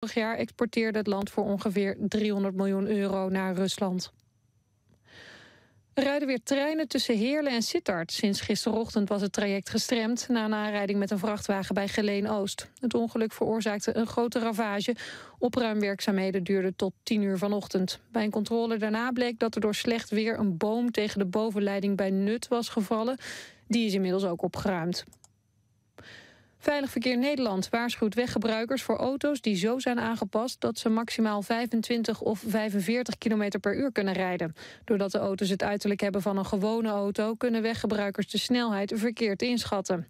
Vorig jaar exporteerde het land voor ongeveer 300 miljoen euro naar Rusland. Er rijden weer treinen tussen Heerlen en Sittard. Sinds gisterochtend was het traject gestremd na een aanrijding met een vrachtwagen bij Geleen-Oost. Het ongeluk veroorzaakte een grote ravage. Opruimwerkzaamheden duurden tot 10 uur vanochtend. Bij een controle daarna bleek dat er door slecht weer een boom tegen de bovenleiding bij Nut was gevallen. Die is inmiddels ook opgeruimd. Veilig Verkeer Nederland waarschuwt weggebruikers voor auto's die zo zijn aangepast dat ze maximaal 25 of 45 km per uur kunnen rijden. Doordat de auto's het uiterlijk hebben van een gewone auto, kunnen weggebruikers de snelheid verkeerd inschatten.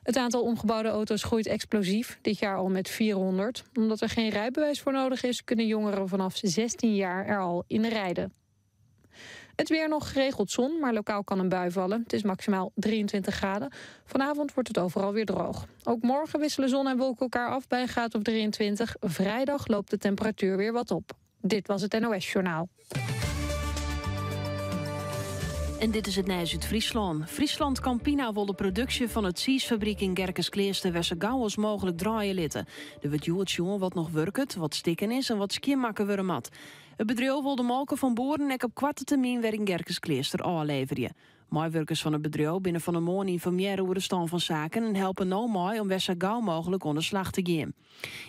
Het aantal omgebouwde auto's groeit explosief, dit jaar al met 400. Omdat er geen rijbewijs voor nodig is, kunnen jongeren vanaf 16 jaar er al in rijden. Het weer nog geregeld zon, maar lokaal kan een bui vallen. Het is maximaal 23 graden. Vanavond wordt het overal weer droog. Ook morgen wisselen zon en wolken elkaar af bij een graad of 23. Vrijdag loopt de temperatuur weer wat op. Dit was het NOS Journaal. En dit is het Nijs uit Friesland. Friesland Campina wil de productie van het Siesfabriek in Gerkeskleerster weer zo gauw als mogelijk draaien litten. Er wordt joet wat nog werkt, wat stikken is en wat skjinmakke wurde mat. Het bedriuw wil de molken van boeren ek op koarte termyn wer yn Gerkeskleaster ôfleverje. Meiwurkers fan it bedriuw binne fan 'e moarn ynformearre oer de stân fan saken en helpe no mei om wer sa gau mooglik oan de slach te gean.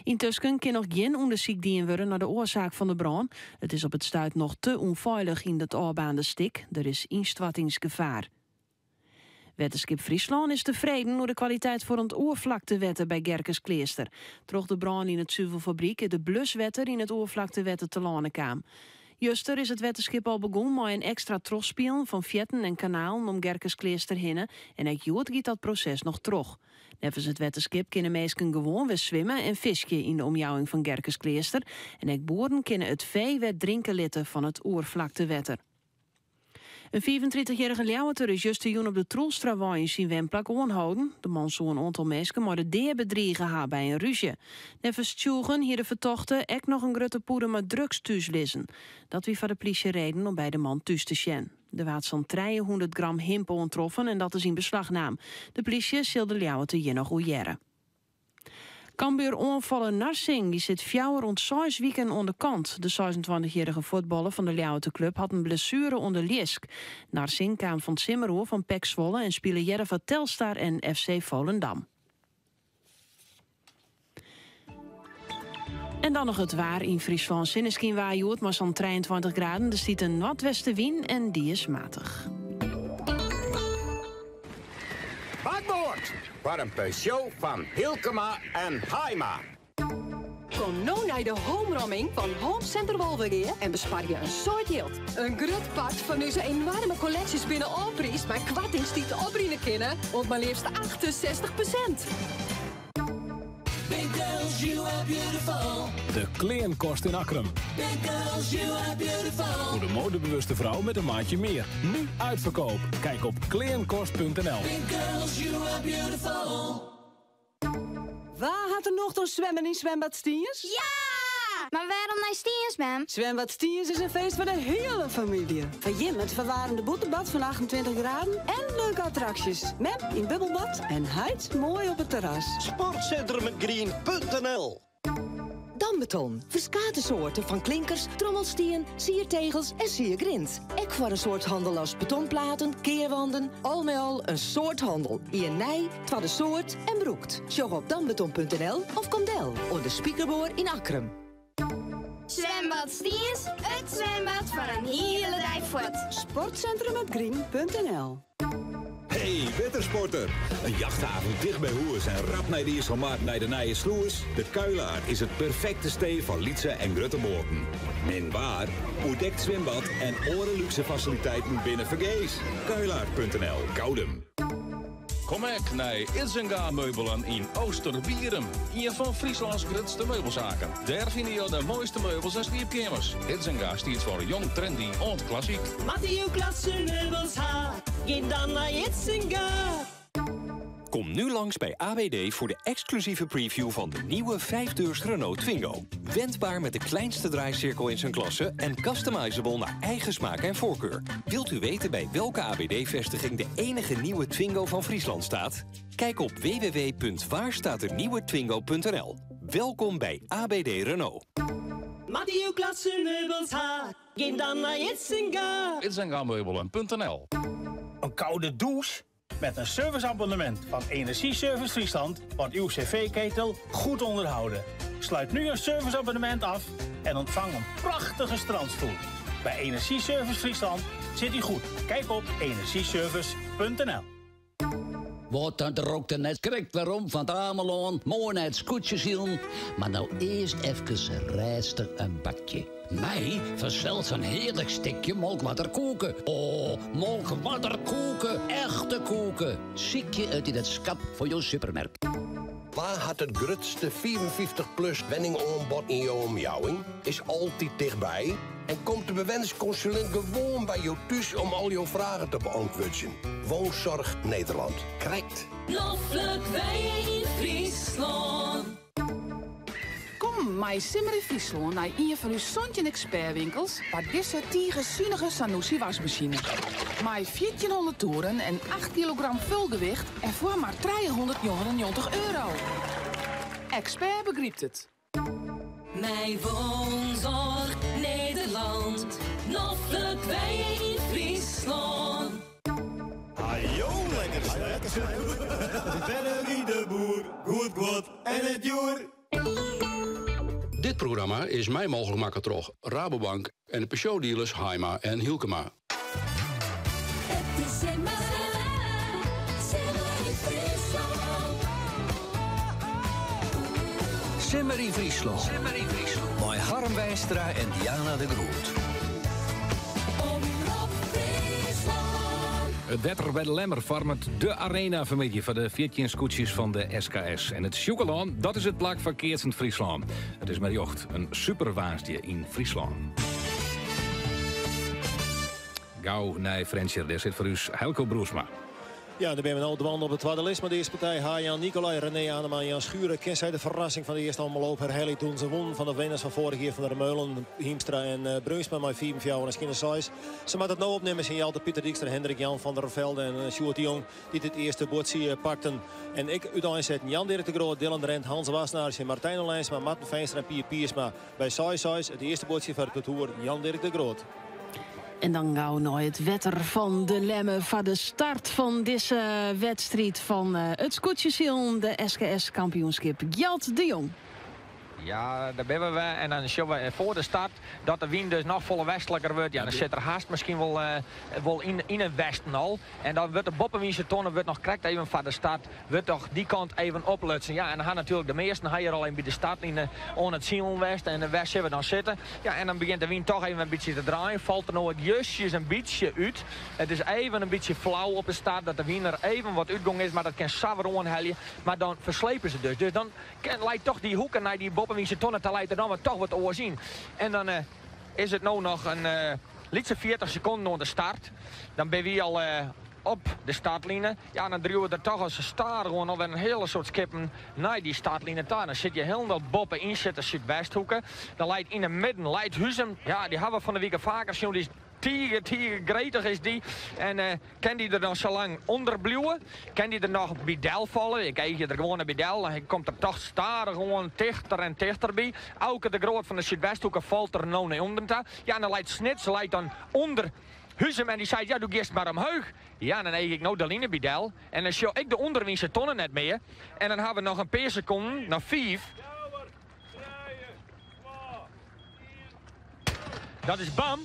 Yntusken kin noch gjin ûndersyk dien wurde nei de oarsaak fan de brân. It is op it stuit noch te ûnfeilich yn dat ôfbaarnde stik, der is ynstoartingsgefaar. Wetterskip Fryslân is tefreden oer de kwaliteit fan it oerflaktewetter by Gerkeskleaster. Troch de brân yn it suvelfabryk is der bluswetter yn it oerflaktewetter telâne kaam. Juster is it wetterskip al begûn mei in ekstra trochspielen fan fearten en kanalen om Gerkeskleaster hinne en ek hjoed giet dat proses noch troch. Neffens it wetterskip kinne minsken gewoan wer swimme en fiskje yn de omjouwing fan Gerkeskleaster en ek boeren kinne it fee wer drinke litte fan it oerflaktewetter. In 35-jierrige Ljouwerter is justerjûn op de Troelstrawei yn syn wenplak oanholden. De man soe in oantal minsken mei de dea bedrige ha by in rúzje. Neffens tsjûgen hie de fertochte ek noch in grutte pûde mei drugs thús lizzen. Dat wie foar de plysje reden om by de man thús te sjen. Der waard sa'n 300 gram himp oantroffen en dat is yn beslach naam. De plysje sil de Ljouwerter hjir noch oer hearre. Cambuur-oanfaller Narsingh dy sit fjouwer oant seis wiken oan de kant. De 26-jierrige fuotballer fan de Ljouwerter klup hat in blessuere oan de ljisk. Narsingh kaam fan 't simmer oer fan PEC Zwolle en spile earder foar Telstar en FC Volendam. En dan noch it waar yn Fryslân. Sinneskynwaar hjoed mei sa'n 23 graden. Der stiet in noardwestewyn en dy is matich. Bakboard foar in Peugeot fan Hylkema en Haaima. Kom no nei de homeromming fan Home Center Wolvegea en besparje in soad jild. In grut part fan ús enoarme kolleksjes binne ôfpriisd mei koartings dy't oprinne kinne oant mar leafst 68%. Big girls, you are beautiful. De Kleankast in Akkrum. Big girls, you are beautiful. Voor de modebewuste vrouw met een maatje meer. Nu uitverkoop. Kijk op kleankost.nl. Big girls, you are beautiful. Wa hat der nocht oan swimmen yn Swimbad Stiens? Ja! Mar wêrom nei Stiens, mem? Swimbad Stiens is in feest foar de hiele famylje. Foar jim it ferwaarmde bûtenbad fan 28 graden en leuke attraksjes. Mem yn bubbelbad en heit moai op it terras. Sportcentrumgrien.nl Dambeton. Ferskate soarten fan klinkers, trommelstien, siertegels en siergrint. Ek foar in soad hannel as betonplaten, kearwanden. Al mei al in soad hannel. Ien nij, twadde soart en brûkt. Sjoch op dambeton.nl of kom del oan de Spikerboar yn Akkrum. Zwembad Stiens, it swimbad foar in hiele dei fuort. Sportcentrumgrien.nl Hey wettersporter! In jachthaven ticht by hûs en rap nei de Iselmar nei de nije slûs? De Kuilart is it perfekte stee foar lytse en grutte boaten. Min waar, oerdekt swimbad en oare lúkse fasiliteiten binne fergees. Kuilart.nl, Koudum. Kom ek nei Idzenga Meubelen yn Oosterbierum. Ien fan Fryslâns grutste meubelsaken. Dêr fine jo de moaiste meubels en sliepkeamers. Idzenga stiet foar jong, trendy oant klassyk. Moatte jo klasse meubels ha, gean dan nei Idzenga. Kom nu langs bij AWD voor de exclusieve preview van de nieuwe 5-deurs Renault Twingo. Wendbaar met de kleinste draaicirkel in zijn klasse en customizable naar eigen smaak en voorkeur. Wilt u weten bij welke AWD-vestiging de enige nieuwe Twingo van Friesland staat? Kijk op www.waarstaatdenieuwetwingo.nl. Welkom by ABD Renault. Moatte jo klasse meubels ha, gean dan nei Idsinga. Idsingameubelen.nl Een koude douche? Met een serviceabonnement van Energieservice Friesland wordt uw cv-ketel goed onderhouden. Sluit nu een serviceabonnement af en ontvang een prachtige strandstoel. Bij Energieservice Friesland zit u goed. Kijk op energieservice.nl. Wat dat rookte net krekt werom fan 't Amelân, moai nei it skûtsjesilen. Mar no earst efkes rêstich in bakje. Mei fansels in hearlik stikje Molkwarder koeke. O, Molkwarder koeke, echte koeke. Sykje it yn it skap fan jo supermerk. Wa hat it grutste 55-plus wenningoanbod yn jo omjouwing? Is altyd tichtby en komt de bewennerskonsulint gewoan by jo thús om al jo fragen te beäntwurdzjen. Woonzorg Nederland. Krekt. Noflik wenje yn Fryslân. Kom mei Simmer yn Fryslân nei ien fan ús 17 ekspertwinkels foar dizze tige sunige Zanussi wasmasine. Mei 1400 toeren en 8 kilogram fulgewicht en foar mar 399 euro. Expert begrypt it. Mei Woonzorg Nederland. Noflik wenje yn Fryslân. Hajo, lekker snel. Bennerie de Boer, goed guod en it djoer. Dit programma is mei mooglik makke troch Rabobank en de Peugeot dealers Haima en Hylkema. It is simmer, simmer yn Fryslân. Simmer yn Fryslân. Mei Harm Weistra en Diana de Groot. Omrop Fryslân. It wetter by De Lemmer foarmet de arena fanmiddei foar de 14 skûtsjes fan de SKS. En it Sjûkelân, dat is it plak foar keatsend Fryslân. It is mei rjocht in superwoansdei yn Fryslân. Gau nei Frjentsjer, dêr sit foar ús Hijlko Broersma. Ja, dêr binne we no dwaande op de twadde list. Mar de earste partij Jan Nicolai, René Anema en Jan Schurer. Kin sy de ferrassing fan de earste omloop herhelje doe't se wûnen fan de winners fan foarich jier Van der Meulen, Hiemstra en uh, Bruinsma mei 5 4 en skjinne 6. Se moatte it no opnimme tsjin Jelte Pieter Dijkstra, Hendrik Jan van der Velde en eh, Sjoerd de Jong dy't it earste buordsje pakten. En ek úteinsetten Jan Dirk de Groot, Dylan Drent, Hans Wassenaar, Martijn Olijnsma, Marten Feenstra en Pier Piersma. By 6-6 it earste buordsje foar it partoer Jan Dirk de Groot. En dan gau nei it wetter fan De Lemmer foar de start fan dizze wedstriid fan eh, it skûtsjesilen, de SKS kampioenskip. Gjalt de Jong. Ja, dêr binne we. En dan sjogge we foar de start dat de wyn dus noch folle westliker wurdt. Ja, dan sit er hast miskien wol, uh, wol yn, yn it westen al. En dan wurdt de boppewynse tonne wurdt noch krekt even foar de start wurdt toch dy kant even oplutsen. Ja, en dan ha natuerlik de measten ha hjir al even by de startline oan it silen west. En wêr sille we dan sitte? Ja, en dan begjint de wyn toch even in bytsje te draaien. Falt er no ek justjes in bytsje út. It is even in bytsje flau op de start dat de wyn der even wat útgong is, mar dat kin sa wer oanhelje. Mar dan ferslepe se dus. Dus dan leit toch dy hoeke nei dy boppewynse tonne ta leit der dan wat toch wat oars yn. En dan uh, is it no noch in uh, lytse 40 sekonden oan de start. Dan binne wy al uh, op de startline. Ja, dan driuwe der toch as stadichoan alwer in hiele soad skippen nei dy startline ta. Dan sit je hielendal boppe yn sit de Súdwesthoeke. Dan leit yn 'e midden leit Huzum. Ja, dy hawwe we fan 'e wike faker sjoen. Dy is tige, tige gretich is dy. En uh, kin dy der dan sa lang ûnder bliuwe? Kin dy der noch by del falle? Ik eagje der gewoan by del. Dan komt er toch stadichoan tichter en tichter by. Auke de Groot fan de Súdwesthoeke falt der no nei ûnderen ta. Ja, en dan leit Snits leit dan ûnder Huzum en dy seit, ja, do giest mar omheech. Ja, dan eagje ik no de line by del. En dan sjoch ik de ûnderwynse tonne net mear. En dan hawwe we noch in pear sekonden, noch fiif. Dat is bam.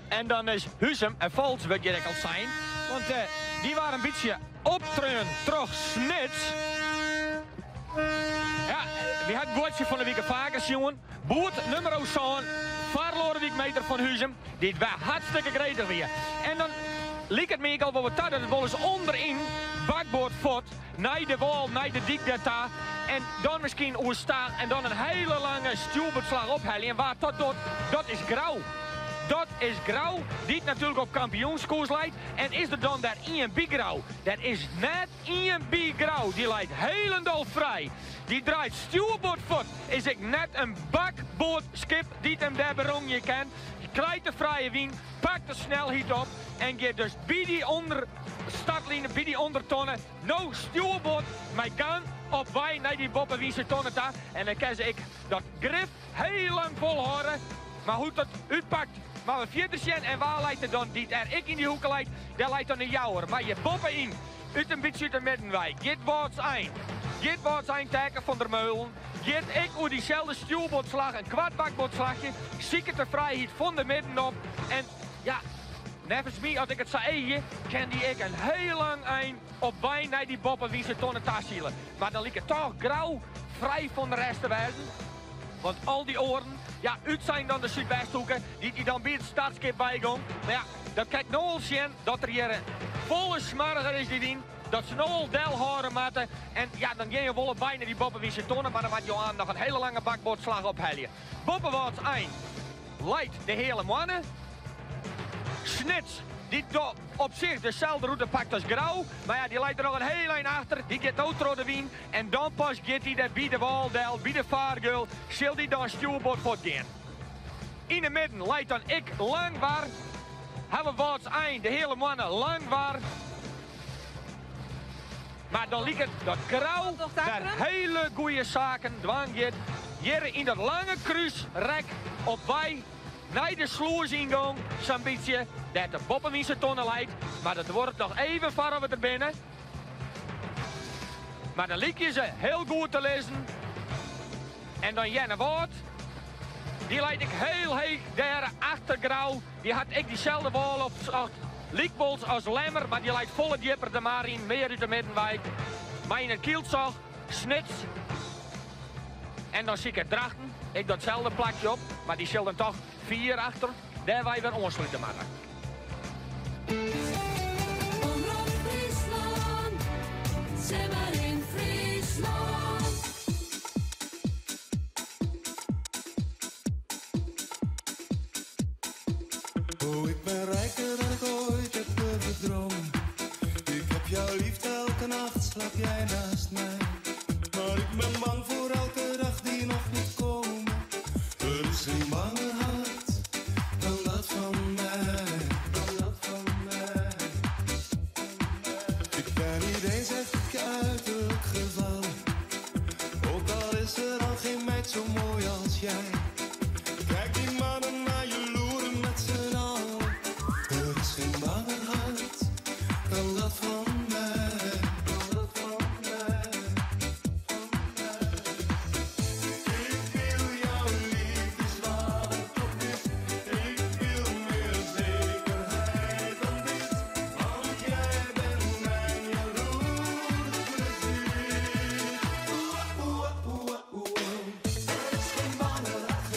En dan is Huzum en falsk wurdt hjir ek al sein. Want uh, dy waard in bytsje optreaun troch Snits. Ja, wy ha it buordsje fan 'e wike faker sjoen. Boerd nûmer 7 foar Loadewyk Meeter fan Huzum, dy't wer hartstikke gretich wie. En dan liket my ek al wol wat ta dat it wolris ûnderyn bakboard fuort nei de wâl, nei de dyk dêrta en dan miskien oerstaach en dan in hiele lange stjoerboardslach ophelje. En wa't dat docht, dat is Grou. Dat is Grou, dy't natuerlik op kampioenskoers leit. En is der dan dêr ien by Grou? Der is net ien by Grou. Dy leit hielendal frij. Dy draait stjoerboard fuort. Is ek net in bakboardskip dy't him dêr berongje kin. Krijt de frije wyn, pakt de snelheid op en giet dus by dy ûnder startline, by dy ûndertonne, no stjoerboard mei gang. Op wei nei dy boppewynse tonne ta. En dan kin se ek dat grif heel lang folhâlde. Mar hoe't dat útpakt, moatte we fierder sjen. En wa leit der dan dy't er ek yn dy hoeke leit? Dêr leit dan de Jouwer. Mar hjir boppe-yn, út in bytsje út de midden wei, giet Wâldsein. Giet Wâldsein Taeke van der Meulen. Giet ek oer dyselde stjoerboardslach in kwart bakboardslachje. Siket de frijheid fan de midden op. En ja, neffens my, as ik it sa eagje, kin dy ek in heel lang ein op wei nei dy boppewynse tonne ta sile. Mar dan liket toch Grou frij fan de rest te wêzen. Want al dy oaren, ja, útsein dan de Súdwesthoeke, dy't dy dan by it startskip weigong. Mar ja, dat kin ik no al sjen dat der hjir folle smoarger is dy wyn. Dat se no al delhâlde moatte. En ja, dan gean je wol op wei nei dy boppewynse tonne, mar dan moat Johan noch in hele lange bakboardslach ophelje. Boppe Wâldsein leit de Heale Moanne. Snits, dy't do op sich deselde rûte pakt as Grou, mar ja, dy leit der noch in heel ein achter. Dy giet no troch de wyn en dan pas giet dy der by de wâl del, by de fargeul, sil dy dan stjoerboard fuortgean. Yn 'e midden leit dan ek Langwar. Hawwe Wâldsein, de Heale Moanne, Langwar. Mar dan liket dat Grou wer hele goede saken dwaan giet. Hjir yn dat lange krúsrek op wei nei de slûsyngong, sa'n bytsje, dêr't de boppewynse tonne leit. Mar dat duorret noch even foar we der binne. Mar dan lykje se heel goed te lizzen. En dan Earnewâld, dy leit ek heel heech dêr achter Grou. Dy hat ek dyselde wâl opsocht, lykwols as Lemmer, mar dy leit folle djipper de mar yn, mear út de middenwei. Mar yn it kyldsôch, Snits en dan siket Drachten ek datselde plakje op, mar dy sil dan toch fier achter dêr wy wer oanslute moatte. Omrop Fryslân, Simmer yn Fryslân. Oh, ik ben rijker dan ik ooit heb durven dromen. Ik heb jouw liefde elke nacht, slaap jij naast mij. Maar ik ben bang voor elke dag die nog moet komen. Er is geen banger hart dan dat van mij. Dan dat van mij. Ik ben niet eens echt op je uiterlijk gevallen. Ook al is er al geen meid zo mooi als jij. Kijk die mannen naar je loeren met z'n allen. Er is geen banger hart dan dat van mij. Dan dat van mij. Ik wil jouw liefde zwart op wit. Ik wil meer zekerheid dan dit. Want jij bent mijn jaloers plezier. Oeh, oeh, oeh, oeh. Er is geen banger hart,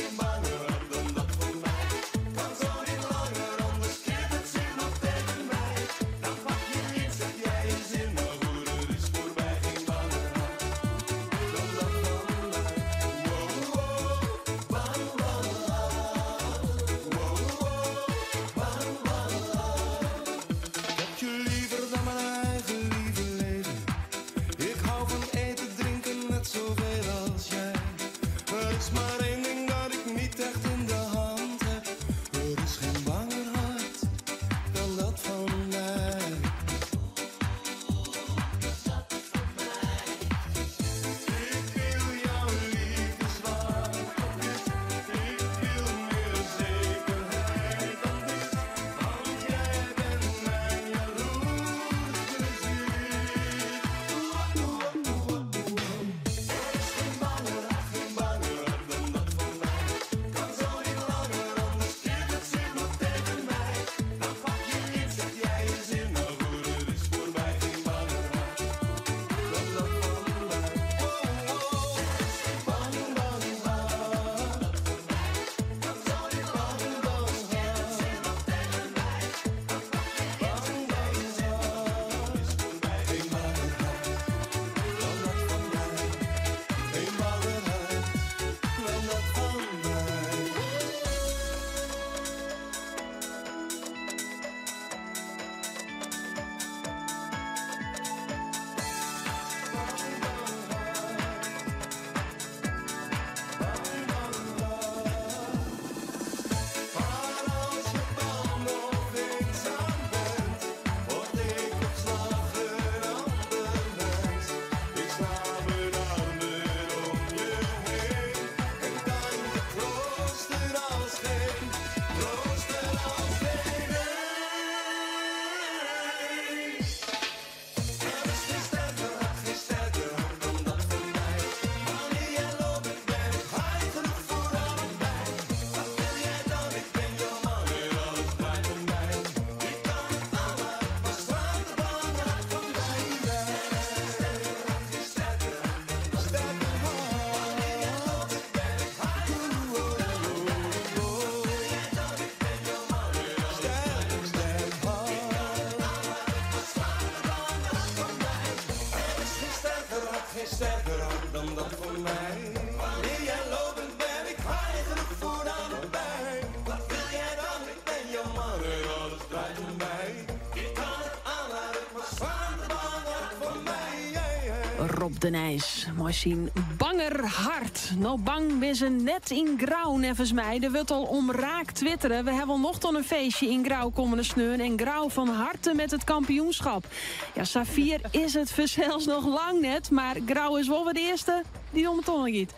Rob de Nijs mei syn banger hart. No bang binne se net yn Grou neffens my. Der wurdt al omraak twittere. We hawwe wol nocht oan in feestje yn Grou kommende sneon en Grou van harte met het kampioenschap. Ja, safier is it fansels noch lang net, mar Grou is wol wer de earste dy't om 'e tonne giet.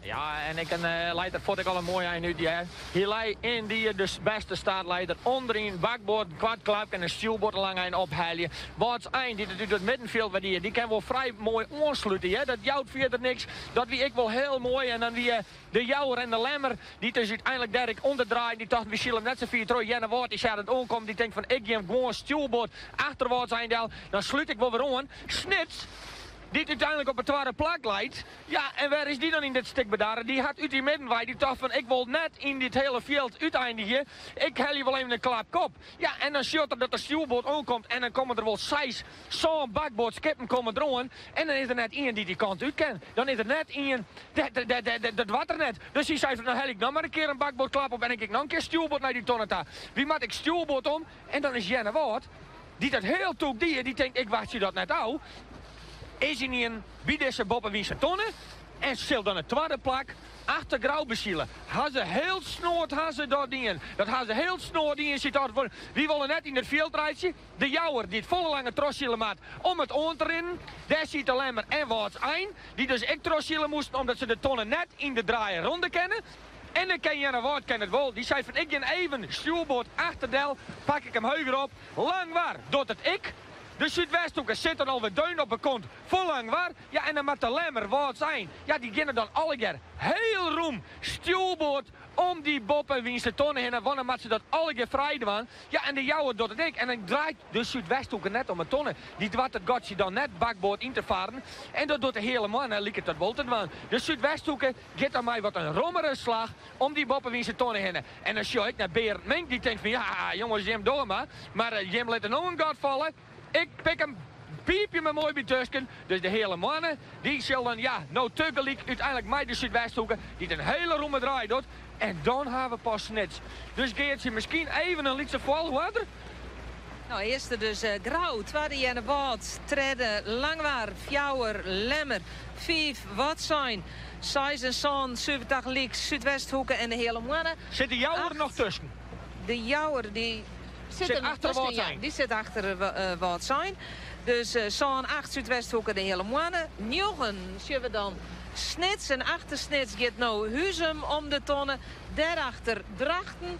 Ja, en ik uh, leider vond ik al een mooi eind uit. Ja. Hij lei in die de beste startleider onderin bakboord, een kwartklap en een stuurboord lang eind opheljen. Wat eind die het uit het middenveld waar die, die kan wel vrij mooi aansluiten. Ja. Dat jouwt verder niks. Dat wie ik wel heel mooi. En dan wie eh, de Jouwer en de Lemmer, die dus uiteindelijk daar ik onderdraaien. Die dachten, we zullen hem net zo vier terug. Jenne Woord, die zei dat omkomt. Die denkt van, ik geef gewoon stuurboord achterwaarts eind. Dan sluit ik wel weer aan. Snits, die uiteindelijk op het tweede plak leidt. Ja, en waar is die dan in dit stuk bedaren? Die had uit die middenwij, die dacht van ik wil net in dit hele veld uiteindigen. Ik hel je wel even een klap kop. Ja, en dan shot er dat de stuurboord aankomt en dan komen er wel zes zo'n bakboord skippen komen er En dan is er net één die die kant uit kan. Dan is er net één, dat wat er net. Dus die zei van, nou hel ik nog maar een keer een bakboordklap op en ik nog een keer stuurboord naar die tonnen Wie maak ik stuurboord om? En dan is Jenne Woord, die dat heel toek die, die denkt ik wacht je dat net al is in een wie deze boppen wie ze tonnen. En zil dan het tweede plak achter Grauw bezielen. Ha ze heel snoord, ha ze dat dingen. Dat ha ze heel snoord in zit voor. Wie willen net in het veldrijdje. De jouwer die het volle lange troszielen maakt om het on te rinnen. Daar ziet de Lemmer en Waarts Ein. Die dus ik troszielen moesten omdat ze de tonnen net in de draaien ronde kennen. En dan ken Janne Waard ken het wel. Die zei van ik ga even stuurboord achterdel. Pak ik hem heuger op. Lang waar, doet het ik. De Zuidwesthoeken zitten alweer deun op de kont. Vol lang waar. Ja, en dan moet de Lemmer wat zijn. Ja, die gaan dan alle keer heel roem stuurboord om die Bob en wie ze tonnen heen. En wanneer moet ze dat alle keer vrij doen. Ja, en de jouwe doet het ik. En dan draait de Zuidwesthoeken net om een tonnen. Die dwart het gatje dan net bakboord in te varen. En dat doet de hele man, hè, liek het dat wel te doen. De Zuidwesthoeken geeft aan mij wat een rommere slag om die Bob en wie ze tonnen heen. En dan zie ik naar Berend Mink, die denkt van ja, jongens, Jim door maar. Maar Jim laat er nog een gat vallen. Ik pik hem, piep je me mooi bij tusken. Dus de hele mannen, die zullen, ja, nou tegelijk uiteindelijk mij de Zuidwesthoeken, die het een hele romme draai doet. En dan hebben we pas snits. Dus Geertje, misschien even een lietse volwater. Nou, eerste dus Grauw, tweede Jenne Waard, derde Langwaar, Fjouwer, Lemmer, vijf Wat zijn, Seis en Zon, 70 Liek, Zuidwesthoeken en de hele mannen. Zit de Jouwer nog tussen? De Jouwer die zit, zit achter wat zijn. Die zit achter wat zijn. Dus Zo'n 8 Zuidwesthoeken de hele mannen. 9 zien we dan Snits en achter Snits gaat nou Huzum om de tonnen. Daarachter Drachten.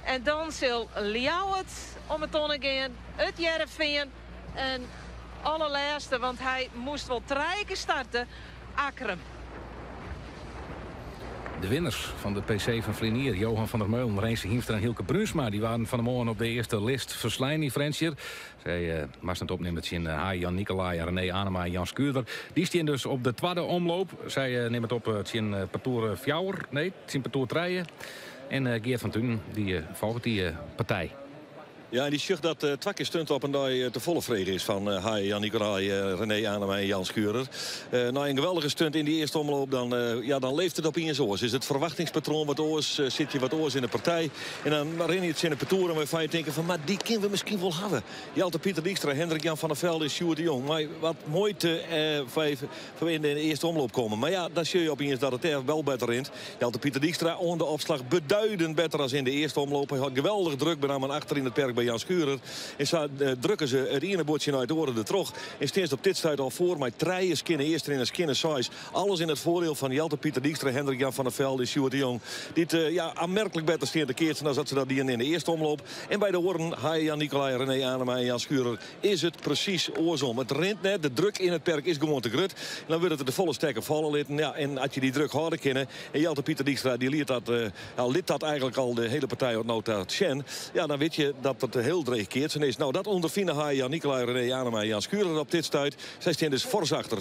En dan zal Ljouwert om de tonnen gaan. Het Jereveen. En allerlaatste, want hij moest wel drie keer starten, Akkrum. De winners van de PC van Vlinier, Johan van der Meulen, Renze Hiemstra en Hielke Brunsma... die waren van de morgen op de eerste list verslijn die Frensjer. Zij uh, het opnemen met uh, Jan Nicolai, René Anema en Jan Skuurder. Die staan dus op de tweede omloop. Zij uh, neemt het op uh, Partour Fjouwer, nee, het Partour Treien. En Geert van Thun, die volgt die partij. Ja, en die zucht dat uh, stunt op een dag te volle vrede is van uh, Jan Nicolai, René Anema en Jan Schurer. Nou, een geweldige stunt in die eerste omloop, dan, ja, dan leeft het op in oors. Is het verwachtingspatroon wat oors, zit je wat oors in de partij. En dan ren je het in de parcours waarvan je denkt van, maar die kunnen we misschien wel hebben. Jelte Pieter Dijkstra, Hendrik Jan van der Velde, Sjoerd de Jong. Maar wat mooi te in de eerste omloop komen. Maar ja, dan zie je opeens dat het er wel beter in. Jelte Pieter Dijkstra onder de opslag beduidend beter als in de eerste omloop. Hij had geweldig druk, bij name achter in het perk bij Jan Schurer. En zo drukken ze het ene bordje naar het oren de trog. En steeds op dit stuit al voor. Maar treien skinnen eerst in een skinnen size. Alles in het voordeel van Jelte Pieter Dijkstra, Hendrik Jan van der Velde en Sjoerd de Jong. Dit ja, aanmerkelijk beter steen de keertje dan dat ze dat die in de eerste omloop. En bij de oren, Hai, Jan Nicolai, René Anema en Jan Schurer is het precies oorsom. Het rent net, de druk in het perk is gewoon te grut. En dan wordt het de volle stekker vallen litten. Ja, en als je die druk harder kennen. En Jelte Pieter Dijkstra die liet dat, liet dat eigenlijk al de hele partij op nota Chen. Ja, dan weet je dat het heel dreig keert. Is. Nou, dat ondervinden hij Jan Nicolai, René Anema en Jan Schurer op dit stuit. Zij staan dus fors achter.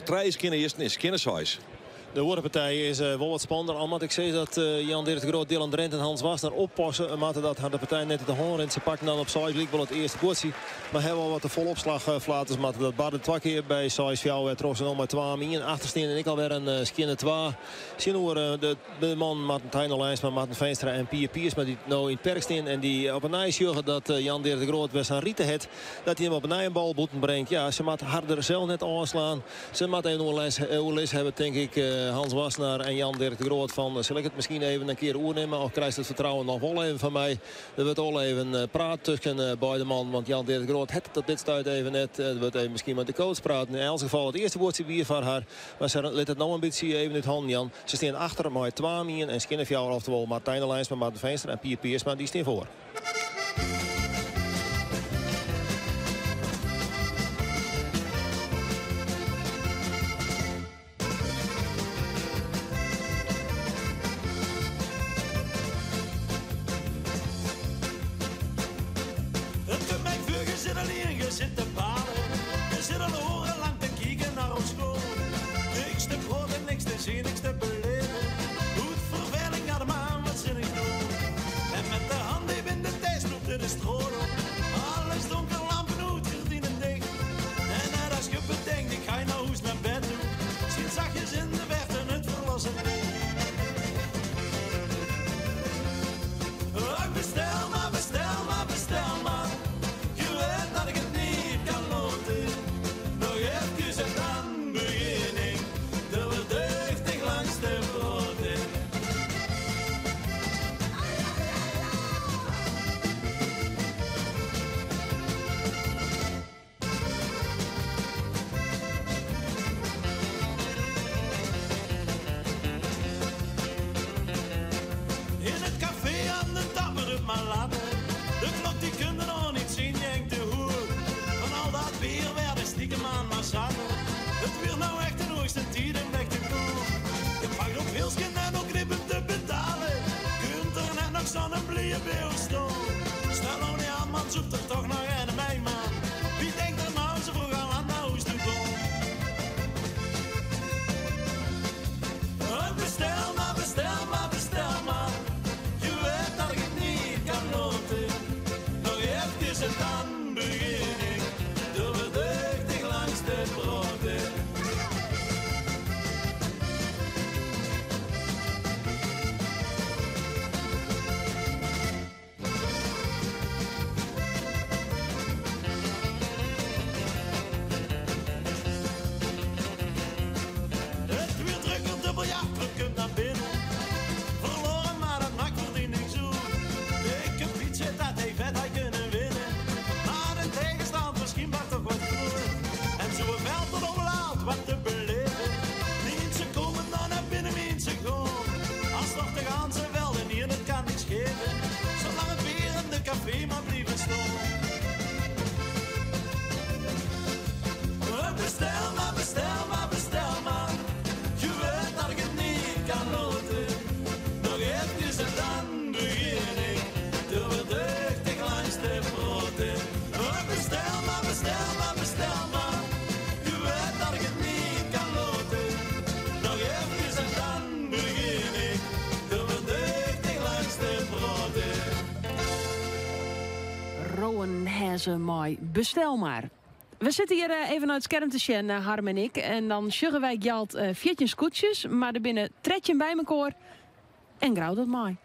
Eerst en skinnen size. De oare partij is wol wat spannender. Al moat ik sizze dat Jan Dirk de Groot, Dylan Drent en Hans Wassenaar oppasse moatte dat har de partij net út de hân rint. Se pakken dan op seis lyk wol it earste buordsje. Mar hawwe al wat te folle opslachflaters. Moatte dat barde twa kear by 6-4 wêrtroch se no mei 2-1 achter stean. En ek alwer in skjinne twa tsjinoer de mannen Martijn Olijnsma, Marten Feenstra en Pier Piersma dy't no yn it perk stean. En dy't op 'e nij sjogge dat Jan Dirk de Groot wer sa'n rite hat dat hy him op 'e nij in bal bûten bringt. Ja, se moatte har der sels net ôfslaan. Se moatte even oerlis hawwe, tink ik, Hans Wassenaar en Jan Dirk de Groot. Fan sil ik it miskien even in kear oernimme of krijst it fertrouwen noch wol even fan my? Der wurdt al even praat tusken beide mannen, want Jan Dirk de Groot hat it op dit stuit even net. Der wurdt even miskien mei de coach praat. Yn elts gefal it earste buordsje wie foar har. Mar se lit it no in bytsje even út hannen jaan. Se stean achter mei 2-1 en skjinne fjouwer, oftewol Martijn Olijnsma, Marten Feenstra en Pier Piersma, dy stean foar. Rowwen Hèze mei Bestel Maar. We sitte hjir even nei it skerm te sjen, Harm en ik. En dan sjogge wy Gjalt 14 skûtsjes, mar der binne 13 by mekoar. En Grou docht mei.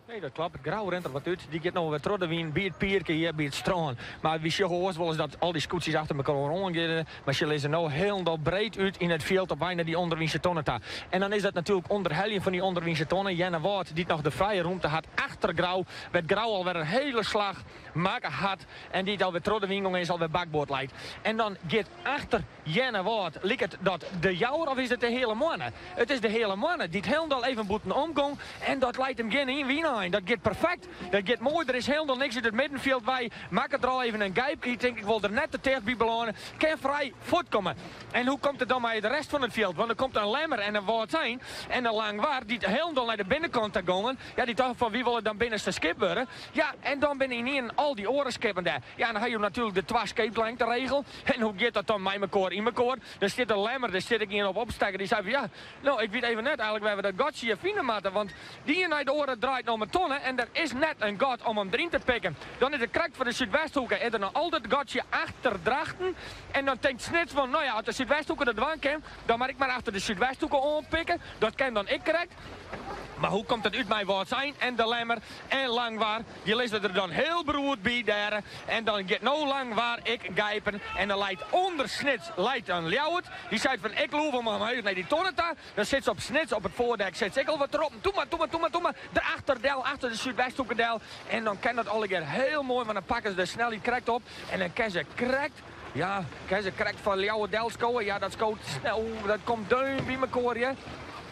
Nee, dat kloppet. Grou rint der wat út. Dy giet no wer troch de wyn by it pierke hjir by it strân. Mar wy sjogge oars wolris dat al dy skûtsjes achter mekoar oan geane. Mar se lizze no hielendal breed út yn it fjild op wei nei dy ûnderwynse tonne ta. En dan is dat natuerlik ûnderheljen fan dy ûnderwynse tonne. Earnewâld dy't noch de frije rûmte hat achter Grou, wêr't Grou alwer in hiele slach makke hat en dy't alwer troch de wyn gong is, alwer bakboard leit. En dan giet achter Earnewâld, liket dat de Jouwer of is it de Heale Moanne? It is de Heale Moanne dy't hielendal even bûtenom gong en dat leit him gjin wyn. Wâldsein. Dat giet perfekt. Dat giet moai. Der is hielendal niks út it middenfjild wei. Makket der al even in gijpke. Hy tinkt ik wol der net te ticht by belâne. Kin frij fuortkomme. En hoe komt it dan mei de rest fan it fjild? Want der komt in Lemmer en in Wâldsein en in Langwar dy't hielendal nei de binnenkant ta gongen. Ja, dy tochten fan wy wolle dan binnenste skip wurde. Ja, en dan binne ynienen al dy oare skippen dêr. Ja, en dan ha jo natuerlik de twa skeeplengteregel. En hoe giet dat dan mei mekoar yn mekoar? Der stiet in Lemmer, der stiet ek ien op opstekker, dy sei fan ja, no ik wit even net eigenlik wêr we dat gatsje hjir fine moatte, want de ien nei de oare draait no om 'e tonne en der is net in gat om him deryn te pikken. Dan is it krekt foar de Súdwesthoeke, is der noch altyd it gatsje achter Drachten en dan tinkt Snits fan no ja, as de Súdwesthoeke dat dwaan kin, dan moat ik mar achter de Súdwesthoeke oanpikke, dat kin dan ek krekt. Mar hoe komt it út mei Wâldsein en de Lemmer en Langwar? Dy lizze der dan hiel beroerd by dêr. En dan giet no Langwar ek gijpen. En dan leit ûnder Snits leit in Ljouwert. Dy seit fan ik loef omheech nei dy tonne ta. Dan sit se op Snits op it foardek sit se ek al wat te roppen. Toe mar, toe mar, toe mar, toe mar. Derachter del, achter de Súdwesthoeke del. En dan kin dat allegear hiel moai, want dan pakke se de snelheid krekt op. En dan kin se krekt, ja, kin se krekt foar Ljouwert del skowe. Ja, dat skoot snel, dat komt deun by mekoar, hear.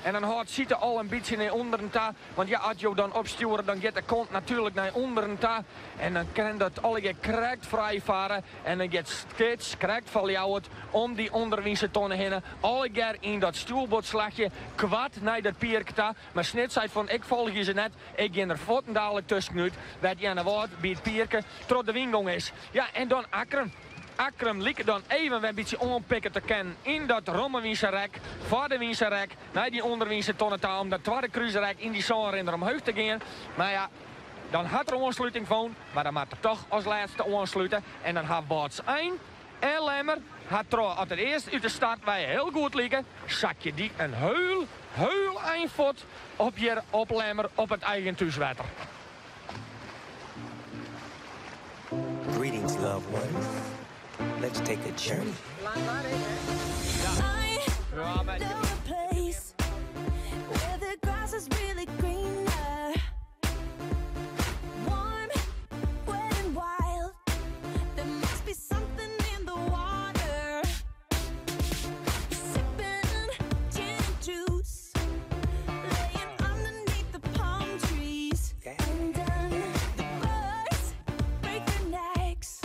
En dan hâldt Siete al in bytsje nei ûnderen ta. Want ja, as jo dan opstjoere, dan giet de kont natuerlik nei ûnderen ta. En dan kin dat allegear krekt frij farre. En dan giet Snits krekt foar Ljouwert om dy ûnderwynse tonne hinne. Allegear yn dat stjoerboardslachje koart nei dat pierke ta. Mar Snits seit fan ik folgje se net, ik gean der fuortendalik tuskenút. Wêr't Earnewâld by it pierke troch de wyn gong is. Ja, en dan Akkrum. Akkrum like dan even wer in bytsje oanpikke te kinnen yn dat romme wynse rek, foar de wynse rek, nei dy ûnderwynse tonne ta om dat twadde krúsrek yn dy sânrinner omheech te gean. Mar ja, dan hat er oansluting fûn, mar dan moat er toch as lêste oanslute. En dan ha Wâldsein en Lemmer har troch, as it earst út de start wei hiel goed like, sakje dy in heul, heul ein fuort op hjir op Lemmer op it eigen thúswetter. Greetings, loved ones. Let's take a journey. I know a place where the grass is really greener. Warm, wet and wild. There must be something in the water. Sipping gin and juice, laying underneath the palm trees. And then the birds break their necks,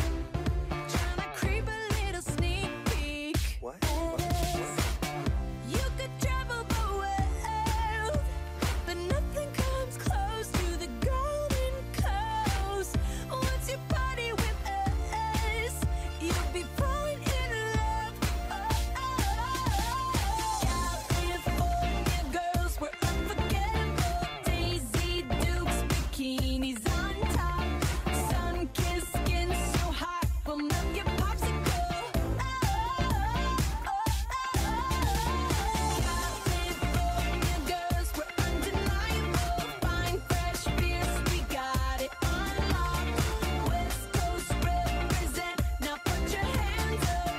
trying to creep a little sneak peek. At us. You could travel the world, but nothing comes close to the Golden Coast. Once you party with us, you'll be falling in love. California girls were unforgettable. Daisy Dukes, bikinis on top, sun-kissed skin so hot, we'll melt your popsicle. California girls were undeniable. Fine, fresh, fierce, we got it on lock. West Coast represent. Now put your hands up.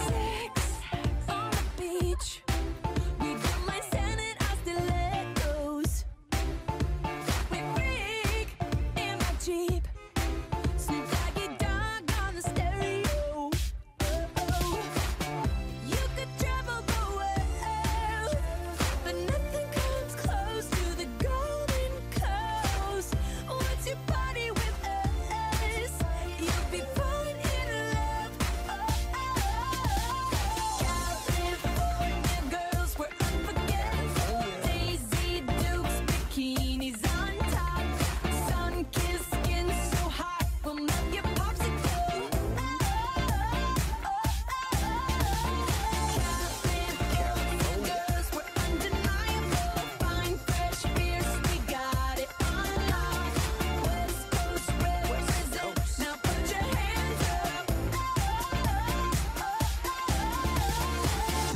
Sex on the beach. We don't mind standing our stilettos. We freak in my Jeep. Snoop Doggy Dogg on the stereo. Oh, you could travel the world, but nothing comes close to the Golden Coast. Once you party with us, you'll be falling in love. California girls were unforgettable. Daisy Dukes, bikinis on top, sun-kissed skin so hot, we'll melt your popsicle. California girls were undeniable. Fine, fresh, fierce, we got it on lock. West Coast represent. Now put your hands up.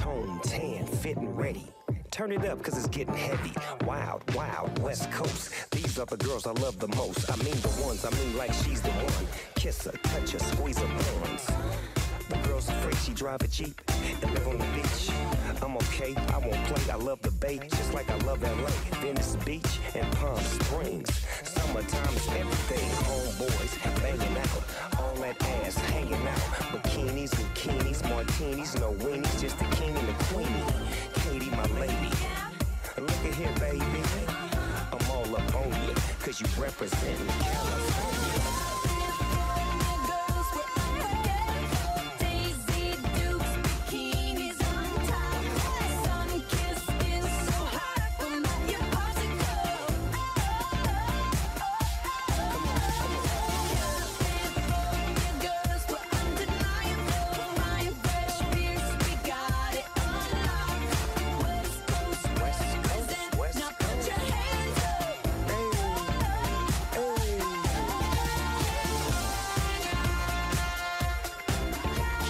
Tone, tan, fit, and ready. Turn it up, cause it's getting heavy. Wild, wild, West Coast. These are the girls I love the most. I mean the ones, I mean like she's the one. Kiss her, touch her, squeeze her buns. The girl's afraid she drive a Jeep and live on the beach. I'm okay, I won't play. I love the Bay, just like I love LA. Venice Beach and Palm Springs. Summertime is everything. Homeboys banging out, all that ass hanging out. Bikinis, bikinis, martinis, no weenies, just the king and the queenie. Katie, my lady. Look here, baby. I'm all up on you, cause you representing California. Daisy Dukes, bikinis on top. Sun-kissed skin so hot, we'll melt your popsicle. California girls, we're undeniable. Fine, fresh, fierce, we got it on lock. West Coast represent. Now put your hands up.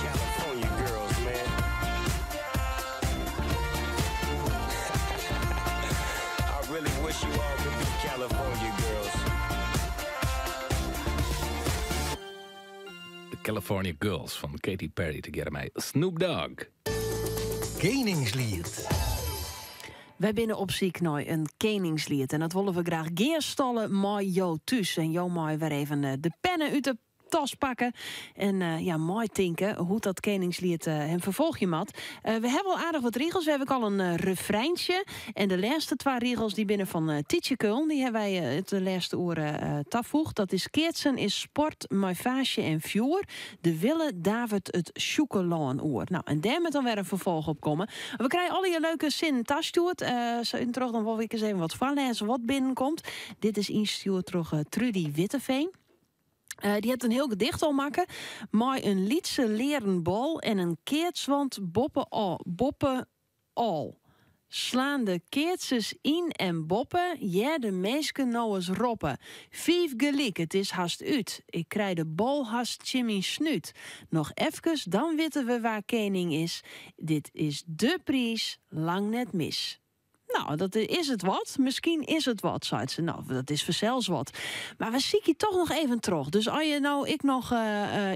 California girls, man. I really wish you all could be California girls. De California Girls fan Katy Perry tegearre mei Snoop Dogg. Keningsliet. Wy binne op syk nei in keningsliet en dat wolle we graach gearstalle mei jo thús. En jo meie wer even eh, de penne út de tas pakke en eh, ja, meitinke hoe't dat keningsliet eh, him ferfolgje moat. We hawwe al aardich wat rigels. We hawwe ek al in refreintsje. En de lêste twa rigels dy binne fan Tietsje Keuln. Dy hawwe wy it lêste oere tafoegd. Dat is keatsen is sport mei faasje en fjoer. De wille davert it Sjûkelân oer. Nou, en dêr moat dan wer in ferfolch op komme. We krije allegear leuke sinnen tastjoerd. Sa út en troch dan wol ik ris even wat foarlêze wat binnenkomt. Dit is ynstjoerd troch Trudy Witteveen. Dy hat in hiel gedicht al makke. Mei in lytse learen bal en in keatswant boppe boppe al. Slaan de keatsers yn en boppe, hear de minsken no ris roppe. Fiif gelyk, it is hast út. Ik krij de bal hast tsjin myn snút. Noch efkes, dan witte we wa kening is. Dit is dé priis, lang net mis. Nou, dat is it wat. Miskien is it wat, seit se. Nou, dat is fansels wat. Mar we sykje toch noch even troch. Dus as je no ek noch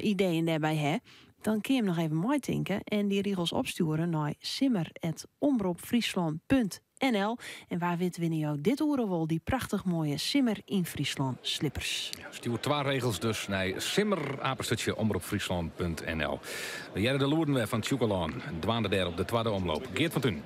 ideeën dêrby ha, dan kin je noch even meitinke en dy rigels opstjoere nei simmer@omropfryslân.nl. En wa wit winne jo dit oere wol dy prachtich moaie Simmer yn Fryslân slippers. Stjoer twa regels dus nei simmer@omropfryslân.nl. We hearre de lûden wer fan Sjûkelân, dwaande dêr op de twadde omloop. Geert van Tunen.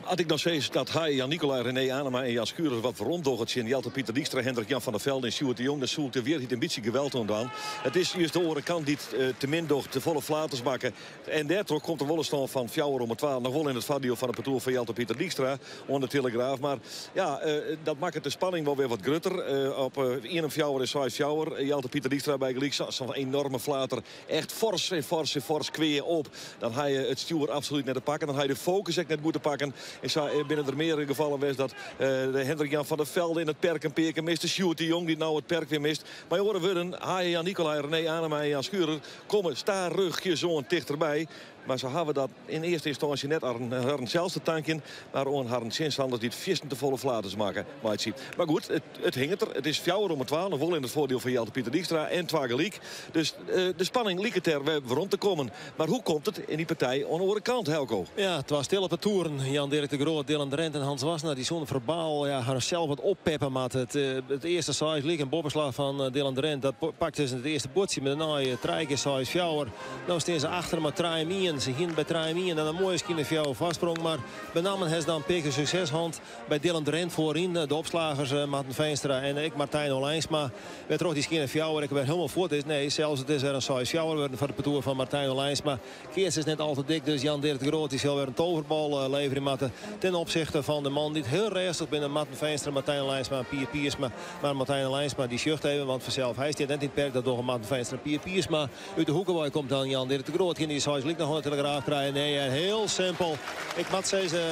As ik dan sis dat Haye Jan Nicolay, René Anema en Jan Schurer wat werom dogge tsjin Jelte Pieter Dykstra, Hendrik Jan van der Velde en Sjoerd de Jong, dan soe ik de wierheid in bytsje geweld oan dwaan. It is just de oare kant dy't eh, te min docht, te folle flaters makke. En dêrtroch komt der wol in stân fan fjouwer om twa noch wol yn it foardiel fan it partoer fan Jelte Pieter Dykstra oan de Telegraaf. Mar ja, eh, dat makket de spanning wol wer wat grutter. Eh, op ien om fjouwer en seis fjouwer. Jelte Pieter Dykstra bygelyks, sa'n enorme flater. Echt fors en fors en fors kwea op. Dan ha je it stjoer absolút net te pakken. Dan ha je de fokus ek net goed te pakken. En sa binne der meardere gefallen west dat de Hendrik Jan van der Velde yn it perk in pear kear miste. Sjoerd de Jong dy't no it perk wer mist. Mei oare wurden, Haye Jan Nicolay, René Anema en Jan Schurer komme stadichoan tichterby. Mar se hawwe dat yn earste ynstânsje net oan harren sels te tankjen, mar oan harren tsjinstanners dy't fierstente folle flaters makke, meitsje. Mar goed, it, it hinget der. It is fjouwer om twa, noch wol yn it foardiel fan Jelte Pieter Dykstra en twa gelyk. Dus de spanning liket der wer werom te kommen. Mar hoe komt it yn dy partij oan de oare kant, Helco? Ja, twa stille partoeren. Jan Dirk de Groot, Dylan Drent en Hans Wassenaar. Dy soene ferbaal ja, harsels wat oppeppe moatte. It, it earste seis lyk in boppeslach fan Dylan Drent. Dat pakte se it earste buordsje. Mar dêrnei trije kear seis fjouwer. No stean se achter mei trije om ien. Se hienen by trije om ien dan in moaie skiene fjouwer foarsprong. Mar benammen ha se dan in pear kear sukses hân by Dylan Drent foaryn. De opslagers Marten Feenstra en ek Martijn Olijnsma. Wêrtroch dy skiene fjouwer ek wer hielendal fuort is. Nee, sels it is wer in seis fjouwer wurden foar it partoer fan Martijn Olijnsma. Keats is net al te dik, dus Jan Dirk de Groot dy sil wer in toverbal leverje moatte. Ten opsichte fan de mannen dy't hiel rêstich binne, Marten Feenstra, Martijn Olijnsma en Pier Piersma. Mar Martijn Olijnsma dy sjocht even, want fansels hy stiet net yn it perk. Dat dogge Marten Feenstra en Pier Piersma. Ut de hoeke wei komt dan Jan Dirk de Groot. Kin dy seis lyk noch oan de telegraaf krije? Nee, en hiel simpel. Ik moat sizze,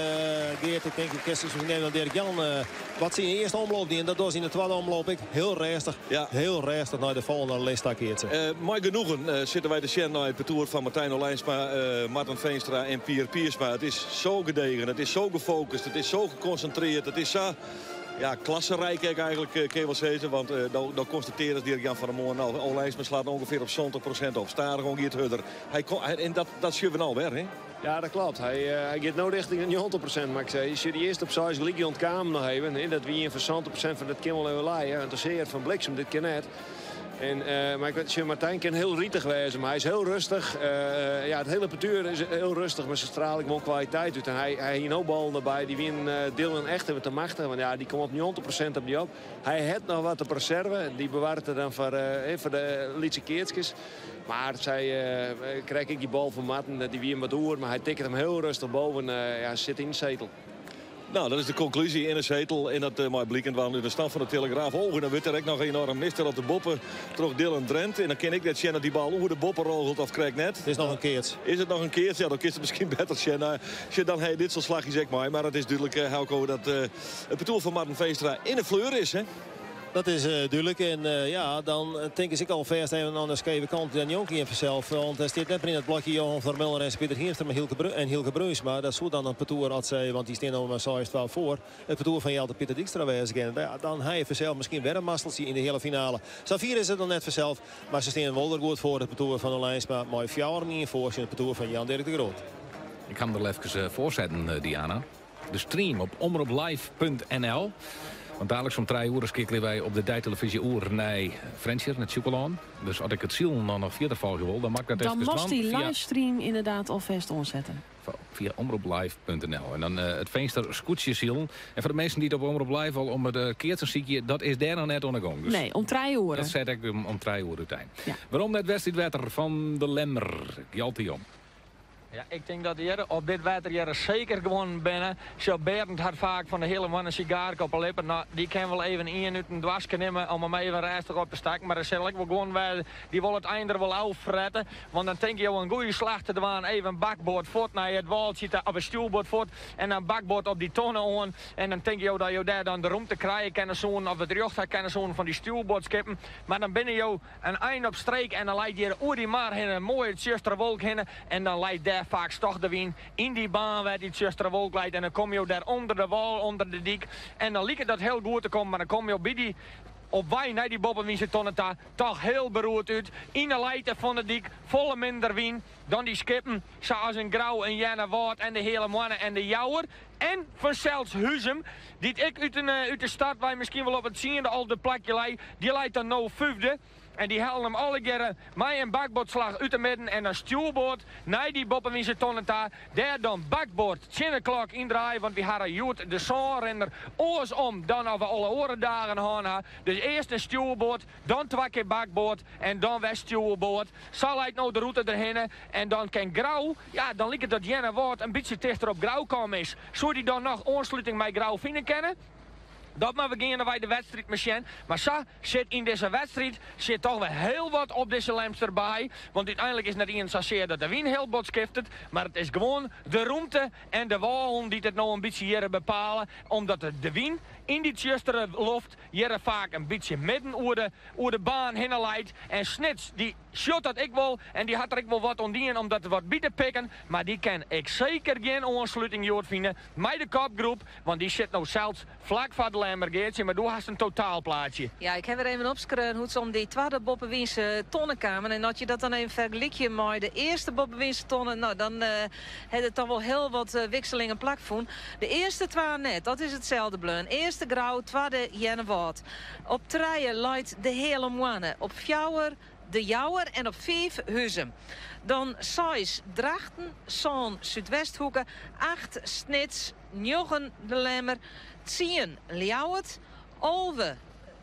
Geert, ik tink ik kinst miskien even oan Dirk Jan. Wat se yn de earste omloop dienen, dat dogge se yn de twadde omloop ek. Hiel rêstich, hiel rêstich nei de folgjende list ta keatse. Mei genoegen sitte wy te sjen nei it partoer fan Martijn Olijnsma, Marten Feenstra en Pier Piersma. It is so gedegen, it is so gefocust, it is so gekonsintrearre, it is sa ja, klasserijk ek eigentlik, kin je wol sizze. Want no konstatearre Dirk Jan fan 'e moarn, no, Olijnsma slacht ûngefear op 70% op. Stadichoan giet hurder. Hy, en dat sjogge we no wer, hè? Ja, dat klopt. Hy giet no rjochting de 90%, mar ik sei, sjoch dy earst op seis gelyk ûntkamen noch even. Hè, dat wie ien fan 70% fan dat kin wol even lije. En toen sei er fan bliksem, dit kin net. En, uh, mar ik wit, Martijn kin hiel ritich wêze, mar hy is hiel rêstich. Uh, ja, it hiele partoer is hiel rêstich, mar se striele gewoan kwaliteit út. En hy hie no ballen derby, dy wienen Dylan echt even te machtich. Want ja, dy komt op 90% op dy op. Hy hat noch wat op reserve, dy bewarret er dan foar de lytse keatskes. Mar sy krij ik dy bal fan Marten, dy wie him wat oer, mar hy tikket him hiel rêstich boven. Ja, sit yn de setel. Nou, dat is de konklúzje yn de setel. En dat mei bliken dwaan út de stand fan de Telegraaf. Oh, en dan wurdt der ek noch enoarm mister op de boppe troch Dylan Drent. En dan kin ik net sjen dat dy bal oer de boppe rôlet of krekt net. It is noch in keats. Is it noch in keats? Ja, dan kinst it miskien better sjen. Nou, sjen dan ha dit soart slachjes ek mei. Mar it is dúdlik, Helco, dat it partoer fan Marten Feenstra yn de fleur is. Hè? Dat is dúdlik. En ja, dan tinke se ek al fêst even oan de skeve kant. Jan Jonkie en fansels. Want der stiet net mear yn it blokje Johan van der Meulen en Pieter Hiemstra mei Hylke en Hylke Bruinsma. Dat soe dan in partoer as sy, want dy stean no mei 6-2 foar, it partoer fan Jelte Pieter Dykstra wêze kinne. Ja, dan ha je fansels miskien wer in mazzeltsje yn de hiele finale. Safier is it noch net fansels, mar se stean wol der goed foar, it partoer fan Olijnsma mei 4-1 foar tsjin it partoer fan Jan Dirk de Groot. Ik ha him der efkes foarsetten, Diana. De stream op omroplive.nl. Want daliks om 3 oere skeakelje wy op de deitelevyzje oer nei Frjentsjer, nei Sjûkelân. Dus as ik it silen dan noch fierder folgje wol, dan moat ik dat Dan even moatst dy dwaan via livestream ynderdaad alfêst oansette. Via omroplive.nl. En dan it Feanster skûtsjesilen. En foar de minsken dy't op Omrop Live al om it keatsen sykje, dat is dêr noch net oan de gong. Dus Nee, om 3 oere. Dat set ik om 3 oere útein. Werom nei it wedstriidwetter fan de Lemmer. Gjalt Jong. Ja, ik tink dat hjir op dit wetter hjir seker gewoan binne. Zo Berend hat faak fan de hiele moarn in sigaarke op 'e lippen. Nou, dy kin wol even ien út in doaske nimme om him even rêstich op te stekken. Mar der sil ek wol guon wêze dy wol it ein der wol ôffrette. Want dan tinke jo in goede slach te dwaan. Even bakboard fuort nei it wâltsje ta, of in stjoerboard fuort. En dan bakboard op dy tonne oan. En dan tinke jo dat jo dêr dan de rûmte krije kinne soenen. Of it rjocht ha kinne soenen fan dy stjoerboardskippen. Mar dan binne jo in ein op streek en dan leit hjir oer dy mar hinne in moaie tsjustere wolk hinne en dan leit dêr faaks toch de wyn yn dy baan wêr't dy tsjustere wolk leit en dan komme jo dêr ûnder de wâl, ûnder de dyk en dan liket dat hiel goed te kommen, mar dan komme jo by dy op wei nei dy boppewynse tonne ta toch hiel beroerd út yn 'e lijte fan de dyk, folle minder wyn dan dy skippen sa as in Grou, in Earnewâld en de Heale Moanne en de Jouwer en fansels Huzum, dy't ek út de start wei miskien wol op it tsiende alfde plakje lei. Dy leit dan no fyfde. En dy hellen him allegearre mei in bakboardslach út de midden en dan stjoerboard nei dy boppewynse tonnen ta. Dêr dan bakboard tsjin de klok yndraaie, want wy hawwe hjoed de sânrinner oarsom dan as we alle oare dagen hân ha. Dus earst in stjoerboard, dan twa kear bakboard en dan wer stjoerboard. Sa leit no de rûte derhinne. En dan kin Grou, ja, dan liket dat Earnewâld in bytsje tichter op Grou kaam is. Soe dy dan noch oansluting mei Grou fine kinne? Dat moatte we geandewei de wedstriid mar sjen. Mar sa sit yn dizze wedstriid sit toch wer hiel wat op dizze Lemster baai. Want úteinlik is net iens sasear dat de wyn hiel bot skiftet, mar it is gewoan de rûmte en de wâlen dy't it no in bytsje hjirre bepale. Omdat de wyn yn dy tsjustere loft hjirre faak in bytsje midden oer de baan hinne leit. En Snits dy sjocht dat ek wol en dy hat der ek wol wat oan dien om dat wat by te pikken. Mar dy kin ek seker gjin oansluting hjoed fine mei de kopgroep, want dy sit no sels flak foar de Lemmer. Geartsje, mar do hast in totaalplaatsje. Ja, ik ha wer even opskreaun hoe't se om dy twadde boppewynse tonne kamen. En as je dat dan even fergelykje mei de earste boppewynse tonne, nou, dan hat it toch wol hiel wat wikselingen plakfûn. De earste twa net, dat is itselde bleaun. Earste Grou, twadde Earnewâld. Op trije leit de Heale Moanne, op fjouwer de Jouwer en op fiif Huzum. Dan seis Drachten, sân Súdwesthoeke, acht Snits, njoggen de Lemmer, tsien Ljouwert, 11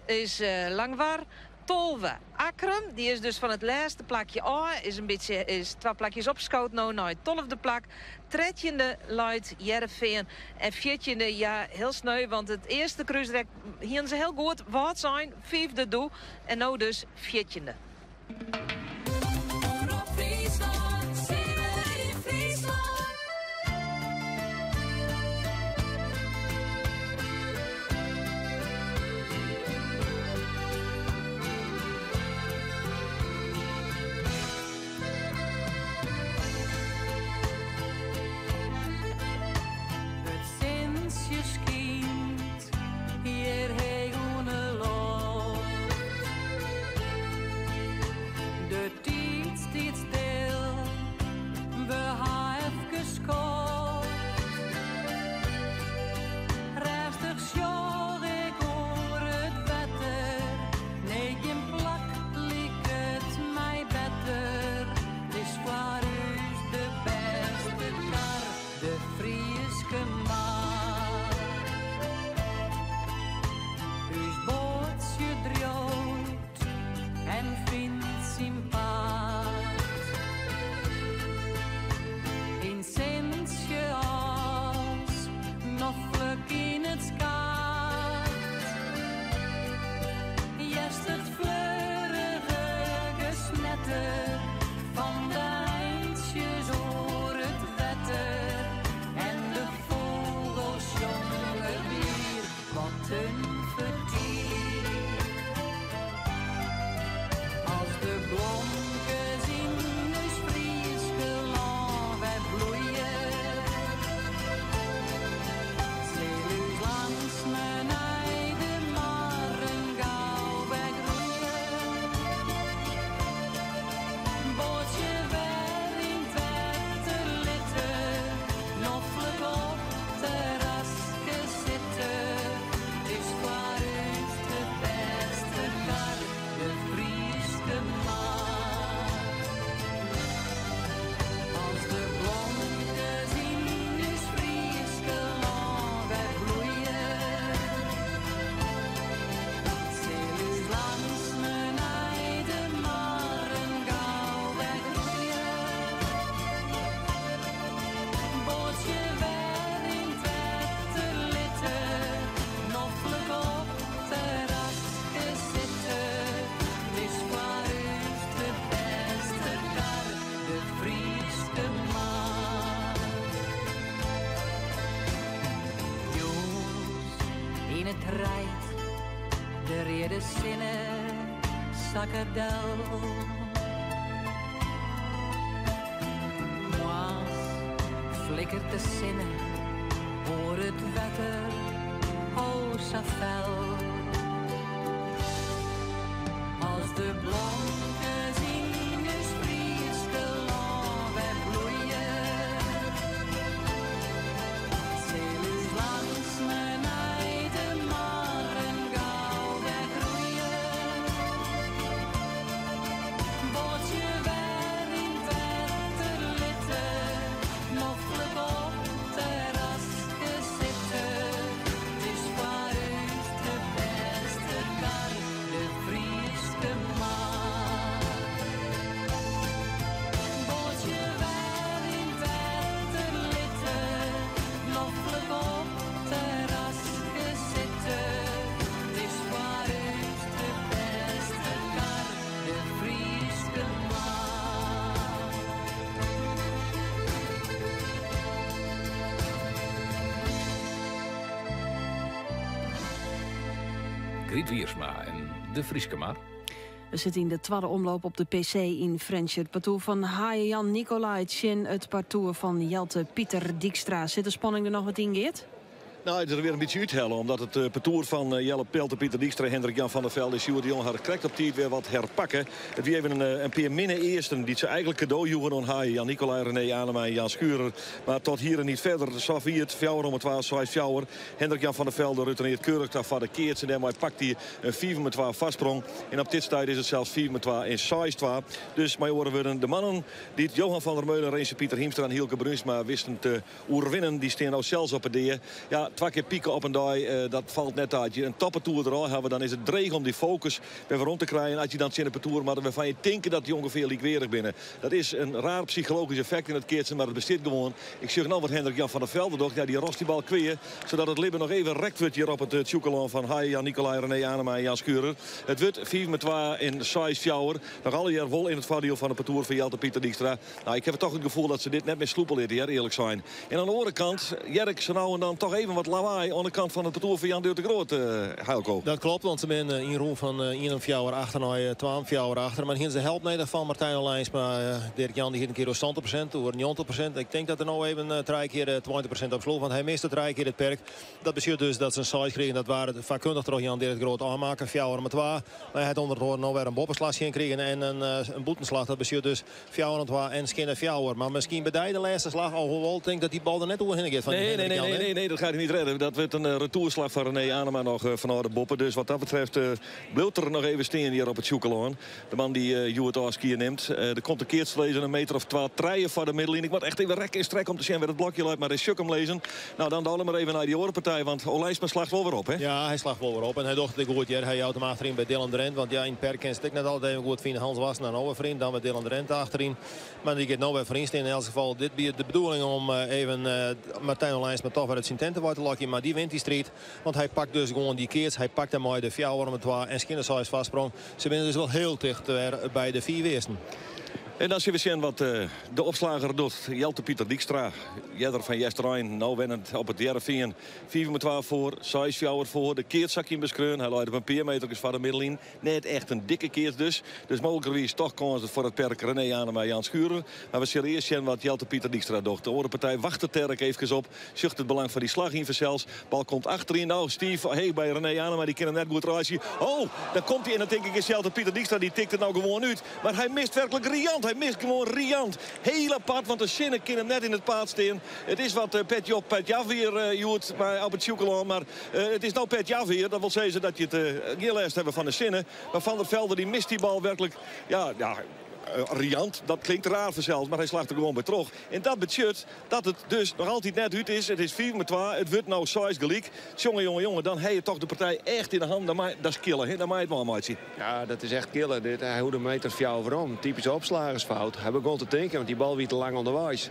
is Langwar, 12 Akkrum. Dy is dus fan it lêste plakje ôf, is in bytsje, is twa plakjes opskood no nei it 12e plak. Trettjinde leit Hearrenfean en 14e, ja, hiel sneu, want it earste krúsrek hienen se hiel goed. Wâldsein, fiifde doe en no dus 14e. Omrop Fryslân, Simmer yn Fryslân. It sintsje skynt hjir heech oan 'e loft. it reid, de reade sinne sakket del. Moarns flikkert de sinne oer it wetter, o sa fel. As de blomkes yn ús Fryske lân wer bloeie, sil ús langstme nei de marren gau wer groeie. Boatsje wer yn 't wetter litte, noflik op 't terraske sitte. 't Is foar ús de bêste kar, de Fryske mar. Boatsje wer yn 't wetter litte, noflik op 't terraske sitte. 't Is foar ús de bêste kar, de Fryske mar. Griet Wiersma en de Fryske Mar. We sitte yn de twadde omloop op de PC yn Frjentsjer. It partoer fan Haye Jan Nicolai tsjin it partoer fan Jelte Pieter Dykstra. Sit de spanning der noch wat yn, Geert? Nou, it is der wer in bytsje úthelle, omdat it eh, partoer fan eh, Jelle Jelte Pieter Dykstra, Hendrik Jan van der Velde en Sjoerd de Jong har krekt op tiid wer wat herpakke. It wie even in, eh, in pear minne earsten dy't se eigentlik kado joegen oan Haye Jan Nicolai, René Anema en Jan Schurer. Mar tot hier en niet verder. Sa wie it fjouwer om twa, seis fjouwer. Hendrik Jan van der Velde retournearret keurich ta foar de keats en dêrmei pakt hy in 5-2 foarsprong. En op dit stuit is it sels 5-2 en 6-2. Dus mei oare wurden, de mannen dy't Johan van der Meulen, Renze Pieter Hiemstra en Hylke Bruinsma wisten te oerwinnen, dy stean no sels op 'e dea. Ja, twa kear pike op in dei, eh, dat falt net ta. As je in toppartoer derôf hawwe, dan is it dreech om dy fokus wer werom te krijen. As je dan tsjin in partoer moatte wêrfan je tinke dat dy ûngefear lykweardich binne. Dat is in raar psychologysk effekt yn it keatsen, mar it bestiet gewoan. Ik sjoch no wat Hendrik Jan van der Velde docht. Ja, dy rost dy bal kwea, sadat it libben noch even rekt wurdt hjir op it Tsjûkelân fan Haye Jan Nicolai, René Anema en Jan Schurer. It wurdt 5-2 en 6-4. Noch allegear wol yn it foardiel fan it partoer fan Jelte Pieter Dykstra. Nou, ik haw toch it gefoel dat se dit net mear slûpe litte, hear, earlik sein. En oan de oare kant hear ik sa no en dan toch even wat lawaai oan de kant fan it partoer fan Jan Durk de Groot, Heilko. Dat klopt, want se binne ynrûn fan 1-4 achter nei 2-4 achter. Mar hiene se help nedich fan Martijn Olijnsma. Dirk Jan dy hie in kear oer 70%, oer 90%. Ik tink dat er no even trije kear 20% op sloech, want hy miste trije kear it perk. Dat betsjut dus dat se in seis krigen. Dat waard fakkundich troch Jan Dirk de Groot ôfmakke. Fjouwer om twa. Mar hy hat ûnder oaren no wer in boppeslach tsjin krigen en in bûtenslach. Dat betsjut dus fjouwer om twa en skinne fjouwer. Mar miskien by dy de lêste slach, alhoewol tink dat dy bal der net oerhinne giet fan Nee, nee, Hendrik nee, Jan. nee, hè? nee, nee, dat gaat hij niet redden. Dat wordt een retourslag van René Anema nog fanôf de boppe. Dus wat dat betreft bliuwt er noch even stean hjir op it Sjûkelân. De man dy't hjoed ôfskie nimt. Der komt in keats lizzen, in meter of twa, trije foar de middelline. Ik moat echt even rekke en strekke om te sjen wêr't it blokje leit. Mar is sjoch 'm lizzen. Nou, dan dôle mar even nei dy oare partij, want Olijnsma slacht wol wer op, hè? Ja, hy slacht wol wer op en hy docht it ek goed, hear. Hy jout him achteryn by Dylan Drent, want ja, yn it perk kinst it ek net altyd even goed fine. Hans Wassenaar no wer foaryn, dan wer Dylan Drent achteryn. Mar dy giet no wer foaryn stean. Yn elts gefal, dit wie de bedoeling om even Martijn Olijnsma toch wer út syn tinte wei te lokjen. Mar dy wint dy striid, want hy pakt dus gewoan dy keats. Hy pakt dêrmei de fjouwer om twa en skinne seis foarsprong. Se binne dus wol hiel ticht wer by de fiif earsten. En dan sille we sjen wat de opslager docht. Jelte Pieter Dykstra, earder fan Easterein, no wennend op it Hearrenfean. 5-2 foar, 6-4 foar. De keats sa 'k him beskreaun. Hy leit op in pear meterkes foar de middelline. Net echt in dikke keats dus. Dus mooglikerwiis toch kâns foar it perk René Anema Jan Schurer. Mar we sille earst sjen wat Jelte Pieter Dykstra docht. De oare partij wachtet dêr ek eefkes op. Sjocht it belang fan dy slach yn fansels. Bal komt achteryn. Nou, Steve, hey, by René Anema, dy kin him net goed reitsje. Oh, dan komt hy en dan tink ik is Jelte Pieter Dykstra, dy tikt it no gewoan út. Mar hy mist werklik riant. Hy mist gewoan riant. Hiel apart, want de sinne kin him net yn it paad stean. It is wat petje op, petje af hjir hjoed by op it Sjûkelân. Mar it is no petje af hjir. Dat wol sizze dat je it gjin lêst hawwe fan de sinne. Mar Van der Velde dy mist dy bal werklik. Ja, ja, riant, dat klinkt raar fansels, mar hy slacht der gewoan by troch. En dat betsjut dat it dus noch altyd net út is. It is fiif om twa, it wurdt no seis gelyk. Tsjonge, jonge, jonge, dan ha je toch de partij echt yn de hannen. Dan mei, dat is kille, hè? Dan mei it wol meitsje. Ja, dat is echt kille. Dit, hy hoegde in meter fjouwer werom. Typyske opslagersfout. Hy begûn te tinken, want dy bal wie te lang ûnderweis.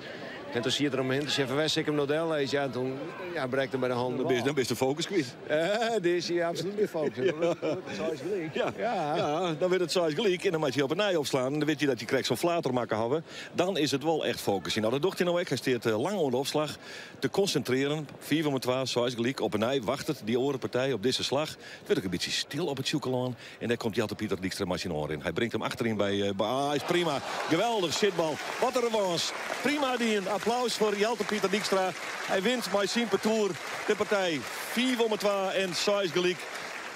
En toen siet er om him te sjen fan wêr sil ik him no dellizze. Ja, en toen ja, brekt him by de hannen de Dan bist de focus kwyt. Dêr is hy absolút gjin focus. Dan wurdt it seis gelyk. Ja. Ja, dan wurdt it seis gelyk en dan moat je op 'e nij opslaan. En dan wit je dat je krekt zo'n flater makke hawwe. Dan is it wol echt focusjen. Nou, dat docht hy no ek. Hy stiet lang oan de opslach te konsintrearjen. Fiif om twa, seis gelyk. Op 'e nij wachtet dy oare partij op dizze slach. It wurdt ek in bytsje stil op it Sjûkelân. En dêr komt Jelte Pieter Dykstra mei syn oanrin. Hy bringt him achteryn by... Ah, is prima. Geweldich sjitbal. Wat in revanche. Prima dien. Applaus foar Jelte Pieter Dykstra. Hy wint mei syn partoer de partij. Fiif om twa en seis gelyk.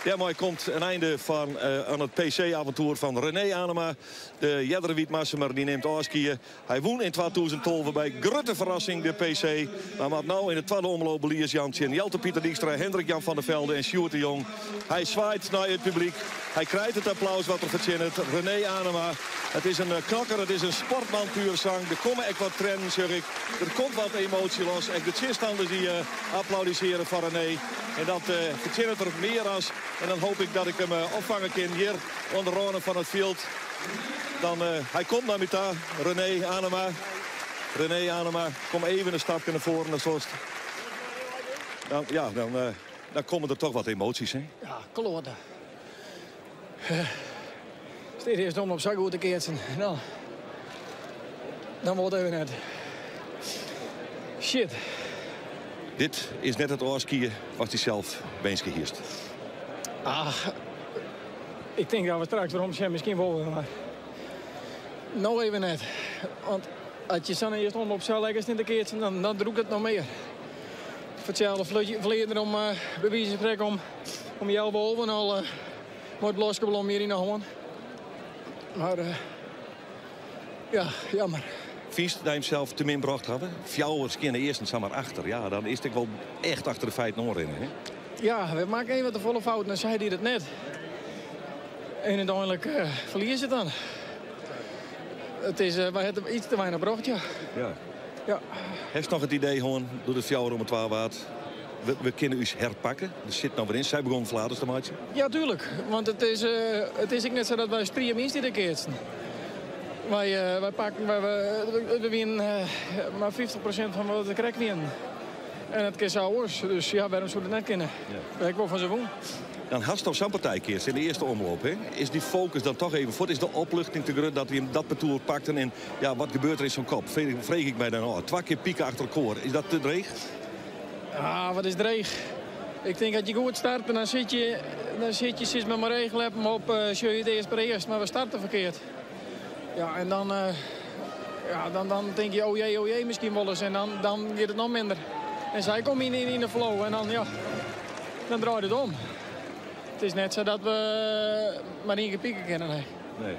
Dêrmei komt in einde fan oan it PC-aventoer fan René Anema. De eardere Wytmarsumer dy nimt ôfskie. Hy wûn yn 2012 by grutte ferrassing de PC. Mar moat no yn de twadde omloop belies jaan tsjin Jelte Pieter Dykstra, Hendrik Jan van der Velde en Sjoerd de Jong. Hy swaait nei it publyk. Hy krijt it applaus wat er fertsjinnet. René Anema. It is in knokker, it is in sportman puer sang. Der komme ek wat triennen, sjoch ik. Der komt wat emoasje los. Ek de tsjinstanners dy applaudisearje foar René. En dat fertsjinnet er mear as. En dan hoop ik dat ik him opfange kin hjir oan de râne fan it fjild. Dan, hy komt nei my ta, René Anema. René Anema, kom even in stapke nei foaren, dan soest. Dan, ja, dan, dan komme der toch wat emoasjes, hè? Ja, kloate. Steat earst om op sa goed te keatsen. Nou, dan wol it even net. Shit. Dit is net it ôfskie watst dysels winske hiest. Ach, ik tink dat we straks werom sjen, miskien wol, mar no even net. Want as je sa'n earste omloop sa lekker stean te keatsen, dan, dan drûkt it noch mear. Foar itselde flean der om, by wize fan sprekken, om healwei alven al mei it bloaskeblom hjir yn de hân. Mar ja, jammer. Fynst dat je himsels te min brocht hawwe? Fjouwer skjinne earsten samar achter. Ja, dan is it ek wol echt achter de feiten oanrinnen, hè? Ja, we makken even te folle fouten en sy die it net. En úteinlik ferlies it dan. It is, wy hawwe iets te weinich brocht, ja. Ja. Ja. Hast noch it idee hân, doe't it fjouwer om twa waard, we kinne ús herpakke? Der sit noch wer yn. Sy begûnen flaters te meitsjen. Ja, tuerlik. Want it is ek net sa dat wy striemin stean te keatsen. Wy, wy pakken, wy, we wienen mar 50% fan wat we krekt wienen. En it kin sa oars, dus ja, wêrom soe dat net kinne? Ja. Ik wol fan se wûn. Dan hast al sa'n partij keatst yn de earste omloop. Hè? Is dy focus dan toch even fuort? Is de opluchting te grut dat hy him dat partoer pakt? En ja, wat gebeurt der yn sa'n kop? Freegje ik my dan ôf. Twa kear pike achter elkoar. Is dat te dreech? Ah, wat is dreech? Ik tink dat je goed start en dan sit je sis mar eachleppen op, sjoch je it earst per earst, mar we starte ferkeard. Ja, en dan, ja, dan tink je, oh jee, oh jee, miskien wolris. En dan giet it noch minder. En sy komme yn de flow en dan, ja, dan draait it om. It is net sa dat we mar ien kear pike kinne, nee. Nee.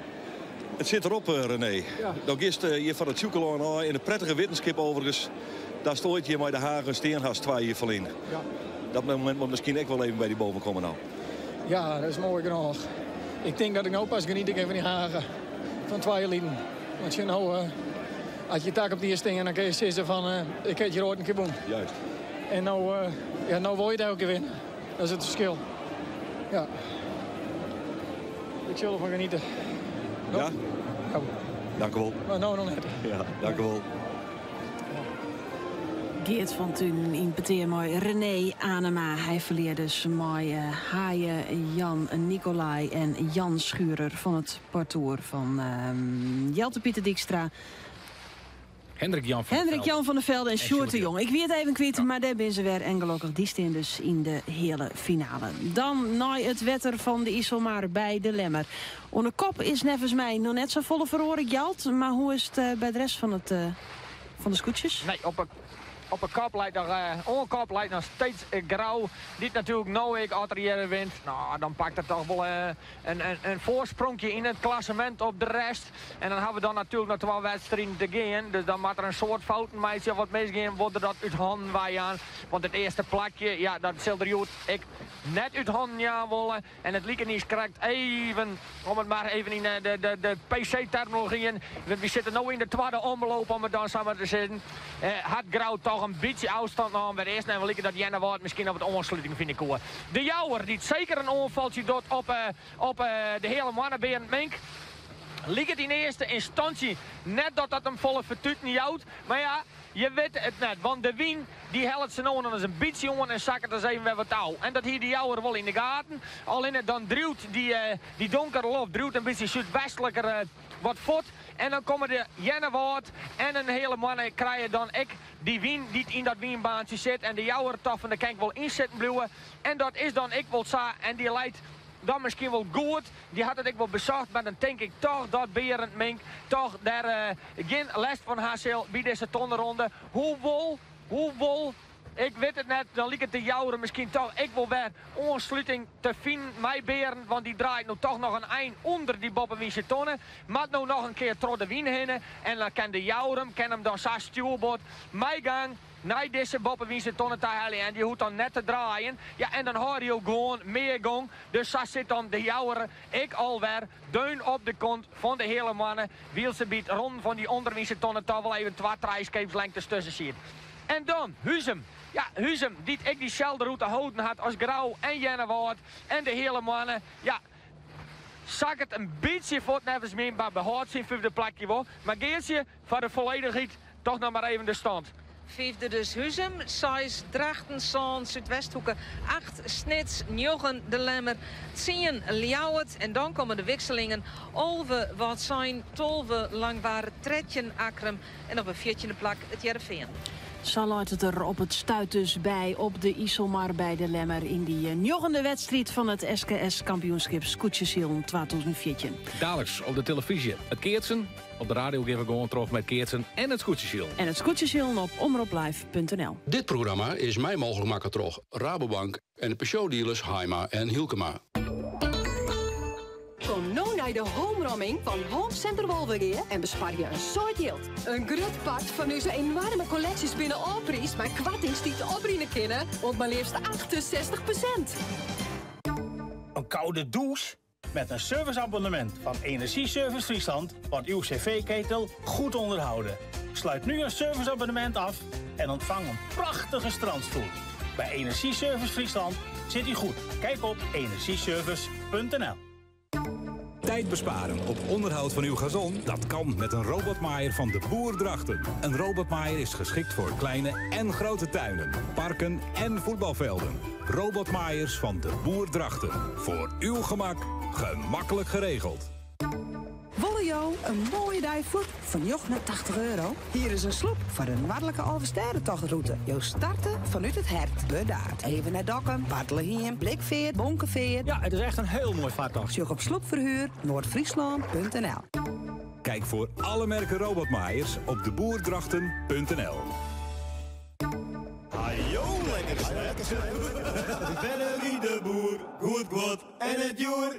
It sit derop, René. Ja. Do giest hjir fan it Sjûkelân ôf yn in prettige wittenskip overigens. Datst oait hjir mei de Hagen stean hast twa jier ferlyn. Ja. Dat momint moat miskien ek wol even by dy boven komme no. Ja, dat is moai genôch. Ik tink dat ik no pas geniet kin fan dy hage fan twa jier lyn. Want je no, as je tak op dy stean, dan kin je sizze fan ik ha hjir oait in kear wûn. Juist. En no, ja, no wol je it elke kear winne. Dat is it ferskil. Ja. Ik sil derfan geniete. Ja? Ja. Dank u wol. Mar no noch net. Ja, dank u wol. Geert van Tunen yn petear mei René Anema. Hy ferlear dus mei Haye, Jan Nicolai en Jan Schurer fan it partoer fan Jelte Pieter Dykstra. Hendrik Jan van der Hendrik Velde. Jan van der Velde en En Sjoerd Sjoerd de de Jong. Ik wie it even kwyt, mar dêr binne se wer. En gelokkich, dy stean dus yn de heale finale. Dan nei it wetter fan de Iselmar by de Lemmer. Oan de kop is neffens my noch net safolle feroare, Gjalt. Mar hoe is it by de rest fan, it, fan de skûtsjes? Nee, op de kop leit noch, oan kop leit noch steeds Grou. Dy't natuerlik no ek as er hjir wint, nou, dan pakt er toch wol in foarspronkje yn it klassemint op de rest. En dan hawwe we dan natuerlik noch twa wedstriden te gean. Dus dan moat er in soad fouten meitsje of wat misgean, wol er dat út hannen wei jaan. Want it earste plakje, ja, dat sil er hjoed ek net út hannen jaan wolle. En it liket niiskrekt even, om it mar even yn de PC-terminologyen, want wy sitte no yn de twadde omloop om it dan sa mar te sizzen, hat Grou toch in bytsje ôfstân naam. Wer earst even like dat Earnewâld miskien noch wat oansluting fine koe. De Jouwer, dy't seker in oanfaltsje docht op de Heale Moanne Berend Mink, liket yn earste ynstânsje net dat dat him folle fertuten jout. Mar ja, Je witte it net, want de wyn dy hellet se no en dan ris in bytsje oan en sakket ris even wer wat ôf. En dat hie de Jouwer wol yn de gaten. Allinne dan driuwt dy donkere loft driuwt in bytsje súdwestliker wat fuort. En dan komme de Earnewâld en in Heale Moanne krije dan ek dy wyn dy't yn dat wynbaantsje sit. En de Jouwer tocht fan der kin ik wol ynsitten bliuwe. En dat is dan ek wol sa. En dy leit dan miskien wol goed. Dy hat it ek wol besocht, mar dan tink ik toch dat Berend Mink toch dêr gjin lêst fan ha sil by dizze tonneronde. Hoewol, hoewol, ik wit it net, dan liket de Jouwer miskien toch ek wol wer oansluting te finen mei Berend, want dy draait no toch noch in ein ûnder dy boppewynse tonne. Moat no noch in kear troch de wyn hinne en dan kin de Jouwer him, kin him dan sa stjoerbord mei gang nei dizze boppewynse tonne ta helje en dy hoecht dan net te draaien. Ja, en dan hâlde jo gewoan mear gong. Dus sa sit dan de Jouwer ek alwer deun op de kont fan de Heale Moanne, wylst der by it ronnen fan dy ûnderwynse tonne toch wol even twa, trije skeepslengtes tusken siet. En dan Huzum. Ja, Huzum, dy't ek dyselde rûte holden hat as Grou en Earnewâld en de Heale Moanne. Ja, sakket in bytsje fuort neffens my, mar behâldt syn fyfde plakje wol. Mar Geartsje, foar de folledichheid toch noch mar even de stand. Fyfde dus Huzum, seis Drachten, sân Súdwesthoeke, acht Snits, njoggen De Lemmer, tsien Ljouwert en dan komme de wikselingen, 11 Wâldsein, 12 Langwar, 13 Akkrum en op it fjirtjinde plak it Hearrenfean. Sa leit it der op it stuit dus by op de Iselmar by De Lemmer yn dy njoggende wedstriid fan it SKS-kampioenskip skûtsjesilen 2014. Daliks op de telefyzje it keatsen. Op de radio gean we gewoan troch mei keatsen en it skûtsjesilen. En it skûtsjesilen op omroplive.nl. Dit programma is mei mooglik makke troch Rabobank en de Peugeot-dealers Haima en Hylkema. Kom no nei de homromming fan Home Center Wolvegea en besparje in soad jild. In grut part fan ús enoarme kolleksjes binne ôfpriisd mei koartings dy't oprinne kinne oant mar leafst 68%. In koude dûs? Met een serviceabonnement van Energieservice Friesland wordt uw cv-ketel goed onderhouden. Sluit nu een serviceabonnement af en ontvang een prachtige strandstoel. Bij Energieservice Friesland zit u goed. Kijk op energieservice.nl. Tijd besparen op onderhoud van uw gazon? Dat kan met een robotmaaier van de Boer Drachten. Een robotmaaier is geschikt voor kleine en grote tuinen, parken en voetbalvelden. Robotmaaiers van de Boer Drachten. Voor uw gemak, gemakkelijk geregeld. Wolle jo in moaie dei fuort foar 89 euro? Hier is in sloep foar de Noardlike Alvestêdetochtroute. Jo starte fanút it hert, Burdaard. Even nei Dokkum, Bartlehiem, Blikfeart, Bonkefeart. Ja, it is echt in hiel moai fartocht. Sjoch op sloepverhuur-noordfriesland.nl. Kijk voor alle merken robotmaaiers op deboerdrachten.nl. Hajo, lekker snel. Bennerie de Boer, goed goed en it djoer.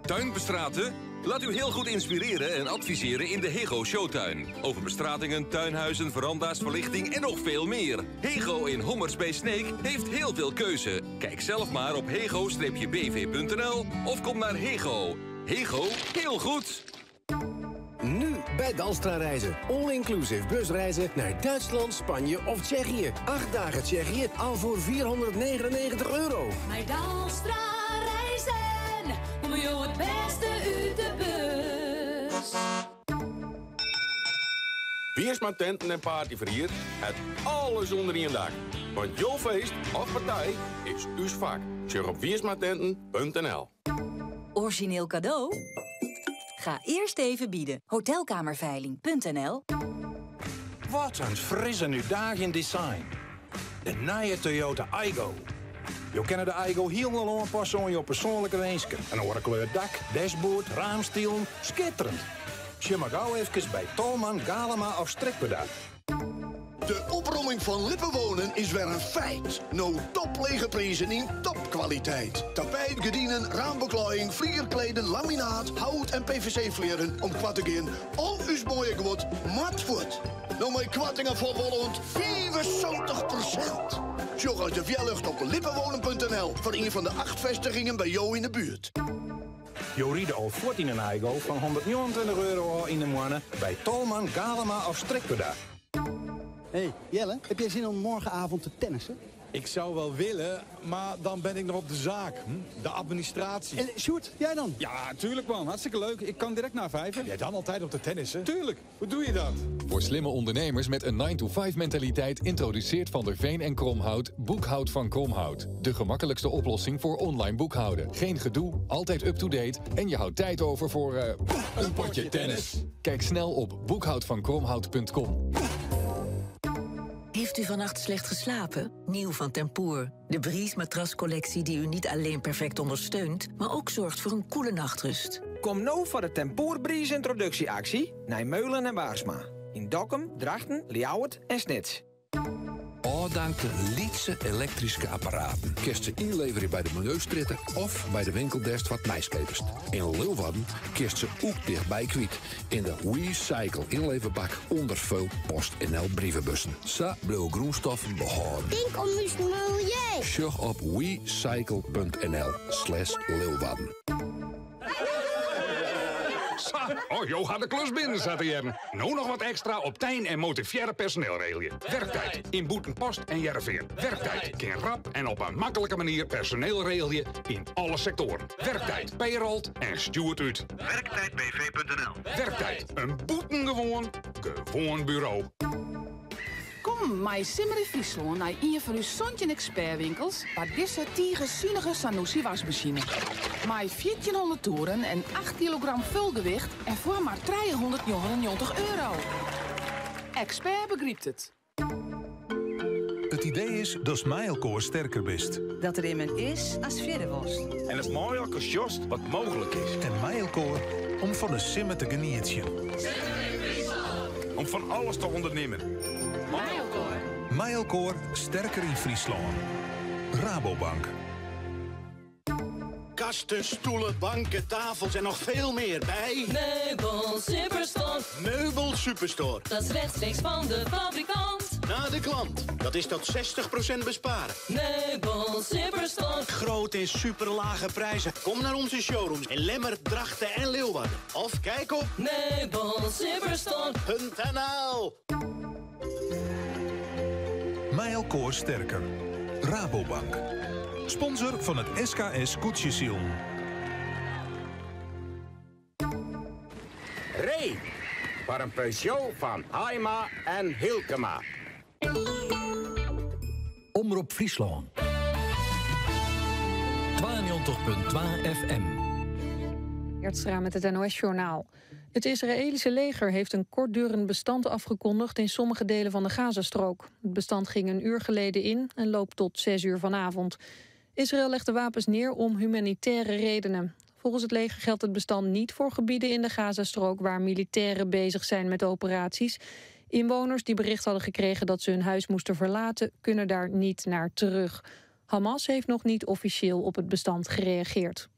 Tuinbestraten? Laat u heel goed inspireren en adviseren in de Hego Showtuin. Over bestratingen, tuinhuizen, veranda's, verlichting en nog veel meer. Hego in Hommers bij Sneek heeft heel veel keuze. Kijk zelf maar op hego-bv.nl of kom naar Hego. Hego, heel goed! Nu bij Dalstra Reizen. All-inclusive busreizen naar Duitsland, Spanje of Tsjechië. 8 dagen Tsjechië al voor 499 euro. Mei Dalstra Reizen, komme jo it bêste út de bus. Wiersma Tenten en Partyverhier, het alles ûnder ien dak. Want jo feest of partij is ús fak. Sjoch op wiersmatenten.nl. Origineel cadeau? Ga eerst even bieden. Hotelkamerveiling.nl Wat in fris en útdaagjend design. De nije Toyota Aygo. Jo kinne de Aygo hielendal oanpasse oan jo persoanlike winsken. In oare kleur dak, dashboard, raamstilen. Skitterend. Sjoch mar gau efkes by Tolman, Galema of Strikwerda. De opromming fan Lippenwonen is wer in feit. No toplege prizen yn topkwaliteit. Tapijt, gerdinen, raambeklaaiïng, flierkleden, laminaat, hout en PVC-flierren om koart te gean. Al ús moaie guod moat fuort. No mei koartingen fan wol oant 75%. Sjoch as de wjerlucht op lippenwonen.nl foar ien fan de acht festigingen by jo yn 'e buert. Jo ride al fuort yn in Aygo fan 129 euro ôf yn 'e moanne by Tolman, Galema of Strikwerda. Hey Jelle, heb jij zin om morgenavond te tennissen? Ik zou wel willen, maar dan ben ik nog op de zaak. Hm? De administratie. En Sjoerd, jij dan? Ja, tuurlijk man. Hartstikke leuk. Ik kan direct na vijven. Jij dan altijd op de tennissen? Tuurlijk. Hoe doe je dat? Voor slimme ondernemers met een 9-to-5 mentaliteit introduceert Van der Veen en Kromhout Boekhoud van Kromhout. De gemakkelijkste oplossing voor online boekhouden. Geen gedoe, altijd up-to-date en je houdt tijd over voor een potje tennis. Kijk snel op boekhoudvankromhout.com. Heeft u vannacht slecht geslapen? Nieuw van Tempoor. De Breeze matrascollectie die u niet alleen perfect ondersteunt, maar ook zorgt voor een koele nachtrust. Kom nou voor de Tempoor Breeze introductieactie naar Meulen en Baarsma. In Dokkum, Drachten, Ljouwert en Snits. Ôfdankte lytse elektryske apparaten kinst se ynleverje by de miljeustrjitte of by de winkeldest wat nijskepest. In Leeuwarden kinst se ek tichtby kwyt yn de WeCycle ynleverbak ûnder veel PostNL brievebussen. Sa bliuwe grûnstoffen behâlden. Tink om ús miljeu. Sjoch op wecycle.nl/leeuwarden. Sa, oh, jo ha de klus binnen, sa te hearren. No noch wat ekstra op tyn en motivearre personeel regelje. Werktijd yn Bûtenpost en Hearrenfean. Werktijd kin rap en op in maklike manier personeel regelje yn alle sektoaren. Werktijd payrolt en stjoert út. Werktijdbv.nl Werktijd, in bûtengewoan, gewoan buro. Kom mei Simmer yn Fryslân nei ien fan ús 17 ekspertwinkels foar dizze tige sunige Zanussi wasmasine. Mei 1400 toeren en 8 kilogram fulgewicht en foar mar 399 euro. Expert begrypt it. It idee is datst mei elkoar sterker bist. Dat der immen is ast fierder wolst. En datst mei elkoar sjochst wat mooglik is. En mei elkoar om fan de simmer te genietsjen. Om fan alles te ûndernimmen. Mei elkoar. Mei elkoar sterker yn Fryslân. Rabobank. Kasten, stoelen, banken, tafels en nog veel meer bij... Meubel Superstore. Meubel Superstore. Dat is rechtstreeks van de fabrikant. Naar de klant. Dat is tot 60% besparen. Meubel Superstore. Groot in superlage prijzen. Kom naar onze showrooms in Lemmer, Drachten en Leeuwarden. Of kijk op meubelsuperstore.nl Mei elkoar sterker. Rabobank. Sponsor fan it SKS Skûtsjesilen. Ree foar in Peugeot fan Haima en Hylkema. Omrop Fryslân. 92.2 FM. Gertstra met het NOS-journaal. Het Israëlische leger heeft een kortdurend bestand afgekondigd in sommige delen van de Gazastrook. Het bestand ging een uur geleden in en loopt tot 6 uur vanavond. Israël legt de wapens neer om humanitaire redenen. Volgens het leger geldt het bestand niet voor gebieden in de Gazastrook waar militairen bezig zijn met operaties. Inwoners die bericht hadden gekregen dat ze hun huis moesten verlaten, kunnen daar niet naar terug. Hamas heeft nog niet officieel op het bestand gereageerd.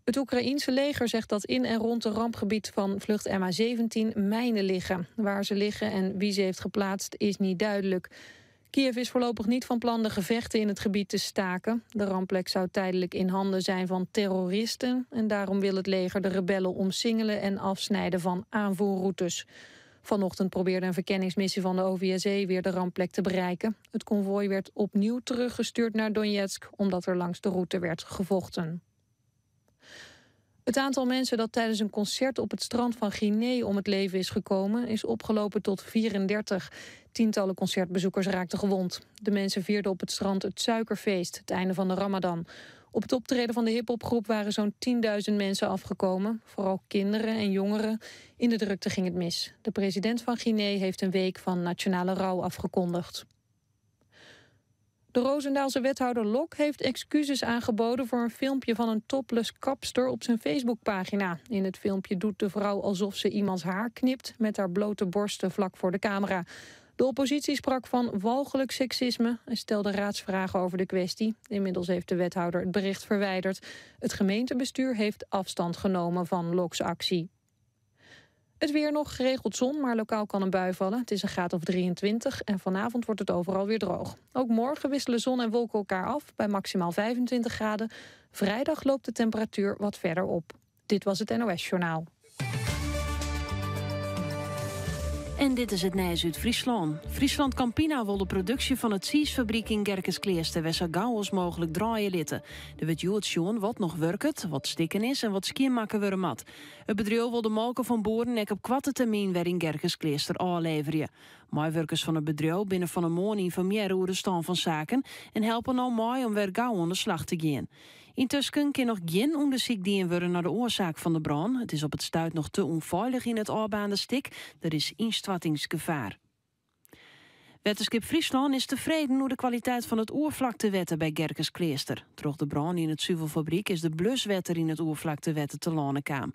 Het Oekraïense leger zegt dat in en rond het rampgebied van vlucht MH17 mijnen liggen. Waar ze liggen en wie ze heeft geplaatst is niet duidelijk. Kiev is voorlopig niet van plan de gevechten in het gebied te staken. De rampplek zou tijdelijk in handen zijn van terroristen. En daarom wil het leger de rebellen omsingelen en afsnijden van aanvoerroutes. Vanochtend probeerde een verkenningsmissie van de OVSE weer de rampplek te bereiken. Het konvooi werd opnieuw teruggestuurd naar Donetsk omdat er langs de route werd gevochten. Het aantal mensen dat tijdens een concert op het strand van Guinea om het leven is gekomen is opgelopen tot 34. Tientallen concertbezoekers raakten gewond. De mensen vierden op het strand het suikerfeest, het einde van de Ramadan. Op het optreden van de hiphopgroep waren zo'n 10.000 mensen afgekomen. Vooral kinderen en jongeren. In de drukte ging het mis. De president van Guinea heeft een week van nationale rouw afgekondigd. De Roosendaalse wethouder Lok heeft excuses aangeboden voor een filmpje van een topless kapster op zijn Facebookpagina. In het filmpje doet de vrouw alsof ze iemands haar knipt met haar blote borsten vlak voor de camera. De oppositie sprak van walgelijk seksisme en stelde raadsvragen over de kwestie. Inmiddels heeft de wethouder het bericht verwijderd. Het gemeentebestuur heeft afstand genomen van Loks actie. Het weer nog geregeld zon, maar lokaal kan een bui vallen. Het is een graad of 23 en vanavond wordt het overal weer droog. Ook morgen wisselen zon en wolken elkaar af bij maximaal 25 graden. Vrijdag loopt de temperatuur wat verder op. Dit was het NOS Journaal. En dit is it nijs út Fryslân. Friesland Campina wol de produksje fan it tsiisfabryk yn Gerkeskleaster wer sa gau as mooglik draaie litte. Der wurdt hjoed sjoen wat noch wurket, wat stikken is en wat skjinmakke wurde moat. It bedriuw wol de molke fan boeren ek op koarte termyn wer yn Gerkeskleaster ôfleverje. Meiwurkers fan it bedriuw binne fan 'e moarn ynformearre oer de stân fan saken en helpe no mei om wer gau oan de slach te gean. Yntusken kin noch gjin ûndersyk dien wurde nei de oarsaak fan de brân. It is op it stuit noch te ûnfeilich yn it ôfbaarnde stik. Der is ynstoartingsgefaar. Wetterskip Fryslân is tefreden oer de kwaliteit fan it oerflaktewetter by Gerkeskleaster. Troch de brân yn it suvelfabryk is der bluswetter yn it oerflaktewetter telâne kaam.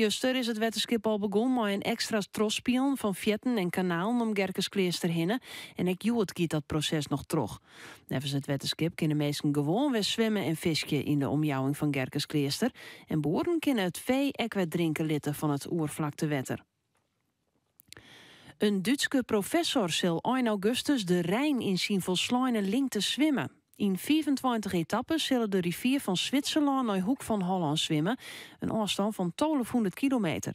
Juster is it wetterskip al begûn mei in ekstra trochspielen fan fearten en kanalen om Gerkeskleaster hinne en ek hjoed giet dat proses noch troch. Neffens it wetterskip kinne minsken gewoan wer swimme en fiskje yn de omjouwing fan Gerkeskleaster en boeren kinne it fee ek wer drinke litte fan it oerflaktewetter. In Dútske professor sil ein augustus de Rijn yn syn folsleine lingte swimme. Yn 25 etappes sil er de rivier fan Switserlân nei Hoek fan Hollân swimme, in ôfstân fan 1200 kilometer.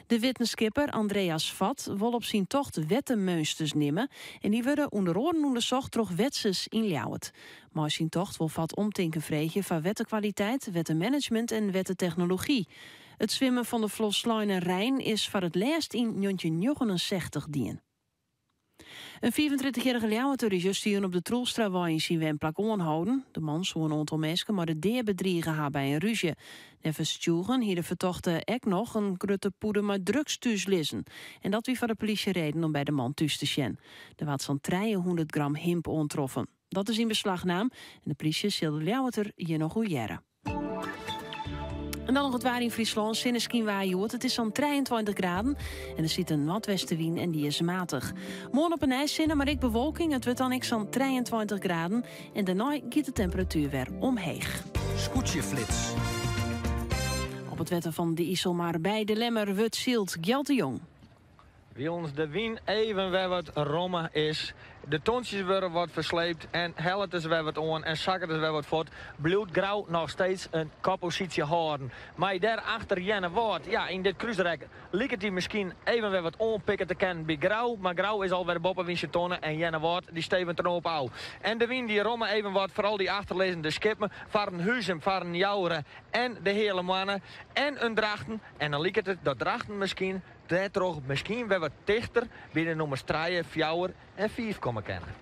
De wittenskipper Andreas Fath wol op syn tocht wettermeunsters nimme en dy wurde ûnder oaren ûndersocht troch Wetsus yn Ljouwert. Mei syn tocht wol Fath omtinken freegje foar wetterkwaliteit, wettermanagement en wettertechnology. It swimmen fan de folsleine Rijn is foar it lêst yn 1969 dien. In 35-jierrige Ljouwerter is justerjûn op de Troelstrawei yn syn wenplak oanholden. De man soe in oantal minsken mei de dea bedrige ha by in rúzje. Neffens tsjûgen hie de fertochte ek noch in grutte pûde mei drugs thús lizzen. En dat wie foar de polysje reden om by de man thús te sjen. Der waard sa'n 300 gram himp oantroffen. Dat is yn beslach naam en de plysje sil de Ljouwerter hjir noch oer hearre. En dan noch it waar yn Fryslân. Sinneskynwaar hjoed. It is sa'n 23 graden en der sit in noardwestewyn en dy is matich. Moarn op 'e nij sinne, mar ek bewolking. It wurdt dan ek sa'n 23 graden en dêrnei giet de temperatuer wer omheech. Skûtsjeflits. Op it wetter fan de Iselmar by De Lemmer wurdt syld Gjalt de Jong. Wilens de wyn even wer wat romme is, de tontsjes wurde wat fersleept en hellet es wer wat oan en sakket es wer wat fuort, bliuwt Grou noch steeds in kopposysje hâlden. Mei dêrachter Earnewâld, ja, yn dit krúsrek liket dy miskien even wer wat oanpikke te kinnen by Grou, mar Grou is al wer boppe wynse tonne en Earnewâld dy stevent der no op ôf. En de wyn dy romme even wat, foaral dy achterlizzende skippen, foar in Huzum, foar in Joure en de Heale Moanne en in Drachten. En dan liket it dat Drachten miskien dêrtroch miskien wer wat tichter by de nûmers trije, fjouwer en fiif komme kinne.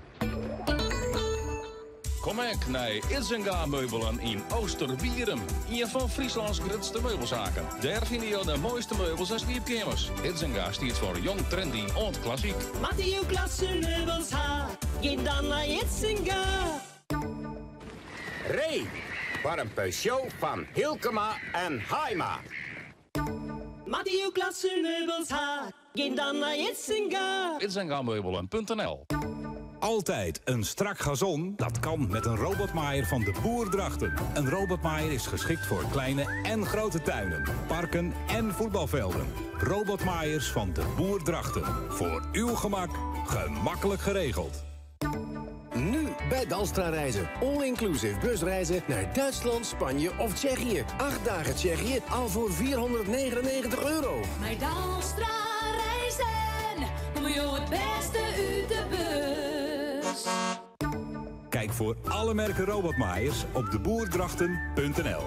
Kom ek nei Idzenga Meubelen yn Oosterwierum, ien fan Fryslâns grutste meubelsaken. Dêr fine jo de moaiste meubels en sliepkeamers. Idzenga stiet foar jong, trendy oant klassyk. Moatte jo klasse meubels ha, gean dan nei Idzenga. Ree foar in Peugeot fan Hylkema en Haima. Moatte jo klasse meubels ha, gean dan nei Idzenga. Idzengameubelen.nl Altijd een strak gazon? Dat kan met een robotmaaier van de Boer Drachten. Een robotmaaier is geschikt voor kleine en grote tuinen, parken en voetbalvelden. Robotmaaiers van de Boer Drachten. Voor uw gemak, gemakkelijk geregeld. Nu bij Dalstra Reizen. All-inclusive busreizen naar Duitsland, Spanje of Tsjechië. 8 dagen Tsjechië al voor 499 euro. Mei Dalstra Reizen komme jo it bêste út de bus. Kijk voor alle merken robotmaaiers op deboerdrachten.nl.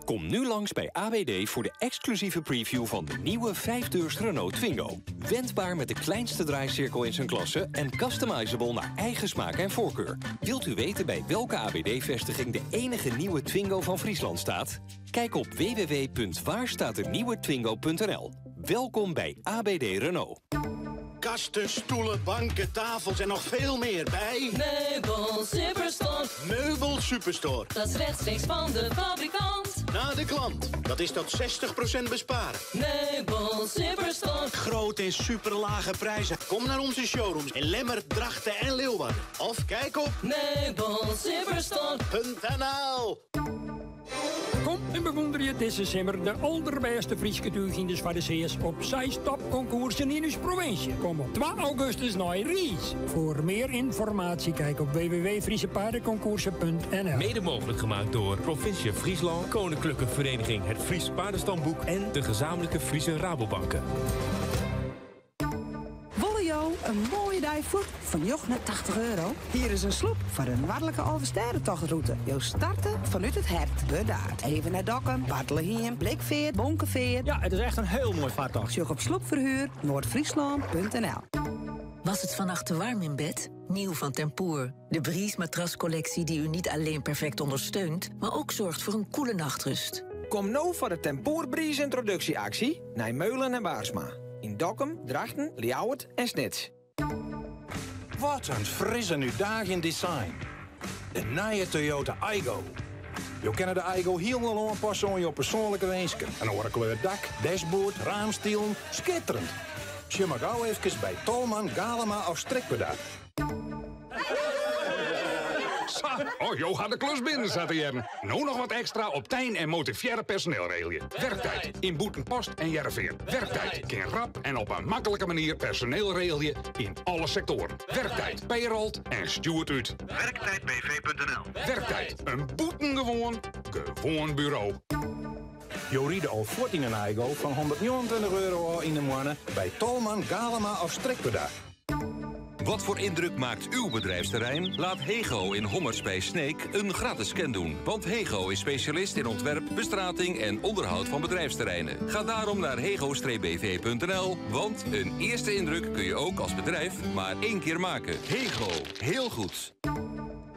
Kom nu langs bij AWD voor de exclusieve preview van de nieuwe 5-deurs Renault Twingo. Wendbaar met de kleinste draaicirkel in zijn klasse en customizable naar eigen smaak en voorkeur. Wilt u weten bij welke AWD-vestiging de enige nieuwe Twingo van Friesland staat? Kijk op www.waarstaatdenieuwetwingo.nl. Welkom bij ABD Renault. Kasten, stoelen, banken, tafels en nog veel meer bij... Meubel Superstore. Meubel Superstore. Dat is rechtstreeks van de fabrikant. Naar de klant. Dat is tot 60% besparen. Meubel Superstore. Groot en superlage prijzen. Kom naar onze showrooms in Lemmer, Drachten en Leeuwarden. Of kijk op... Meubelsuperstore.nl Kom en bewûnderje dizze simmer de alderbêste Fryske túnhynders foar de seas op seis topkonkoersen yn ús provinsje. Kom op 2 augustus nei Riis. Foar mear ynformaasje kijk op www.friesepaardenconcoursen.nl. Mede mogelijk gemaakt door Provincie Fryslân, Koninklijke Vereniging Het Fries Paardenstamboek en de gezamenlijke Friese Rabobanken. dei fuort fan 89 euro? Hier is in sloep foar de Noardlike Alvestêdetochtrûte. Jo starte fanút it hert, Burdaard. Even nei Dokkum, Bartlehiem, Blikfeart, Bonkefeart. Ja, it is echt in hiel moai fartocht. Sjoch op sloepverhuur noordfriesland.nl. Was het vannacht te warm in bed? Nieuw van Tempoor. De Breeze matrascollectie die u niet alleen perfect ondersteunt, maar ook zorgt voor een koele nachtrust. Kom no foar de Tempoor Breeze introduksje-aksje nei Meulen en Baarsma. Yn Dokkum, Drachten, Ljouwert en Snits. Wat in fris en útdaagjend design. De nije Toyota Aygo. Jo kinne de Aygo hielendal oanpasse oan jo persoanlike winsken. In oare kleur dak, dashboard, raamstilen. Skitterend! Sjoch mar gau efkes by Tolman, Galema of Strikwerda. Sa, oh, jo ha de klus binnen sa te hearren. No noch wat ekstra op tyn en motivearre personeel regelje. Werktijd yn Bûtenpost en Hearrenfean. Werktijd kin rap en op in maklike manier personeel regelje yn alle sektoaren. Werktijd payrolt en stjoert út. Werktijdbv.nl Werktijd, in bûtengewoan, gewoan buro. Jo ride al fuort yn in Aygo fan 129 euro ôf yn de moanne by Tolman, Galema of Strikwerda. Wat voor indruk maakt uw bedrijfsterrein? Laat Hego in Hommerts bij Sneek een gratis scan doen. Want Hego is specialist in ontwerp, bestrating en onderhoud van bedrijfsterreinen. Ga daarom naar hego-bv.nl, want een eerste indruk kun je ook als bedrijf maar één keer maken. Hego, heel goed.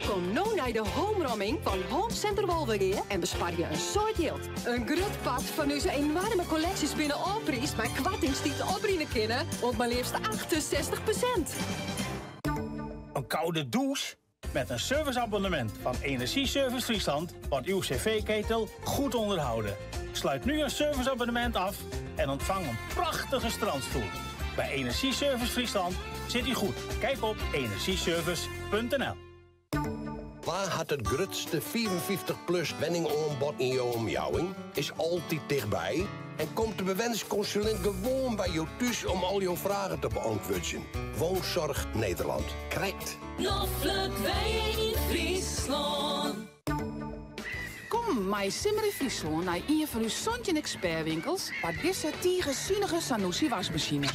Kom no nei de homeromming fan Home Center Wolvegea en besparje in soad jild. In grut part fan ús enoarme kolleksjes binne ôfpriisd mei koartings dy't oprinne kinne oant mar leafst 68%. Een koude douche? Met een serviceabonnement van Energieservice Friesland wordt uw cv-ketel goed onderhouden. Sluit nu een serviceabonnement af en ontvang een prachtige strandstoel. Bij Energieservice Friesland zit u goed. Kijk op energieservice.nl. Wa hat it grutste 55-plus wenningoanbod yn jo omjouwing? Is altyd tichtby en komt de bewennerskonsulint gewoan by jo thús om al jo fragen te beäntwurdzjen. Woonzorg Nederland. Krekt. Noflik wenje yn Fryslân. Kom mei Simmer yn Fryslân nei ien fan ús 17 ekspertwinkels foar dizze tige sunige Zanussi wasmasine.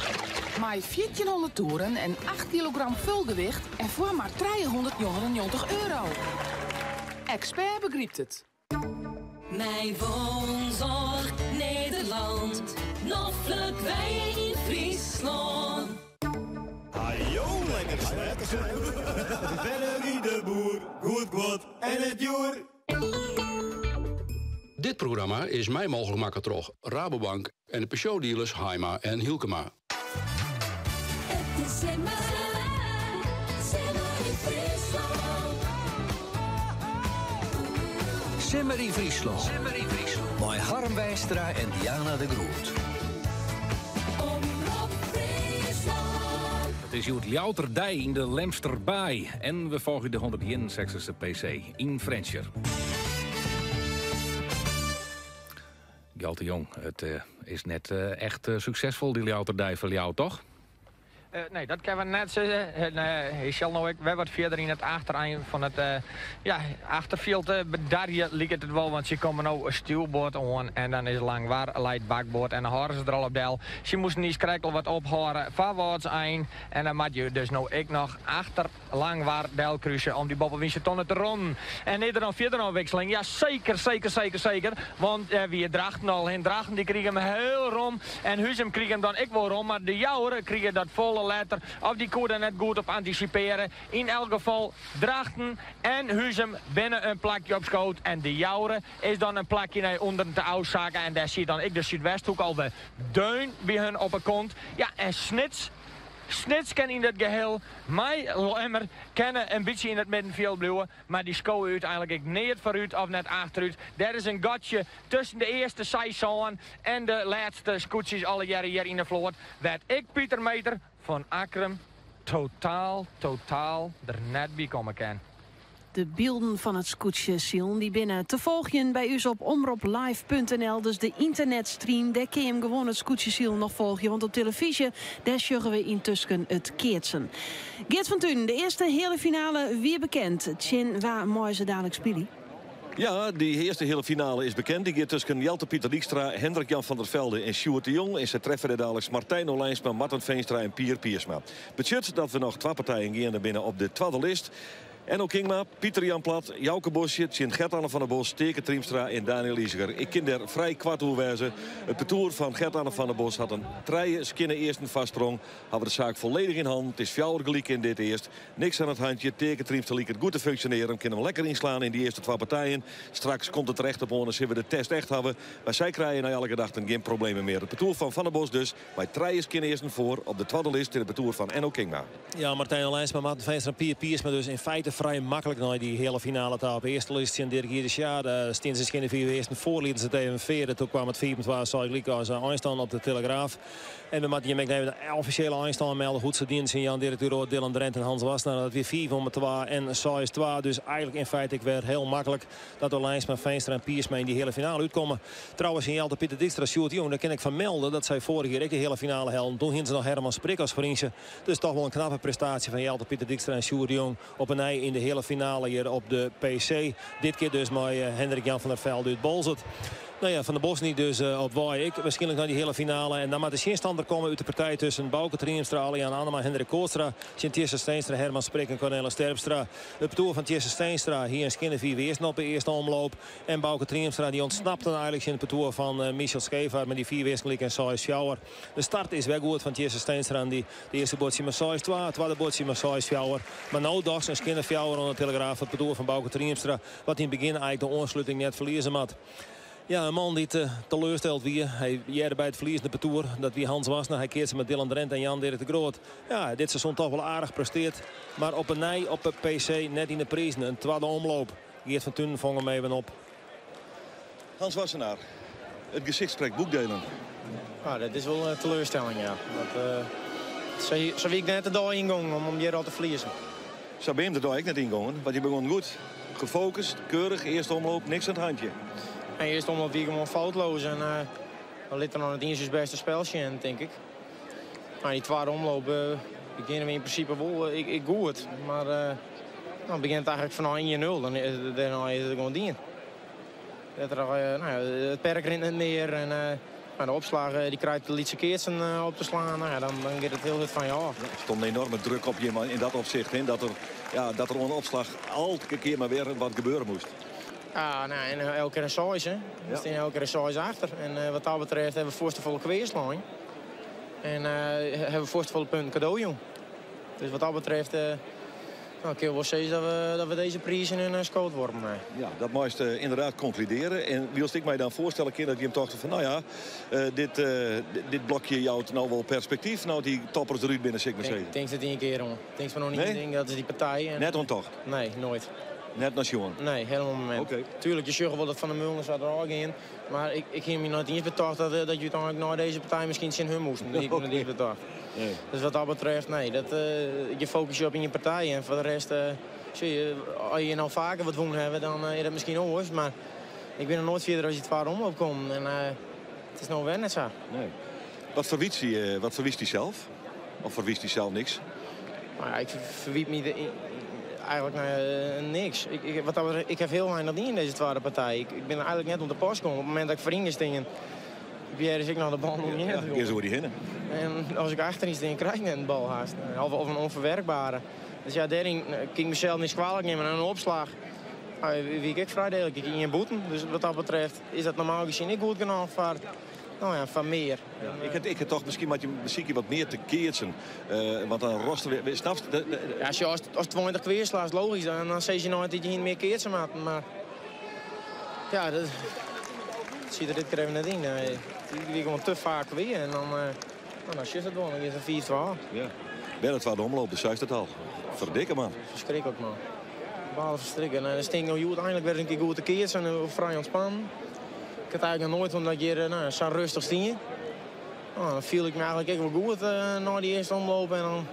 Mei 1400 toeren en 8 kilogram fulgewicht en foar mar 399 euro. Expert begrypt it. Mei Woonzorg Nederland, noflik wenje yn Fryslân. Hajo, lekker snert. Bennerie de Boer, goed guod en it djoer. Dit programma is mei mooglik makke troch Rabobank en de Peugeot-dealers Haima en Hylkema. It is simmer, simmer yn Fryslân. Simmer yn Fryslân. Mei Harm Weistra en Diana de Groot. Omrop Fryslân. It is hjoed Ljouwerter Dei yn de Lemster Baai en we folgje de 161ste PC yn Frjentsjer. Gjalt de Jong, it eh, is net eh, echt eh, suksesfol dy Ljouwerter Dei foar Ljouwert, toch? Eh, nee, dat kinne we net sizze. En, eh, hy sil no ek wer wat fierder yn it achterein fan it eh, ja, achterfjild eh, bedarje, liket it wol. Want sy komme no stjoerboard oan en dan is Langwar leit bakboard en dan hâlde se der al op del. Sy moasten niiskrekt al wat ophâlde foar Wâldsein. En dan moat je dus no ek noch achter Langwar delkruse om dy boppewynse tonne te ronnen. En is der dan fierder noch wikseling? Ja, seker, seker, seker, seker. Want dêr wie Drachten al hin. Drachten dy krige him hiel rom. En Huzum krige him dan ek wol rom. Mar de Jouwer krige dat folle letter. Of dy koe der net goed op antisipearje. Yn elk gefal, Drachten en Huzum binne in plakje opskood. En de Jouwer is dan in plakje nei ûnderen te ôfsakke. En dêr siet dan ek de Súdwesthoek alwer deun by hun op 'e kont. Ja, en Snits. Snits kin yn dat geheel mei Lemmer kinne in bytsje yn it middenfjild bliuwe, mar dy skowe úteinlik ek neat foarút of net achterút. Der is in gatsje tusken de earste seis sân en de lêste skûtsjes allegearre hjir yn de float, wêr't ik Pieter Meeter fan Akkrum totaal, totaal der net by komme kin. De bylden fan it skûtsjesilen dy binne te folgjen by ús op omroplive.nl. Dus de ynternetstream, dêr kin jim gewoan it skûtsjesilen noch folgje. Want op telefyzje, dêr sjogge we yntusken it keatsen. Geert van Tuinen, de earste heale finale wie bekend. Tsjin wa meie se dalik spylje? Ja, dy earste heale finale is bekend. Dy giet tusken Jelte Pieter Dykstra, Hendrik Jan van der Velde en Sjoerd de Jong. En sy treffe dêr daliks Martijn Olijnsma, Marten Feenstra en Pier Piersma. Betsjut dat we noch twa partijen geande binne op de twadde list. Enno Kingma, Pieter Jan Plat, Jouke Bosje tsjin Gert-Anne van der Bos, Teake Triemstra en Daniël Iseger. Ik kin dêr frij koart oer wêze. It partoer fan Gert-Anne van der Bos hat in trije skjinne earsten foarsprong. Hawwe de saak folledich yn hannen. It is fjouwer gelyk yn dit earst. Niks oan it handje. Teake Triemstra liket goed te funksjonearjen. Kin him lekker ynslaan yn dy earste twa partijen. Straks komt it der echt op oan en sille we de test echt hawwe. Mar sy krije nei alle gedachten gjin problemen mear. It partoer fan Van der Bos dus mei trije skjinne earsten foar op de twadde list tsjin it partoer fan Enno Kingma. Ja, Martijn Olijnsma, Marten Feenstra en Pier Piersma dus yn feite frij maklik nei dy heale finale ta. Op earste list tsjin Dirk Yde Sjaarda stiene se skjinne fiif earsten foar, lieten se it even feare. Doe kaam it 25 lyk as einstân op de Telegraaf. En we moatte jim ek even de offisjele einstân melde hoe't se dienen tsjin Jan Dirk de Groot, Dylan Drent en Hans Wassenaar. Dat wie 5 om 2 en 6-2. Dus eigenlik yn feite ek wer hiel maklik dat Olijnsma, Feenstra en Piersma yn dy heale finale útkomme. Trouwens, tsjin Jelte Pieter Dykstra, Sjoerd de Jong, dêr kin ik fan melde dat sy foarich jier ek de heale finale hellen. Doe hienen se noch Herman Sprik as foarynse. Dus toch wol in knappe prestaasje fan Jelte Pieter Dykstra en Sjoerd de Jong op 'e nij yn de heale finale hjir op de PC. Dit kear dus mei Hendrik Jan van der Velde út Boalsert. Nou ja, Van der Bos niet dus op wei ek wierskynlik nei dy heale finale. En dan moat de tsjinstanner komme út de partij tusken Bauke Triemstra, Alle Jan Anema, Hendrik Kootstra, tsjin Tjisse Steenstra, Herman Sprik en Cornelis Terpstra. It partoer fan Tjisse Steenstra hie in skjinne fiif earsten op de earste omloop. En Bauke Triemstra dy ûntsnapte dan eigenlik tsjin it partoer fan Michel Scheepvaart mei dy fiif earsten gelyk en 6-4. De start is wer goed fan Tjisse Steenstra en dy de earste buordsje mei 6-2, twadde buordsje mei 6-4. Mar no dochs in skjinne fjouwer oan de Telegraaf foar it partoer fan Bauke Triemstra, wat yn it begjin eigenlik de oansluting net ferlieze moat. Ja, in man dy't teleursteld wie. Hy hearde by it ferliezende partoer. Dat wie Hans Wassenaar. Hy keatste mei Dylan Drent en Jan Dirk de Groot. Ja, dit seizoen toch wol aardich presteard. Mar op 'e nij op de PC net yn de prizen. In twadde omloop. Geert van Tunen fong him even op. Hans Wassenaar, it gesicht sprekt boekdelen. Nou, dat is wol in teleurstelling, ja. Dat, uh, sa wie ik net de dei yngongen om hjir al te ferliezen. Sa binne jim de dei ek net yngongen, want je begûnen goed. Gefocust, keurich, earste omloop, niks oan it handje. En earste omloop wie gewoan foutloos en uh, we litte noch net iens ús bêste spul sjen, tink ik. Maar dy twadde omloop uh, begjinne we yn prinsipe wol uh, ik, ik goed. Mar uh, dan begjint it eigenlik fanôf 1-0, dan dêrnei is it gewoan dien. Dat er, nou ja, it perk rint net mear en uh, de opslach dy krijt de lytse keatsen op te slaan. Nou ja, dan giet it hiel hurd fan je ôf. Der stond een enorme druk op je in dat opzicht. Hè, ja, dat er oan de opslach elke kear mar wer wat gebeure moast. Ja, nou, en elke kear in seis, hè. We stean elke kear in seis achter. En wat dat betreft hawwe we foarste folle kweaslein. En hawwe we foarste folle punten kado jûn. Dus wat dat betreft, nou, kin ik wol sizze dat we dizze priis yn in skoot worpen. Ja, dat meist ynderdaad konkludearje. En wylst ik my dan foarstelle kin dat jim tochten fan, no ja, dit blokje jout no wol perspektyf, no't dy toppers derút binne, sil ik mar sizze. Tinkst it ien kear oan. Tinkst fan oan ien Nee? ding, dat is dy partij. En Net oan tocht? Nee, noait. Net nei sjoen? Nee, helemaal momint. Oké. Tuurlijk, je sjogge wol dat Van der Meulen sa derôf gean. Mar ik hie my noait iens betocht dat je úteinlik nei dizze partij miskien tsjin hun moasten. Dat hie ik my noait iens betocht. Nee. Dus wat dat betreft, nee. Dat, je focus je op ien partij en foar de rest, sjoch je, as je no faker wat wûn hawwe, dan is dat miskien oars. Mar ik bin noch noait fierder as dy twadde omloop kommen en it is no wer net sa. Nee. Wat ferwytst dy, wat ferwytst dysels? Of ferwytst dysels niks? Nou ja, ik ferwyt my eigenlik niks. Ik, wat dat betreft, ik ha hiel weinich dien yn dizze twadde partij. Ik bin eigenlik net oan te pas kommen. Op it momint dat ik foaryn stean, probearje se ek noch de bal om my hinne te Ja, gean se oer dy hinne. En as ik achteryn stean, krij ik net in bal hast. Of in ûnferwerkbere. Dus ja, dêryn kin ik mysels niks kwalik nimme. En in opslach, nou, wie ik ek frij degelijk. Ik ien bûten. Dus wat dat betreft is dat normaal gezien ek goed genôch foar, nou ja, foar mear. Ja, ik ha tocht, miskien moatte je besykje wat mear te keatsen. Want dan rost er wer, snapst? Ja, sjoch, ast 20 kweaslaast, logysk, dan sizze je noait dat je hiel mear keatse moatte. Mar ja, dat siet der dit kear even net yn. Ik wie gewoan te faak kwea en dan, nou, dan sjochst it wol, dan giet it 5-2. Ja. Wer de twadde omloop, do seist it al. Ferdikke, man. Ferskriklik, man. Balen ferskriklik. En dan stean ik no hjoed einlik wer in kear goed te keatsen en frij ûntspannen. Ik ha it eigenlik noch noait omdat ik hjir nou, sa rêstich stean. Nou, dan fiel ik my eigenlik ek wol goed nei dy earste omloop en dan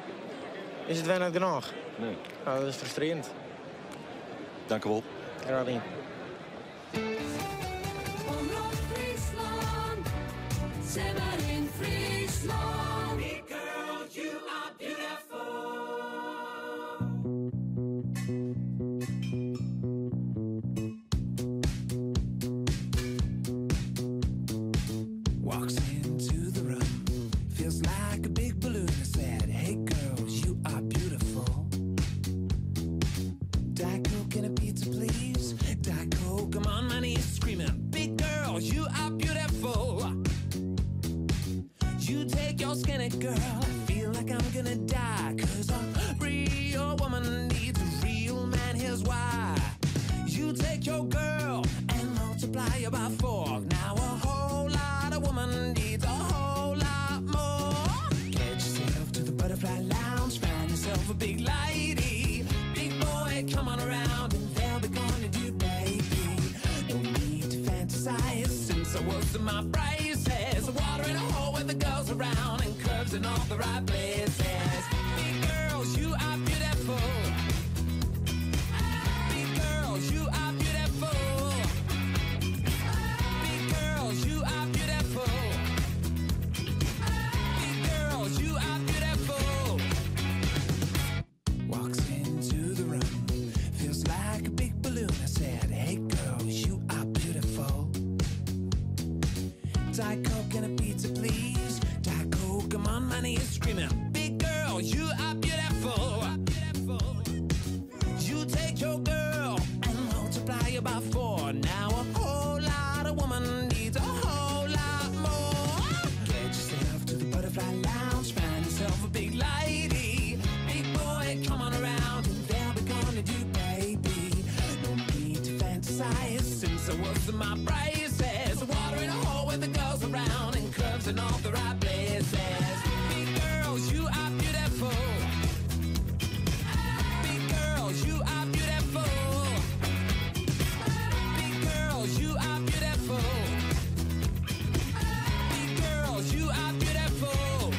is it wer net genôch. Nee. Nou, dat is frustrearjend. Dank u wol. Graach dien. Omrop Fryslân, Simmer yn Fryslân. Girl, you are beautiful. Diet Coke and a pizza, please. Diet Coke, I'm on my knees screaming. Big girl, you are beautiful. You take your skinny girl, I feel like I'm gonna die. Cause a real woman needs a real man, here's why. You take your girl and multiply her by four. Now a whole lot of woman needs a whole lot more. Get yourself to the butterfly lounge, find yourself a big lady. Big boy, come on around and they'll be gonna do, baby. No need to fantasize since I was in my braces. Water in a hole with the girls around and curves in all the right places. Big girls, you are beautiful. Big girls, you are beautiful. Big girls, you are beautiful. Big girls, you are beautiful. Walks into the room, feels like a big balloon. I said, Hey girls, you are beautiful. Diet Coke and a pizza, please. Diet Coke, I'm on my knees screaming. Big girl, you are beautiful. You take your girl and multiply her by four. Now a whole lot of woman needs a whole lot more. Get yourself to the butterfly lounge, find yourself a big lady. Big boy, come on around and they'll be gonna do, baby. No need to fantasize since I was in my braces. Water in a hole with the girls around and curves in all the right places. Big girls, you are beautiful. Big girls, you are beautiful. Big girls, you are beautiful. Big girls, you are beautiful.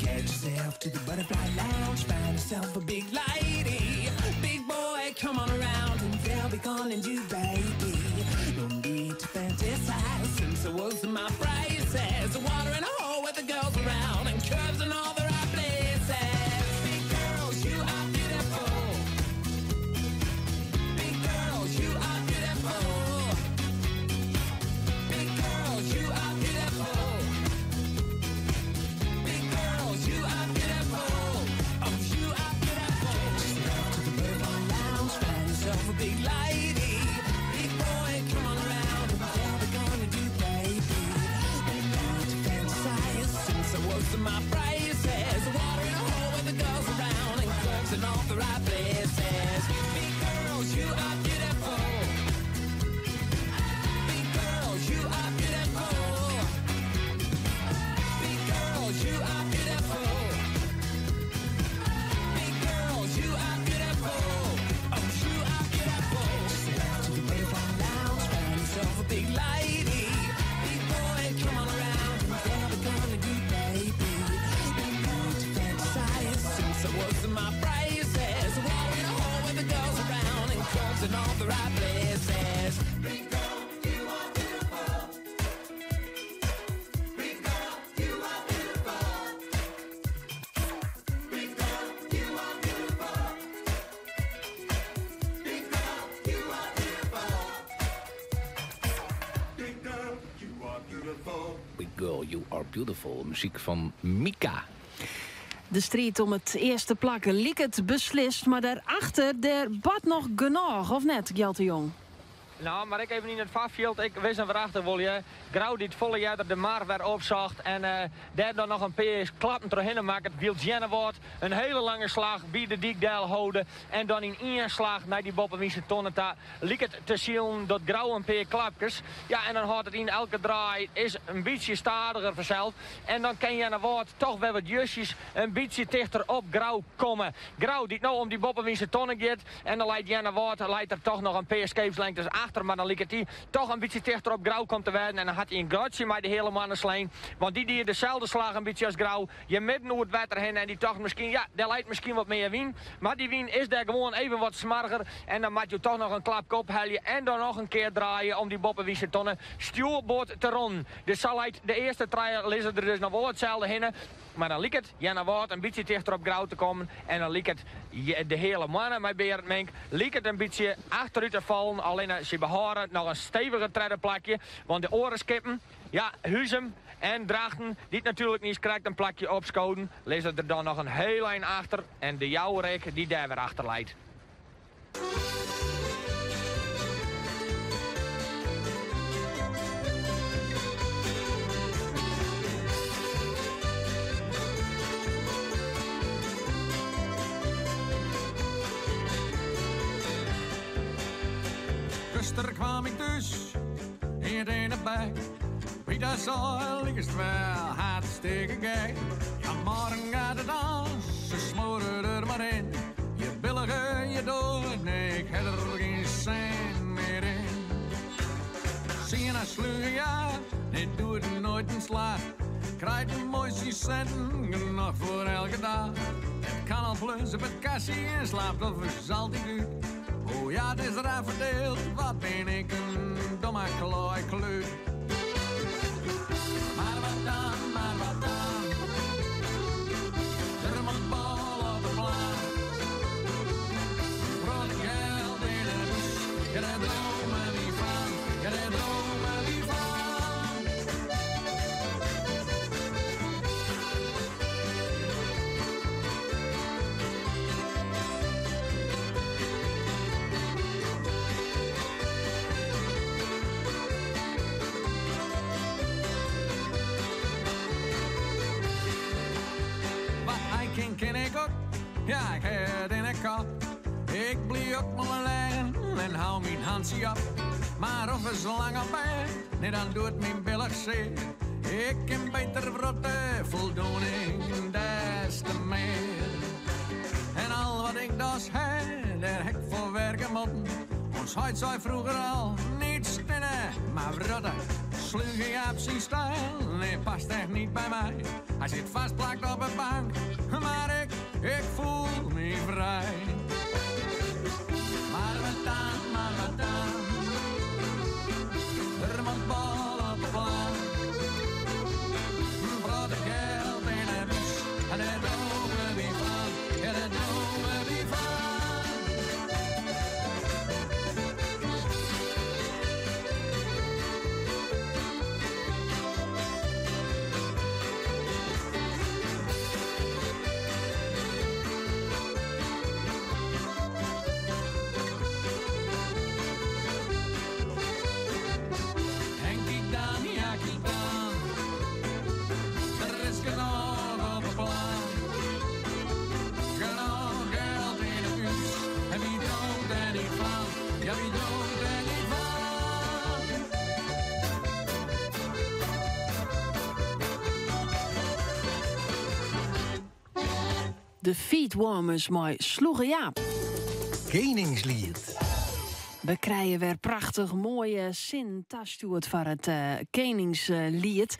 Get yourself to the butterfly lounge, find yourself a big lady. Big boy, come on around and they'll be calling you baby. No need to fantasize since I was in my braces. Water in a hole with the girls around and curves in all the right places. Big girls, you are beautiful. Big girls, you are beautiful. Big girls, you are beautiful. Big girls, you are beautiful. Oh, you are beautiful. Get yourself to the butterfly lounge, find yourself a big lady. Big boy, come on around and they'll be gonna do, baby. No need to fantasize since I was in my braces. Water in a hole with the girls around and curves in all the right places. Big girls, you are beautiful. Big girls, you are beautiful. Big girls, you are beautiful. Big girls, you are beautiful. Oh, you are beautiful. Get yourself to the butterfly lounge, find yourself a big lady. Big boy, come on around and they'll be gonna do, baby. No need to fantasize since I was in my braces. Water in a hole with the girls around and curves in all the right places. Big girl, you are beautiful. Big girl, you are beautiful. Big girl, you are beautiful. Big girl, you are beautiful. Big girl, you are beautiful. Big Girl, You Are Beautiful. Muzyk fan Mika. De striid om it earste plak liket beslist, mar dêrachter dêr bart noch genôch, of net, Gjalt de Jong? No, mar ik even yn it foarfjild. Ik wist en werachter wol je. Grou dy't folle earder de mar wer opsocht en dêr dan noch in pear klappen trochhinne makket. Wylst Earnewâld in hiele lange slach by de dyk del holde en dan yn ien slach nei dy boppewynse tonne ta liket te silen dat Grou in pear klapkes. Ja, en dan hâldt it yn elke draai is in bytsje stadiger fansels. En dan kin Earnewâld toch wer wat justjes in bytsje tichter op Grou komme. Grou dy't no om dy boppewynse tonne giet en dan leit Earnewâld leit der toch noch in pear skeepslengtes achter, mar dan liket dy toch in bytsje tichter op Grou komd te wêzen en dan hat hy in gatsje mei de Heale Moanne slein, want dy die deselde slach in bytsje as Grou, hjir midden oer it wetter hinne en dy tocht miskien, ja, dêr leit miskien wat mear wyn, mar dy wyn is dêr gewoan even wat smoarger en dan moat jo toch noch in klapke ophelje en dan noch in kear draaie om dy boppewynse tonne stjoerboard te ronnen. Dus sa leit de earste trije lizze der dus noch wol itselde hinne. Mar dan liket Earnewâld in bytsje tichter op Grou te kommen en dan liket de Heale Moanne mei Berend Mink liket in bytsje achterút te fallen. Allinne sy behâlde noch in stevige tredde plakje, want de oare skippen, ja, Huzum en Drachten, dy't natuerlik niiskrekt in plakje opskoden, lizze der dan noch in hiel ein achter en De Jouwer ek, dy't dêr wer achter leit. Juster kwam ik dus in de bek. Pieter zei, likest wel hartstikke gek. Ja, morgen gaat het aan, ze smoren er maar in. Je billige, je dood, nee, ik heb er geen cent meer in. Zie je nou sluwe, ja, nee, doe het nooit een slag. Krijgt een mooi centen, genoeg voor elke dag. Het kan al plus op het kassie en slaapt of zal die uit. Oh ja, het is raar verdeeld, wat ben ik een domme klooi kluut. Maar wat dan, maar wat dan? Er moet bal op de plan. Rood geld in de bus, ja, daar dromen we van, ja, daar dromen we van. Wat hij ken, ken ik ook. Ja, ik heb het in de kop. Ik blijf ook maar liggen en hou mijn handje op. Maar of is lang op bed, nee, dan doet mijn billig zeer. Ik kan beter vrotten, voldoening des te meer. En al wat ik dus heb, daar heb ik voor werken moeten. Ons huid zei vroeger al, niet spinnen, maar vrotten. Sluge op zijn stijl, nee, past echt niet bij mij. Hij zit vastplakt op een bank, maar ik voel me vrij. Maar wat dan, maar wat dan? Er moet bal op de plan. Brood en geld in de bus, en daar dromen we van, ja, daar dromen we van. En kijk dan, ja, kijk dan. Er is genoeg op het plan. Genoeg geld in de bus. En wie droomt er niet van? Ja, wie droomt er niet van? De Feetwarmers mei Sloege Jaap. Keningslied. We krijgen weer prachtig mooie zin tastjoerd van het Keningslied.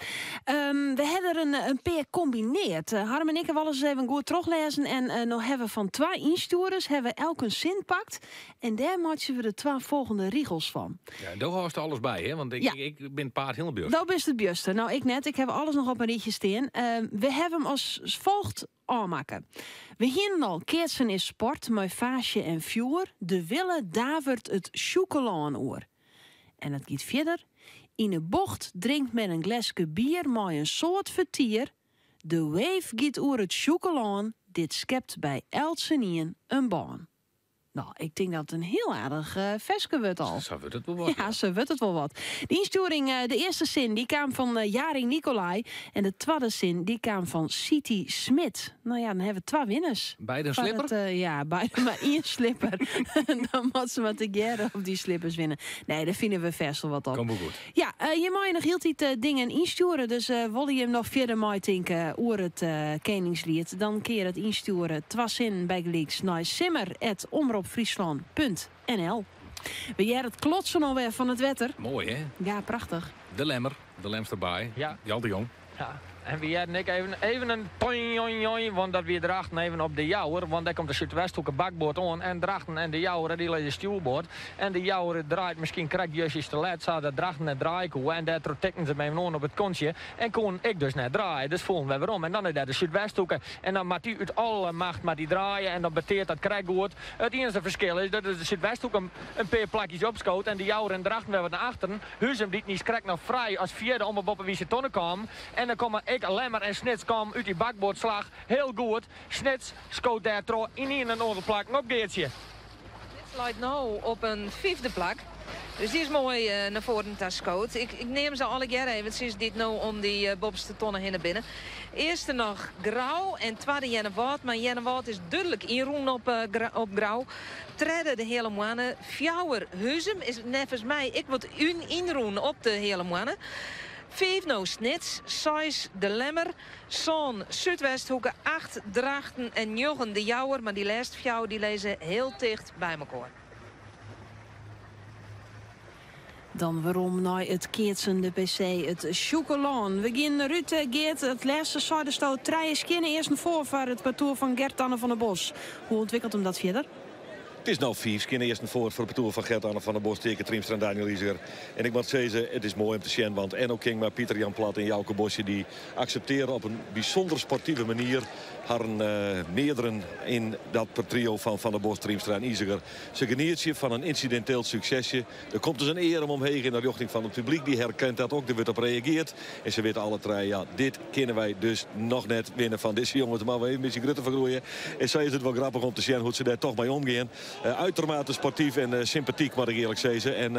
We hebben er een paar combineerd. Harm en ik hebben alles even goed teruglezen. En nog hebben we van 2 instuurders hebben we elk een zin pakt. En daar maken we de 2 volgende regels van. Ja, daar hoort alles bij, hè? Want ik ben het paard helemaal bewust. Dat is het bewuste. Nou, ik net. Ik heb alles nog op een rietje staan. We hebben hem als volgt aanmaken. We gingen al keersen is sport, met vaasje en vuur. De wille davert het chocolaan oor. En het gaat verder. In de bocht drinkt men een glaske bier met een soort vertier. De wave gaat oer het chocolaan. Dit schept bij eltsenien een baan. Nou, ik denk dat het een heel aardig veske wordt al. Zo wordt het wel wat, Ja, ja. zo wordt het wel wat. De insturing, de eerste zin, die kwam van Jaring Nicolai. En de tweede zin, die kwam van City Smit. Nou ja, dan hebben we 2 winnaars. Beide een Van slipper? het ja, beide maar 1 slipper. Dan moet ze wat de jaren op die slippers winnen. Nee, daar vinden we vast wel wat op. Komt wel goed. Ja, je mag je nog heel tijd dingen insturen. Dus wil je hem nog verder mee denken over het Keningslied, dan kun je het insturen. Twa zin bij Geleeks naar simmer at omrop friesland punt N L. We jaren het klotsen alweer van het wetter. Mooi, hè? Ja, prachtig. De Lemmer, de Lemsterbaai. Ja. Jan de Jong. Ja. En we hadden ik even een toin, join, join, want dat weer Drachten even op de Jouwer. Want daar komt de Zuidwesthoeke bakboord aan. En Drachten en de Jouwer, die liggen stuurboord. En de Jouwer draait misschien krijgt te laat, zou dat Drachten net draaien koe. En daar tikken ze hem even aan op het kontje. En kon ik dus net draaien. Dus voelen we weer om. En dan is dat de Zuidwesthoeke. En dan maakt die uit alle macht maar die draaien. En dan beteert dat krijggoed. Het enige verschil is dat de Zuidwesthoek een paar plakjes opschoot. En de Jouwer en Drachten weer wat naar achteren. Huzum die niet krijgt nog vrij als vierde om op wie ze tonnen kwam. En dan komen ik, Lemmer en Snits kwam uit die bakboordslag. Heel goed. Snits scoot daar tro in een andere plak op Geertje. Snits leidt nou op een 5e plak. Dus dy is moai nei foaren ta skood. Ik neam se allegear eventsjes dy't no om dy boppeste tonne hinne binne. Earste noch Grou en twadde Earnewâld, mar Earnewâld is dúdlik ynrûn op Grou. Tredde de Heale Moanne, fjouwer Huzum is neffens my ek wat ynrûn op de Heale Moanne. Fiif no Snits, seis De Lemmer, sân Súdwesthoeke, acht Drachten en njoggen De Jouwer, mar dy lêste fjouwer dy lizze hiel ticht by mekoar. Dan werom nei it keatsen, de PC, it Sjûkelân. We gean derút, Geart. It lêste seidesto trije skjinne earsten foar foar it partoer fan Gert-Anne van der Bos. Hoe ûntwikkelt him dat fierder? It is no fiif skjinne earsten foar foar it partoer fan Gert-Anne van der Bos, Teake Triemstra en Daniël Iseger. En ik moat sizze, it is moai om te sjen, want Enno Kingma, Pieter Jan Plat en Jouke Bosje dy akseptearje op in bysûnder sportive manier harren mearderen yn dat trio fan Van der Bos, Triemstra en Iseger. Se genietsje fan in ynsidinteel suksesje. Der komt dus in earm omheech yn de rjochting fan it publyk. Dy herkent dat ook, der wurdt op reageard. En se witte alle trije, ja, dit kinne wy dus noch net winne fan dizze jonges. Dêr moatte we even in bytsje grutter foar groeie. En sa is it wol grappich om te sjen hoe't se dêr toch mei omgean. Uitermate sportyf en sympatyk, moat ik earlik sizze. En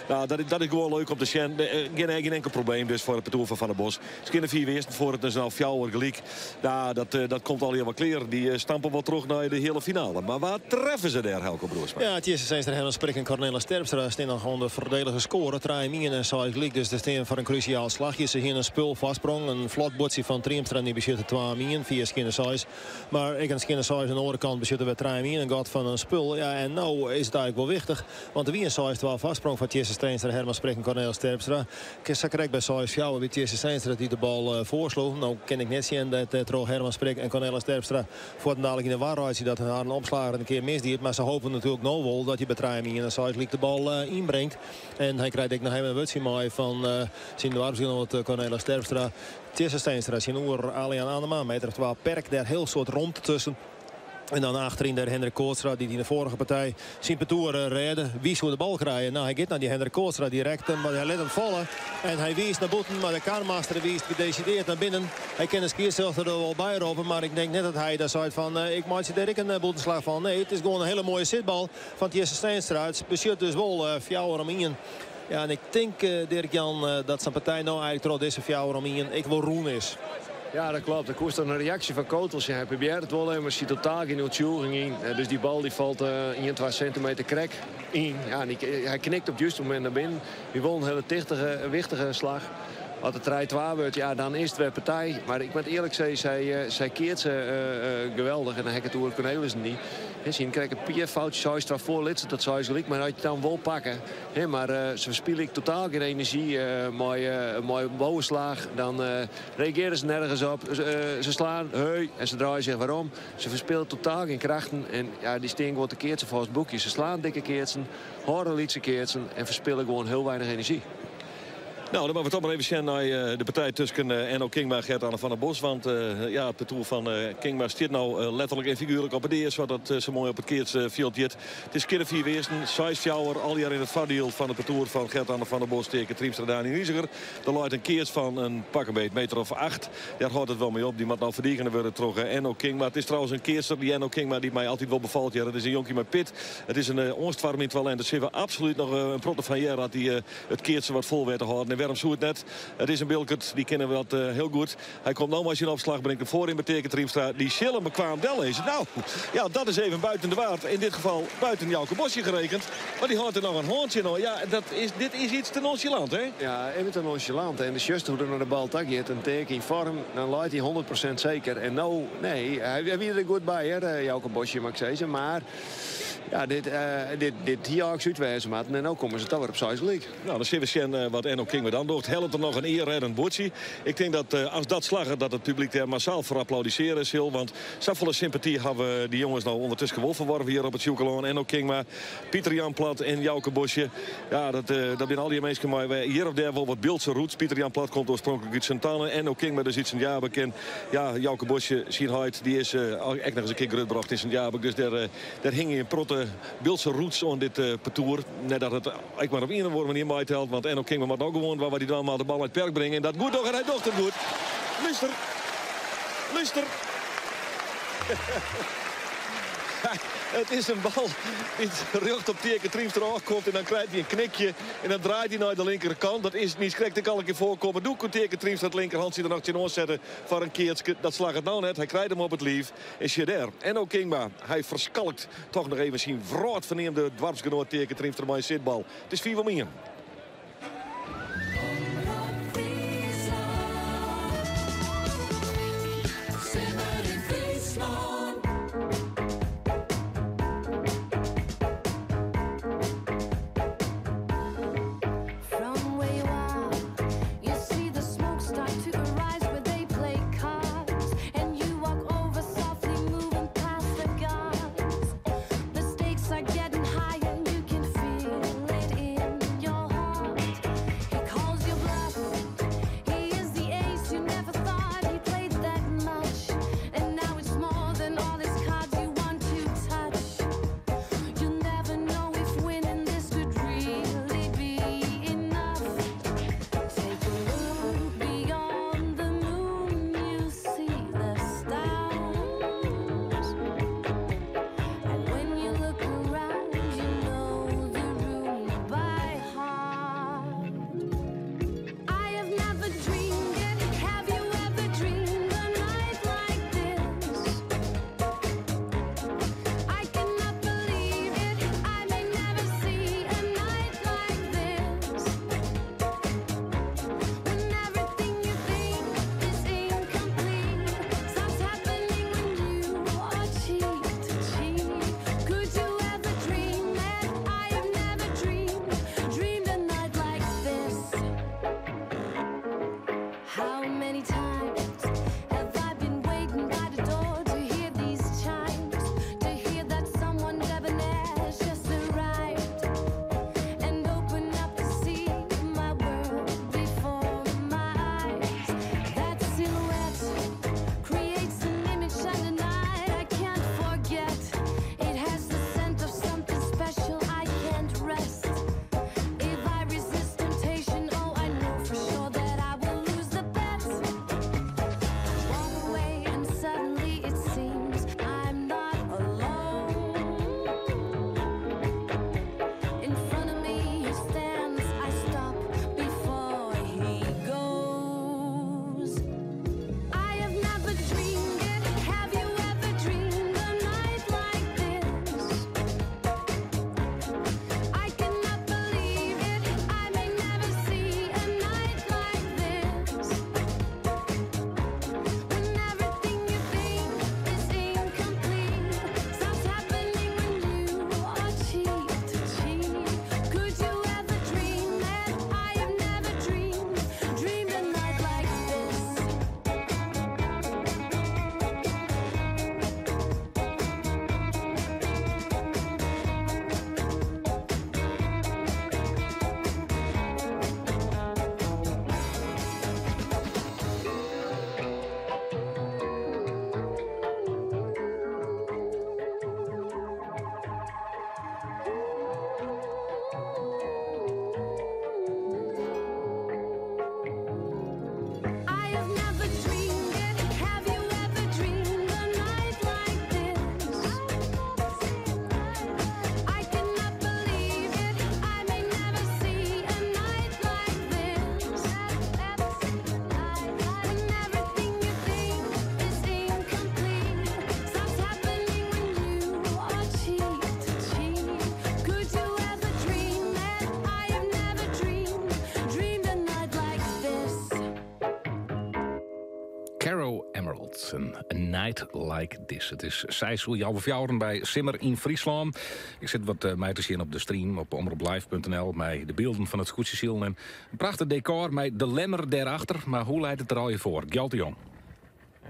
nou, dat is gewoan leuk om te sjen. Gjin inkel probleem dus foar it partoer fan Van der Bos. Skjinne fiif earsten foar, it is no fjouwer gelyk. Nou, dat komt allegear wol klear. Dy stampe wol troch nei de heale finale. Mar wa treffe se dêr, Helco Broersma? Ja, Tjisse Steenstra, Herman Sprik en Cornelis Terpstra stean noch oan de foardelige skoare. Trije om ien en seis gelyk, dus se stean foar in krúsjaal slachje. Se hiene in spul foarsprong, in flot buordsje fan Triemstra en dy besjutte twa om ien fia skjinne seis. Mar ek in skjinne seis oan de oare kant besjutte wer trije om ien, in gat fan in spul. Ja, en no is it eigentlik wol wichtich, want der wie in seis-twa foarsprong foar Tjisse Steenstra, Herman Sprik en Cornelis Terpstra. Sa krekt by seis-fjouwer wie Tjisse Steenstra dy't de bal foarsloech. No kin ik net sjen dat troch Herman Sprik en Cornelis Terpstra fuortendalik yn de war reitsje dat harren opslager in kear misdiet. Mar se hopen natuerlik no wol dat hy by trije om ien en seis lyk de bal ynbringt. En hy krijt ek noch even in wurdsje mei fan syn doarpsgenoat Cornelis Terpstra. Tjisse Steenstra tsjinoer Alian Anema, meter of twa perk, dêr hiel soad romte tusken. En dan achteryn dêr Hendrik Kootstra, dy't yn de foarige partij syn partoer rêde. Wie soe de bal krije? Nou, hy giet nei dy Hendrik Kootstra direkt, mar hy lit him falle. En hy wiist nei bûten, mar de karmaster wiist gedesideerd nei binnen. Hy kin de skiedsrjochter der wol by roppe, mar ik denk net dat hy dan seit fan ik meitsje dêr ek in bûtenslach fan. Nee, it is gewoan in hiele moaie sitbal fan Tjisse Steenstra. It besjut dus wol fjouwer om ien. Ja, en ik tink, Dirk Jan, dat sa'n partij no eigentlik troch dizze fjouwer om ien ek wol rûn is. Ja, dat klopt. Der koest dan in reaksje fan Kotel sjen. Hy probearret it wol even, mar siet totaal gjin oertsjûging yn. Dus dy bal dy falt ien, twa sintimeter krekt yn. Ja, en hy knikt op it juste momint nei binnen. Wie wol in hiele tichtige, wichtige slach. As it trije-twa wurdt, ja, dan is it wer partij. Mar ik moat earlik sizze, sy, sy keatse geweldich. En dan ha ik it oer Cornelis-en-dy. Sy krekt in pear foutsjes, seis twa foar, lit se dat seis gelyk. Mar as je it dan wol pakke. Mar se ferspile ek totaal gjin enerzjy mei mei bovenslach. Dan reagearje se nergens op. Se slaan, heu, en se draaie sich werom. Se ferspile totaal gjin krachten. En ja, dy stean gewoan te keatsen folgens it boekje. Se slaan dikke keatsen, hâlde lytse keatsen en ferspile gewoan hiel weinich enerzjy. Nou, dan moatte we toch mar even sjen nei de partij tusken Enno Kingma en Gert-Anne van der Bos. Want ja, it partoer fan Kingma stiet no letterlik en figuerlik op 'e dea, sa't dat sa moai op it keatsfjild hjit. It is skjinne fiif earsten, seis fjouwer, allegear yn it foardiel fan it partoer fan Gert-Anne van der Bos, Teake Triemstra, Daniël Iseger. Der leit in keats fan in pak 'm beet meter of acht. Dêr hâldt it wol mei op. Dy moat no ferdigene wurde troch Enno Kingma. It is trouwens in keatser, dy Enno Kingma, dy't my altyd wol befalt. Hear, it is in jonkje mei pit. It is in oanstoarmjend talint. Dêr sille we absolút noch in protte fan hearre as dy it keatsen wat fol wit te hâlden. En wêrom soe it net? It is in Bilkert, dy kinne we dat hiel goed. Hy komt no mei syn opslach, bringt him foar yn by Teake Triemstra. Dy sil him bekwaam dellizze. Nou, ja, dat is even buiten de waard. In dit geval buiten Jouke Bosje gerekend. Maar dy hâldt der noch in hântsje oan. Ja, dat is, dit is iets te nonchalant, hè? Ja, even te nonchalant. En sjochst hoe't er nei de bal ta giet, in Teake yn foarm, dan leit hy 100% seker. En no, nee, hy wie der goed by, hè, Jouke Bosje, moat ik sizze. Mar ja, dit, dit, dit hie eins út wêze moatten. En no komme se toch wer op seis gelyk. Nou, dan sille we sjen wat Enno Kingma dan docht. Hellet er noch in earreddend buordsje? Ik tink dat as dat slagget, dat it publyk dêr massaal foar applaudisearje sil. Want safolle sympaty hawwe dy jonges no ûndertusken wol ferworven hjir op it Sjûkelân. Enno Kingma, Pieter Jan Plat en Jouke Bosje. Ja, dat, dat binne al dy minsken mei hjir of dêr wol wat Bildtse roots. Pieter Jan Plat komt oarspronklik út Sint-Anne. Enno Kingma dus út Sint-Jabik. En ja, Jouke Bosje, syn heit, dy is ek noch ris in kear grutbrocht yn Sint-Jabik. Dus dêr, dêr hingje in protte Bildtse roots oan dit partoer. Net dat it ek mar op ien of oare manier meitelt, want Enno Kingma moat no gewoan dwaan wat hy dwaan moat, de bal nei it perk bringe en dat goed dogge en hy docht it goed. Lúster. Lúster. It is in bal dy't rjocht op Teake Triemstra ôfkomt en dan krijt hy in knikje en dan draait hy nei de linkerkant. Dat is niet krekt ek al in kear foarkommen. Doe koe Teake Triemstra it linkerhandsje der noch tsjinoan sette foar in keatske. Dat slagget no net. Hy krijt him op it liif en sjoch dêr. Enno Kingma, hy ferskalkt toch noch even syn wrâldferneamde doarpsgenoat Teake Triemstra mei in sitbal. It is 5-1. From where you are, you see the smoke start to arise where they play cards, and you walk over softly, moving past the guards. The stakes are getting higher, you can feel it in your heart. He calls your bluff. He is the ace you never thought he played that much, and now it's more than all his cards you want to touch. You'll never know if winning this could really be enough. Take a look beyond the moon, you see the stars. And when you look around, you know the room by heart. I have never dreamed it. Have you ever dreamed a night like this? I cannot believe it. I may never see a night like this. When everything you think is incomplete stops happening when you are cheek to cheek. Could you ever dream that I have never dreamed, dreamed a night like this? How many times have I been waiting by the door to hear these chimes, to hear that someone debonair just arrived and open up to see my world before my eyes? That silhouette creates an image and a night I can't forget. It has the scent of something special I can't rest. If I resist temptation, oh, I know for sure that I will lose the bet. Walk away, and suddenly it seems I'm not alone. In front of me he stands, I stop before he goes. I have never dreamed it. Have you ever dreamed a night like this? I cannot believe it. I may never see a night like this. When everything you think is incomplete stops happening when you are cheek to cheek. Could you ever dream that I have never dreamed, dreamed a night like this? I have never dreamed it. Have you ever dreamed a night like this? I cannot believe it. I may never see a night like this. When everything you think is incomplete stops happening when you are cheek to cheek. Could you ever dream that I have never dreamed, dreamed a night like this? Caro Emerald, A Night Like This. It is seis oer healwei fjouweren by Simmer yn Fryslân. Ik sit wat mei te sjen op de stream op omroplive.nl mei de bylden fan it skûtsjesilen en in prachtich dekor mei de Lemmer dêrachter. Mar hoe leit it der allegear foar? Gjalt de Jong.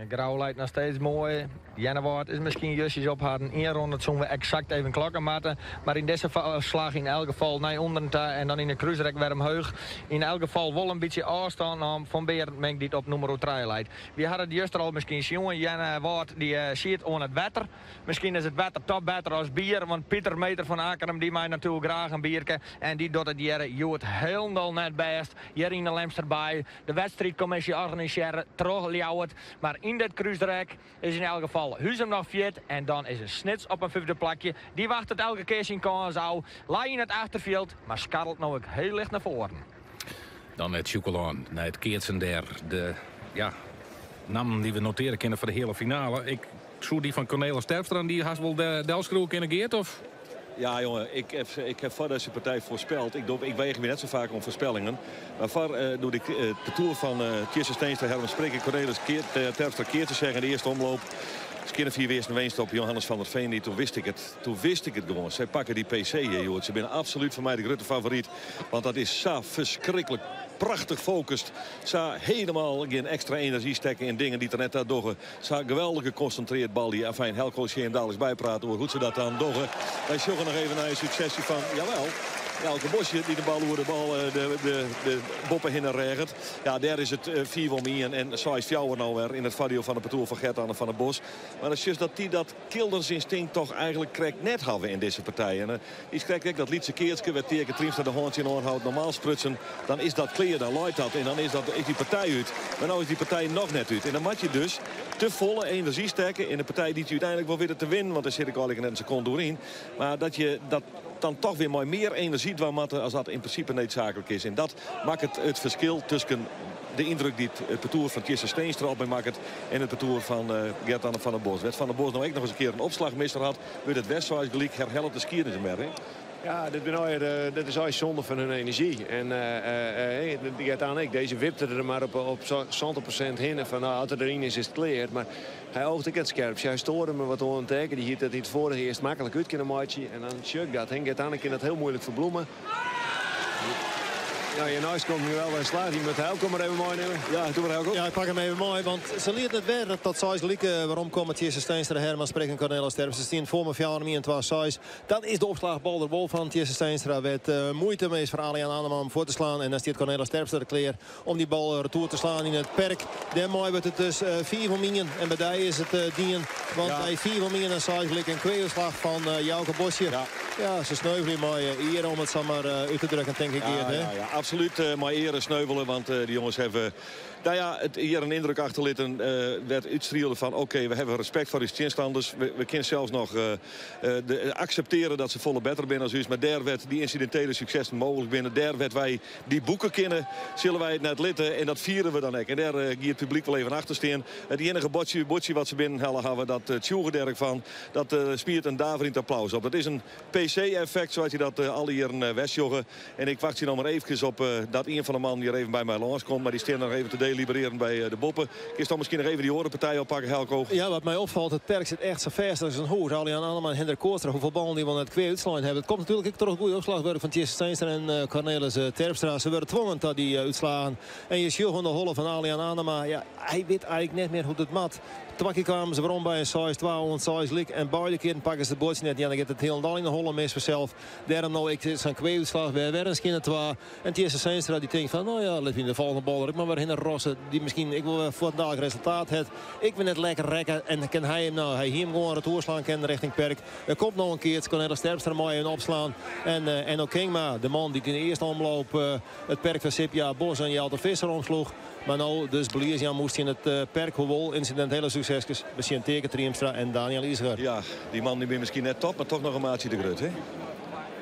Grou leit noch steeds moai. Earnewâld is miskien justjes op harren. Ien ronde soene we eksakt even klokke moatte. Mar yn dizze slach yn elk gefal nei ûnderen ta en dan yn de krúsrek wer omheech. Yn elk gefal wol in bytsje ôfstân naam fan Berend Mink dy't op nûmer trije leit. Wy hawwe it juster al miskien sjoen. Earnewâld dy siet oan it wetter. Miskien is it wetter toch better as bier, want Pieter Meeter fan Akkrum dy mei natuerlik graach in bierke. En dy docht it hjir hjoed hielendal net bêst. Hjir yn de Lemsterbaai. De wedstriidkommisje organisearre troch Ljouwert. Mar yn dit krúsrek is yn elk gefal Huzum noch fjirde en dan is Snits op in fyfde plakje. Dy wachtet elke kear syn kâns ôf. Lei yn it achterfjild, mar skarrelt no ek hiel licht nei foaren. Dan nei it Sjûkelân, nei it keatsen dêr. De ja, nammen dy't we notearje kinne foar de heale finale. Ik soe dy fan Cornelis Terpstra dy hast wol delskriuwe kinne, Geart, of? Ja, jonge, ik heb, ik heb foar dizze partij foarspeld. Ik, ik weger my net sa faak oan foarspellingen. Mar foar uh, doe't ik it partoer fan uh, Tjisse Steenstra, Herman Sprik en Cornelis Terpstra keatsen seach yn de earste omloop. Skjinne fiif earsten winst op Johannes van der Veen. Die, toen wist ik het. Toen wist ik het gewoan. Sy pakke dy PC hjir, joh. Se binne absolút foar my de grutte favoryt. Want dat is sa ferskriklik prachtich fokust. Sa hielendal gjin ekstra enerzjy stekke yn dingen dy't der net ta dogge. Sa geweldich gekonsintrearre balje. Afijn, Helco sil jim daliks byprate oer hoe't se dat dan dogge. Wy sjogge noch even nei in suksesje fan, jawel, Jouke Bosje dy't de bal oer de bal eh, de, de, de boppe hinne reaget. Ja, dêr is it 5 om 1 en 6-4 no wer yn it foardiel fan it partoer fan Gert-Anne van der Bos. Mar it is just dat dy dat kildersynstinkt toch eigenlik krekt net hawwe yn dizze partij. En is krekt ek dat lytse keatske wêr't Teake Triemstra de hân tsjinoan hâldt. Normaal sprutsen, dan is dat klear, dan leit dat en dan is, dat, is dy partij út. Mar no is dy partij noch net út. En dan moat je dus te folle enerzjy stekke yn de partij dy't je úteinlik wol witte te winnen. Want dêr sit ik eigenlik net in sekonde oer yn. Mar dat je dat dan toch wer mei mear enerzjy dwaan moatte as dat yn prinsipe needsaaklik is. En dat makket it ferskil tusken de yndruk dy't it partoer fan Tjisse Steenstra op my makket en it partoer fan Gert-Anne van der Bos. Wêr't Van der Bos no ek noch ris in kear in opslachmisser hat, wurdt it wer seis gelyk herhellet de skiednis him wer. Hè? Ja, dit, bin dit is eigenlijk zonde van hun energie. En die gaat aan ik. Deze wipte er maar op 70% heen. Van, nou, als er erin is, is het klear. Mar hy oogt ek it skerpst. Hy stoarde my wat oan teken. Dy hie dat yn it foarige earst maklik út kinne meitsjen. En dan sjoch ik dat. Hè. Gert-Anne kin dat hiel muoilik ferbloeme. Ja, hjirneist komt in geweldige slach. Dy moat Helco mar even meinimme. Ja, doe mar Helco. Ja, ik pak him even mei, want se lieten it wer tot seis gelyk weromkomme. Tjisse Steenstra, Herman Sprik en Cornelis Terpstra stean foar mei fjouwer om ien, twa, seis. Dan is de opslachbal der wol fan Tjisse Steenstra. Wêr't muoite mei is foar Alian Anema om fuort te slaan. En dan stiet Cornelis Terpstra der klear om dy bal retour te slaan yn it perk. Dêrmei wurdt it dus 5 om 1. En by dy is it dien. Want ja. by 5 om 1 en 6 gelyk in kweaútslach fan Jouke Bosje. Ja. Ja, se sneuvelje mei eare om it sa mar út te drukken, tink ik. Ja, Geart, hè? ja, ja, absolút mei eare sneuvele. Want dy jonges hawwe nou ja, it hjir in yndruk achterlitten wêr't útstrielde fan oké, we hawwe respekt foar ús tsjinstanners. We kinne sels noch de, akseptearje dat se folle better binne as ús. Mar dêr wêr't dy ynsidintele suksessen mooglik binne, dêr wêr't wy dy boeke kinne, sille wy it net litte. En dat fiere we dan ek. En dêr giet it publyk wol even achter stean. It iennige buordsje, buordsje wat se binnenhelle hawwe, dat tsjûge der ek fan. Dat smiet in daverjend applaus op. Dat is in PC-effekt, sa't je dat alle jierren wer sjogge. En ik wachtsje noch mar eefkes op dat ien fan de mannen hjir even by my lâns komt. Mar dy stean noch even te deliberearjen by de boppe. Kinst dan miskien noch even dy oare partij oppakke, Helco? Ja, wat my opfalt, it perk sit echt sa fêst as in hûs. Alian Anema en Hendrik Kootstra, hoefolle ballen dy wol net kwea útslein hawwe. Dat komt natuerlik ek troch it goede opslachwurk fan Tjisse Steenstra en Cornelis Terpstra. Se wurde twongen ta dy útslagen. En je sjogge oan de holle fan Alian Anema, ja, hy wit eigenlik net mear hoe't it moat. Twa kear kamen se werom by in 6-2 oant 6 lyk. En beide kearen pakke se it buordsje net. Ja, dan giet it hielendal yn de holle mis fansels. Dêrom no ek sa'n kwea-útslach wer wer in skjinne twa. En Tjisse Steenstra dy tinkt fan, no ja, lit my de folgjende bal der ek mar wer hinne rosse. Dy't miskien ek wol wer fuortendalik resultaat hat. Ik bin net lekker rekke en kin hy him no, hy hie him gewoan retour slaan kinnen richting perk. Der komt no in keats, Cornelis Terpstra mei even opslaan. En Enno Kingma, de man dy't yn de earste omloop it perk fan Sip Jaap Bos en Jelte Visser omsloech. Mar no dus belies jaan moast tsjin it perk, hoewol ynsidintele sukseskes tsjin Teake Triemstra en Daniël Iseger. Ja, dy man dy binne miskien net top, mar toch noch in maatsje te grut, hè?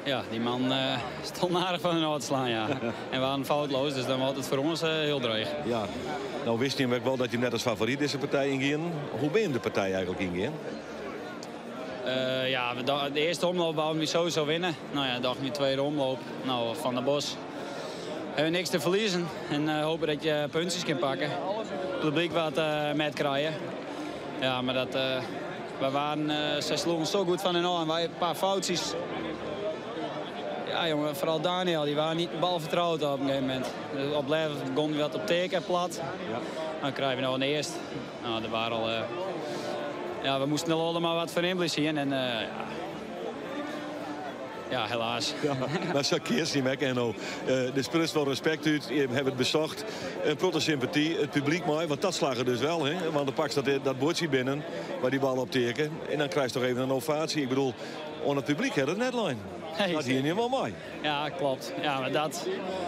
Ja, dy man stond aardich fan in ôf te slaan, ja. En we waren foutloos, dus dan wordt it foar ons hiel dreech. Ja, no wist jim ek wol dat jim net as favoryt dizze partij yngienen. Hoe binne jim de partij eigenlik yngean? Ja, de earste omloop wouden we sowieso winne. No ja, dachten we tweede omloop. No, Van der Bos hawwe we niks te ferliezen en hope dat je puntsjes kin pakke. It publyk wat met krije. Ja, mar dat, we waren, sy sloegen sa goed fan en ôf en wy in pear foutsjes. Ja, jonge, foaral Daniel, dy waard net balfertroud op in gegeven momint. Op level begûn wat op teken plat. Dan krije we noch in earst. No, der waren al, ja, we moasten al mar wat foar ynblis sjen en ja. Ja, helaas. Ja, mar sa keatst jim ek, Enno. Der spruts wol respekt út. Jim hawwe it besocht. In protte sympaty. It publyk mei, want dat slagge dus wel, hè? Want dan pakst dat, dat buordsje binnen mei dy bal op teken. En dan krijst toch even in ovatie. Ik bedoel, oan it publyk hat it net lein. Nee, Dat hiene jim wol mei. Ja, klopt. Ja, mar dat,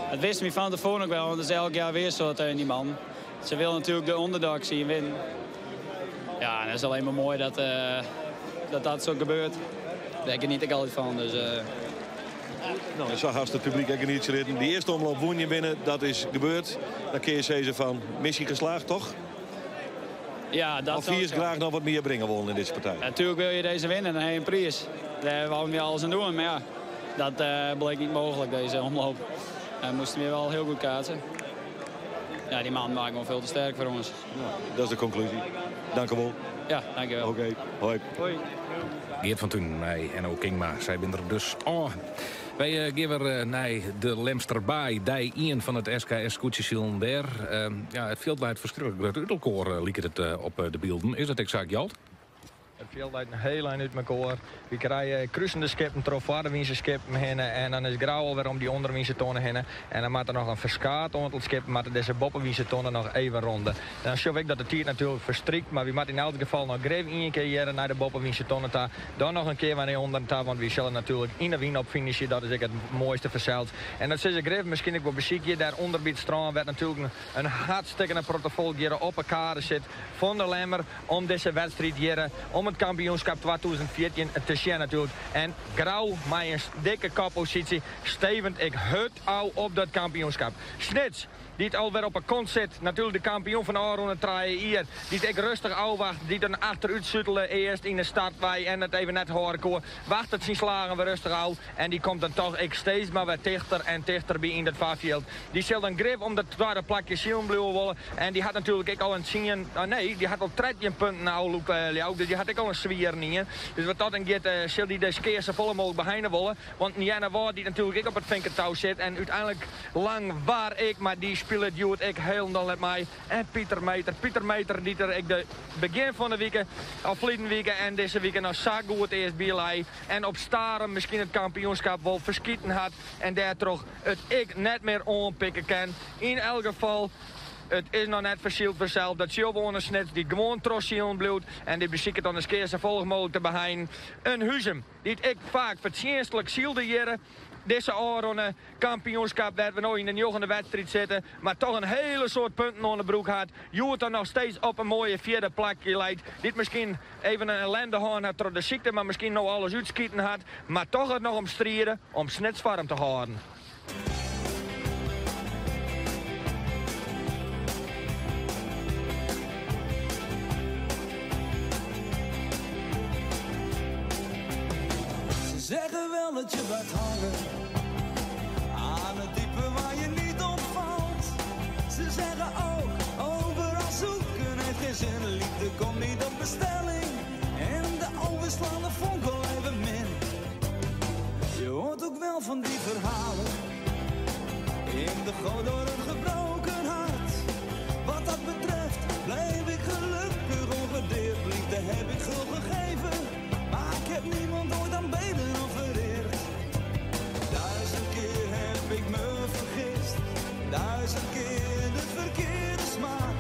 dat wisten we fan tefoaren ek wol, want it is elk jier wer sa tsjin dy man. Se wol natuerlik de underdog sjen winnen. Ja, en dat is alleen maar mooi dat dat, dat zo gebeurt. Daar geniet ik altijd van. Dus, Nou, zo hast het publiek ook niet ritten. Die eerste omloop won je binnen, dat is gebeurd. Dan kun je zeggen van missie geslaagd, toch? Ja, dat Of wie is graag nog wat meer brengen wollen in deze partij? Natuurlijk wil je deze winnen, dan heb je een prijs. Daar wouden we alles aan doen, maar ja, dat bleek niet mogelijk, deze omloop. We moesten weer wel heel goed kaatsen. Ja, die man maakt gewoon veel te sterk voor ons. Ja, dat is de conclusie. Dank u wel. Ja, dank je wel. Oké, hoi. Hoi. Geert van Tuinen, mij en ook Kingma, zij zijn er dus. Oh. Wij gaan weer naar de Lemsterbaai, die 1 van het SKS Koetsjesielen daar. Ja, het veld leidt verschrikkelijk groot uit elkaar, liep het op de beelden. Is dat exact, Gjalt? Het veld leidt een heel eind uit elkaar. We krijgen kruisende skippen, trofoarderwiense skippen heen. En dan is Grauw alweer om die onderwiense tonnen heen. En dan moet er nog een verskaat aantal skippen, maar deze boppenwiense tonnen nog even ronden. En dan zie ik dat de tijd natuurlijk verstrikt, maar we moeten in elk geval nog greef één keer jaren naar de boppenwiense tonnen ta. Dan nog een keer wanneer onder ta, want we zullen natuurlijk in de wien op finishen. Dat is ik het mooiste verzeild. En dat is greef misschien ook wel beziekje. Daaronder bij het strand werd natuurlijk een hartstikke protocol hier op elkaar zit van de Lemmer om deze wedstrijd hier, om het kampioenschap 2014 te zien natuurlijk. En Grauw met een dikke koppositie stevend ik hut al op dat kampioenschap. Snits, die het alweer op een kont zit. Natuurlijk de kampioen van Aron en Traaien hier. Die het ik rustig afwacht. Die dan achteruit suttelen eerst in de startwij en het even net horen koor. Wacht het zien slagen weer rustig af. En die komt dan toch ik steeds maar weer dichter en dichter bij in dat vaarveld. Die zal dan grip om dat tweede plakje zien blijven wollen. En die had natuurlijk ik al een zien. Oh nee, die had al 13 punten nou, Loek, Leeuw. Dus die had ik al een zwier niet. Dus wat dat dan gaat, zal die deze keer zo volle mogelijk behinden wollen. Want Janne Waard die natuurlijk ik op het vinkertouw zit. En uiteindelijk lang waar ik, maar die speelt het joet ik helemaal met mij. En Pieter Meter. Pieter Meter die er ik de begin van de week, al verleden week en deze week nog zo goed eerst bij lei. En op staren misschien het kampioenschap wel verschieten had. En daar toch het ik net meer aanpikken kan. In elk geval, het is nog net versield vanzelf dat Silverne Snits die gewoon trossielen bloed en die beziekt dan eens keer zo volg mogelijk te beheinen. Een Huzum die het ik vaak verdienstelijk zielde jaren. Deze Aronne kampioenschap waar we nu in de negende wedstrijd zitten. Maar toch een hele soort punten onder de broek had. Joert dan nog steeds op een mooie vierde plakje leidt. Dit misschien even een ellende gehad had door de ziekte, maar misschien nog alles uitschieten had. Maar toch het nog om strijden om Snits warm te houden. Ze zeggen wel dat je blijft hangen aan het diepe waar je niet opvalt. Ze zeggen ook, overal zoeken heeft geen zin. Liefde komt niet op bestelling en de overslaande vonk al even min. Je hoort ook wel van die verhalen in de goot door een gebroken hart. Wat dat betreft blijf ik gelukkig ongedeerd. Liefde heb ik gul gegeven, maar ik heb niemand ooit aanbeden of vereerd. 1000 keer heb ik me vergist, 1000 keer de verkeerde smaak.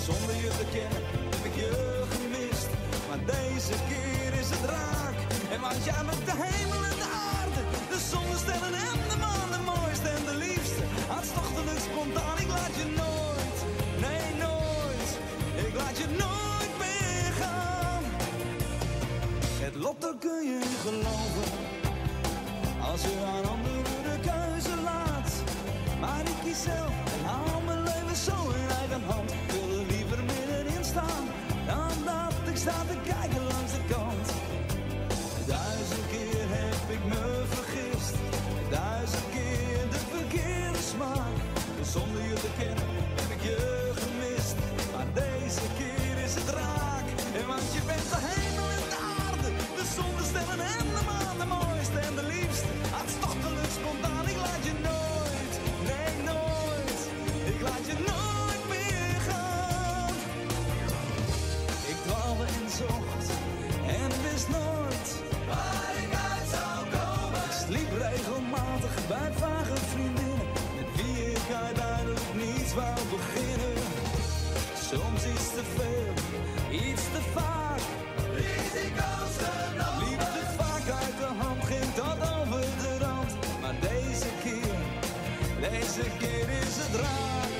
Zonder je te kennen heb ik je gemist, maar deze keer is het raak. En want jij bent de hemel en de aarde, de zon, de sterren en de maan, de mooiste en de liefste. Hartstochtelijk spontaan, ik laat je nooit, nee nooit, ik laat je nooit meer gaan. Het lot, daar kun je in geloven, als je aan anderen de keuze laat. Maar ik kies zelf en hou mijn leven zo in eigen hand. Ik wil er liever middenin staan, dan dat ik sta te kijken langs de kant. 1000 keer heb ik me vergist, 1000 keer de verkeerde smaak. Zonder je te kennen heb ik je gemist, maar deze keer is het raak. En want je bent de hemel en de aarde, de zon, de sterren en de maan, de mooiste en de liefste. Hartstochtelijk spontaan, ik laat je nooit, nee nooit, ik laat je nooit meer gaan. Ik dwaalde en zocht en wist nooit waar ik uit zou komen. Ik sliep regelmatig bij vage vriendinnen, met wie ik uiteindelijk niets wou beginnen. Soms iets te veel, iets te vaak. Risico's genomen. Liefde vaak uit de hand, ging tot over de rand. Maar deze keer is het raak.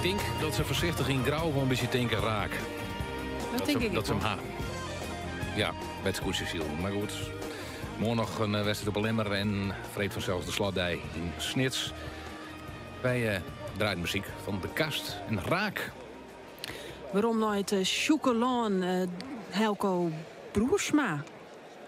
tink dat se foarsichtich yn Grou wol in bytsje tinke raak. Dat tink ik Dat ek se hem wol. ha. Ja, by it skûtsjesilen. Mar goed, moarn noch in wedstriid op 'e Lemmer en freed fansels de slotdei yn Snits. Wy draaien muzyk fan De Kast en Raak. Werom nei it Sjûkelân, Helco Broersma.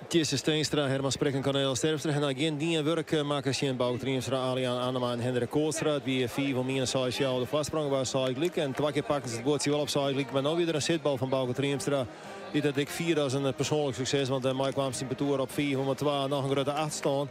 Tjisse Steenstra, Herman Sprik en Cornelis Terpstra ha noch gjin dien wurk makke tsjin Bauke Triemstra, Aly Jan Anema en Hendrik Kootstra. It wie fiif om ien seis fjouwer de foarsprong waard seis gelyk en twa kear pakten se it buordsje wol op seis gelyk. Mar no wie der in sitbal fan Bauke Triemstra dy't dat ek fierde as in persoanlik sukses, want dêrmei kwaam syn partoer op fiif om twa noch in grutte achterstân.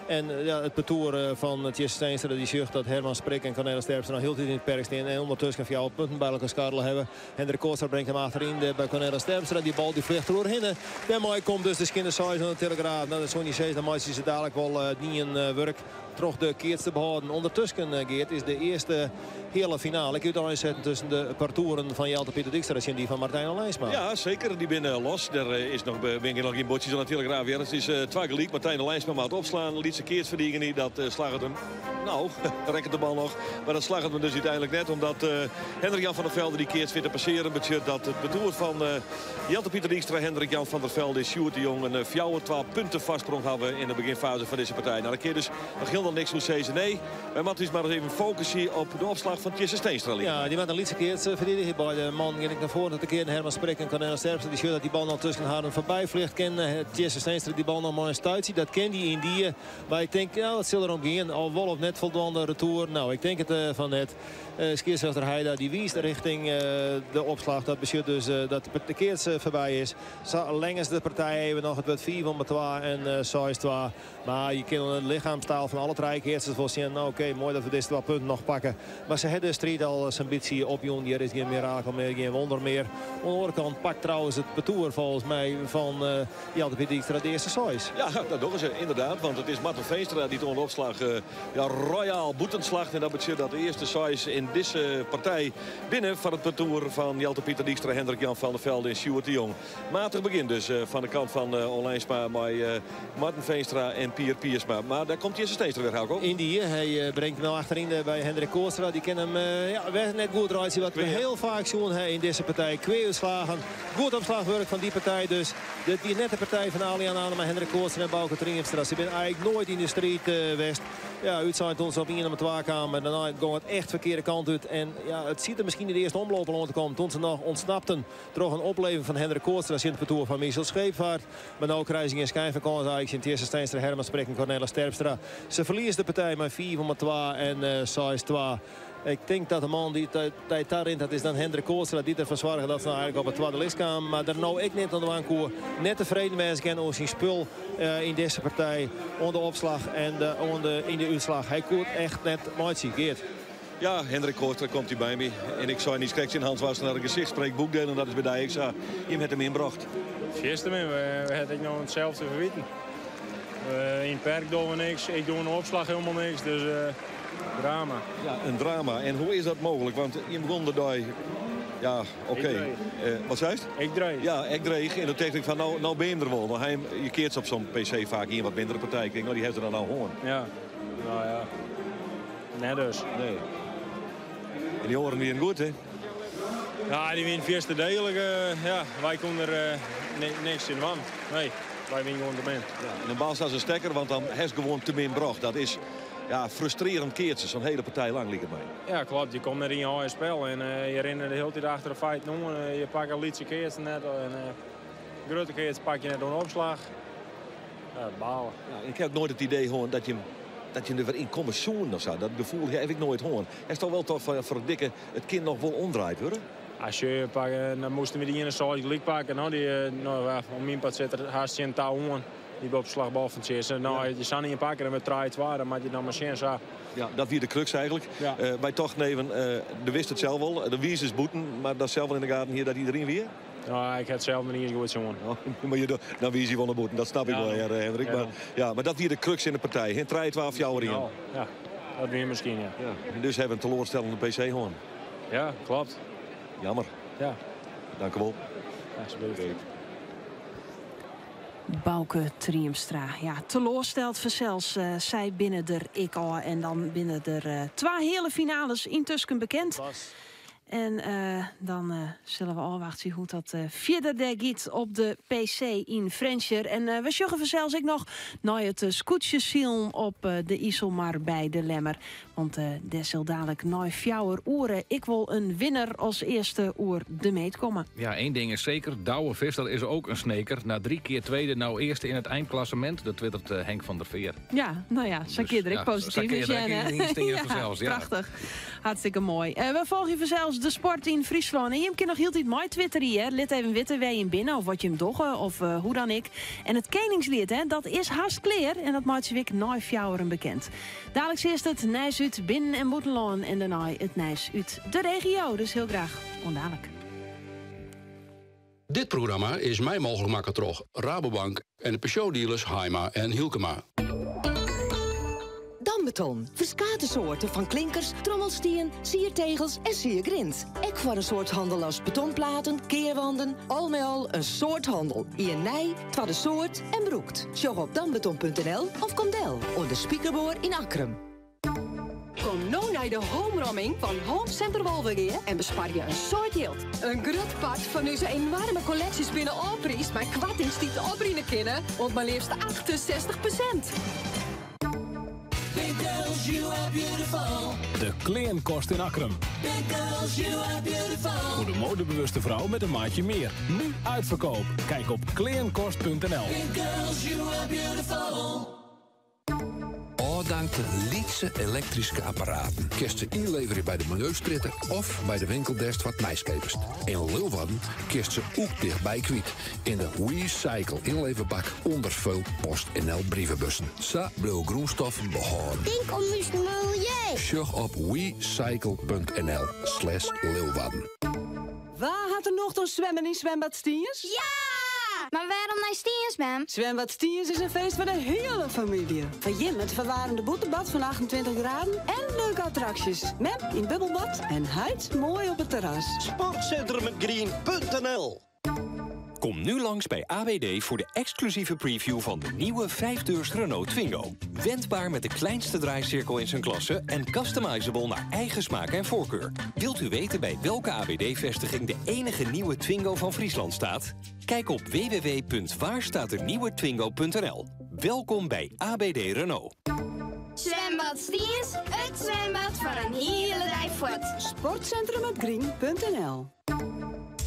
En ja, it partoer fan Tjisse Steenstra dy sjocht dat Herman Sprik en Cornelis Terpstra noch hieltyd yn it perk stean en ûndertusken fjouwer punten by elkoar skarrele hawwe. Hendrik Kootstra bringt him achteryn dêr by Cornelis Terpstra. Dy bal dy flecht der oerhinne. Dêrmei komt dus de skjinne seis oan de Telegraaf. No, dat soene je sizze, dan meitsje se dalik wol dien wurk troch de keats te behâlden. Undertusken, Geart, is de earste heale finale ek úteinsetten tusken de partoeren fan Jelte Pieter Dykstra tsjin dy fan Martijn Olijnsma. Ja, seker. Dy binne los. Der is noch, binne noch gjin buordsjes oan de Telegraaf hear. It is twa gelyk. Martijn Olijnsma moat opslaan. Lytse keatsferdigening, dat slagget him. No, rekket de bal noch. Mar dat slagget him dus úteinlik net, omdat Hendrik Jan van der Velde dy keats wit te passearen. Betsjut dat it partoer fan Jelte Pieter Dykstra, Hendrik Jan van der Velde en Sjoerd de Jong in fjouwer-twa punten foarsprong hawwe yn de begjinfaze fan dizze partij. No, dêr kin dus noch hielendal niks oer sizze. Nee, wy moatte ús mar ris even fokusje op de opslach fan Tjisse Steenstra. Ja, dy moat in lytse keats ferdigenje. Beide mannen gean ek nei foaren te kearen. Herman Sprik en Cornelis Terpstra. Dy sjocht dat dy bal noch tusken harren foarby flecht. Kin Tjisse Steenstra dy bal noch mei in stuitsje? Dat kin dy yndie. Mar ik tink, ja, wat sil der om gean? Al wol of net foldwaande retour? No, ik tink it fan net. Skiedsrjochter Heida dy wiist richting de opslach. Dat betsjut dus dat de keats foarby is. Sa lenge se de partij even noch. It wurdt fiif om twa en seis twa. Mar je kinne oan de lichaamstaal fan alle trije keatsers wol sjen. No, oké, moai dat we dizze twa punten noch pakke. Mar se ha de striid al sa'n bytsje opjûn. Hjir is gjin mirakel mear, gjin wonder mear. Oan de oare kant pakt trouwens it partoer folgens my fan Jelte Pieter Dykstra de earste seis. Ja, dat dogge se ynderdaad. Want it is Marten Veenstra dy't oan de opslach ja, royaal bûten slacht. En dat betsjut dat de earste seis yn dizze partij binne foar it partoer fan Jelte Pieter Dykstra, Hendrik Jan van der Velde en Sjoerd de Jong. Matich begjin dus fan de kant fan Olijnsma mei Marten Veenstra en Pier Piersma. Mar dêr komt Tjisse Steenstra wer, Hauko. Yndie, hy bringt him no achteryn by Hendrik Kootstra. Dy kin him ja, wer net goed reitsje, wat we hiel faak sjoen ha yn dizze partij. Kwea-útslagen. Goed opslachwurk fan dy partij dus. Dit wie net de partij fan Aly Jan Anema, Hendrik Kootstra en Bauke Triemstra. Se binne eigentlik noait yn de striid west. Ja, útsein toen se op ien om twa kamen. Dêrnei gong it echt ferkearde kant út. En ja, it siet der miskien yn de earste omloop al oan te kommen toen se noch ûntsnapten troch in opleving fan Hendrik Kootstra tsjin it partoer fan Michel Scheepvaart. Mar no krije se gjin skijn fan kâns eigentlik tsjin Tjisse Steenstra, Herman Sprik en Cornelis Terpstra. Se ferlieze de partij mei fiif om twa en seis twa. Ik tink dat de man dy't dy tarint, dat is dan Hendrik Kootstra, dy't derfoar soarge dat se no eigentlik op it twadde list kamen. Mar der no ek net oan dwaan koe, net tefreden wêze kin oer syn spul yn dizze partij, oan de opslach en yn de útslach. Hy koe it echt net meitsje. Geart. Ja, Hendrik Kootstra komt hjir by my. En ik sei niiskrekt tsjin Hans Wassenaar, it gesicht sprekt boekdelen en dat is by dy ek sa. Jim hat him ynbrocht. Fierste min, we ha ek no itselde te ferwiten. Yn it perk dogge we niks, ik doch yn de opslach hielendal niks, dus drama. Ja, in drama. En hoe is dat mooglik? Want jim begûnen de dei, ja, oké. Wat seist? Ek dreech. Ja, ek dreech. En dan tocht ik fan, no, no binne jim der wol. Want hy, je keatst op sa'n PC faak ien wat mindere partij. Ik tink, no, dy ha se dan al hân. Ja, no ja. Net dus. Nee. En dy oaren wienen goed, hè? Ja, dy wienen fierste degelik. Ja, wy koenen der niks tsjin dwaan. Nee, wy wienen gewoan te min. Ja, en dan baalst as in stekker, want dan hast gewoan te min brocht. Dat is ja, frustrearjend keatsen, sa'n hiele partij lang liket my. Ja, kloppet. Je komt net yn je eigen spel en je rinne de hiele tiid achter de feiten oan. Je pakke lytse keatsen net en grutte keats pak je net oan de opslach. Ja, balen. Ja, ik ha ek noait it idee hân dat je dat je der wer yn komme soenen of sa. Dat gefoel ha ik noait hân. Hast al wol tocht fan ferdikke, it kin noch wol omdraaid wurde? As je pakke, dan moasten we dy iene seis gelyk pakke. No, dy, no, ja, om myn part sit er hast tsjin it tou oan. Dy opslachbal fan Tjisse. No, as je sa'n ien pakke, dan wurdt 3-2. Dan moat je dan mar sjen sa. Ja, dat wie de crux eigentlik. Ja. Wy tochten even, do wist it sels wol, de wizer is bûten, mar dat sels wol yn de gaten hie dat hy deryn wie? No, ik ha it sels noch net iens goed sjoen. Mar je, dan wize je wol nei bûten, dat snap ik Ja, wol, hear, Hendrik. ja. Maar, ja, mar dat wie de crux yn de partij. Hè? 3-2, 4-1. Ja, ja, dat wie miskien, ja. Ja. En dus ha we in teloarstellende PC hân. Ja, kloppet. Jammer. Ja. Dank u wol. Alsjeblieft. Bauke Triemstra, ja, teloarsteld fansels. Sy binne der ek al en dan binne der twa heale finales yntusken bekend. En dan sille we ôfwachtsje hoe't dat fierder dêr giet op de PC yn Frjentsjer. En we sjogge fansels ek noch nei it skûtsjesilen op de Iselmar by De Lemmer. Want dêr sil dalik nei fjouwer oere ek wol in winner as earste oer de meet komme. Ja, één ding is zeker. Douwe Visser is ook een sneker. Na drie keer tweede, nou eerste in het eindklassement. Dat twittert Henk van der Veer. Ja, no ja, sa kin der ek posityf yn sjen, hè? Ja, prachtich. Hartstikke moai. We folgje fansels de sport yn Fryslân. En jim kinne noch hieltyd meitwitterje, hear. Lit even witte wêr jim binne of wat jim dogge of hoe dan ek. En it keningsliet, hè, dat is hast klear. En dat meitsje we ek nei fjouweren bekend. Daliks earst it nijs út binnen- en bûtenlân en dêrnei it nijs út de regio. Dus hiel graach oant dalik. Dit programma is mei mooglik makke troch Rabobank en de Peugeot-dealers Haima en Hylkema. Dambeton, ferskate soarten fan klinkers, trommelstien, siertegels en siergrint. Ek foar in soad hannel as betonplaten, kearwanden, al mei al in soad hannel. Ien nij, twadde soart en brûkt. Sjoch op dambeton.nl of kom del oan de Spikerboar yn Akkrum. Kom no nei de homeromming fan Home Center Wolvegea en besparje in soad jild. In grut part fan ús enoarme kolleksjes binne ôfpriisd mei koartings dy't oprinne kinne oant mar leafst 68%. Big girls, you are beautiful. De Kleankast in Akkrum. Big girls, you are beautiful. Voor de modebewuste vrouw met een maatje meer. Nu uitverkoop. Kijk op kleankost.nl. Big girls, you are beautiful. Ôfdankte lytse elektryske apparaten kinst se ynleverje by de Miljeustrjitte of by de winkel dêr'tst wat nijs keapest. Yn Leeuwarden kinst se oek tichtby kwyt yn de WeCycle ynleverbak ûnder veel PostNL brievebussen. Sa bliuwe grûnstoffen behâlden. Tink om ús miljeu. Sjoch op wecycle.nl slash Leeuwarden. Wa hat der nocht oan swimmen yn Swembad Stiens? Ja! Mar wêrom nei Stiens, mem? Swembad Stiens is in feest foar de hiele famylje. Foar jim it ferwaarmde bûtenbad fan 28 graden en leuke attraksjes. Mem yn bubbelbad en heit moai op it terras. Sportcentrumhetgreen.nl Kom nu langs bij AWD voor de exclusieve preview van de nieuwe 5-deurs Renault Twingo. Wendbaar met de kleinste draaicirkel in zijn klasse en customizable naar eigen smaak en voorkeur. Wilt u weten bij welke AWD-vestiging de enige nieuwe Twingo van Friesland staat? Kijk op www.waarstaatdenieuwetwingo.nl. Welkom bij ABD Renault. Zwembad Stiens, it zwembad foar in hiele dei fuort. Sportcentrumhetgreen.nl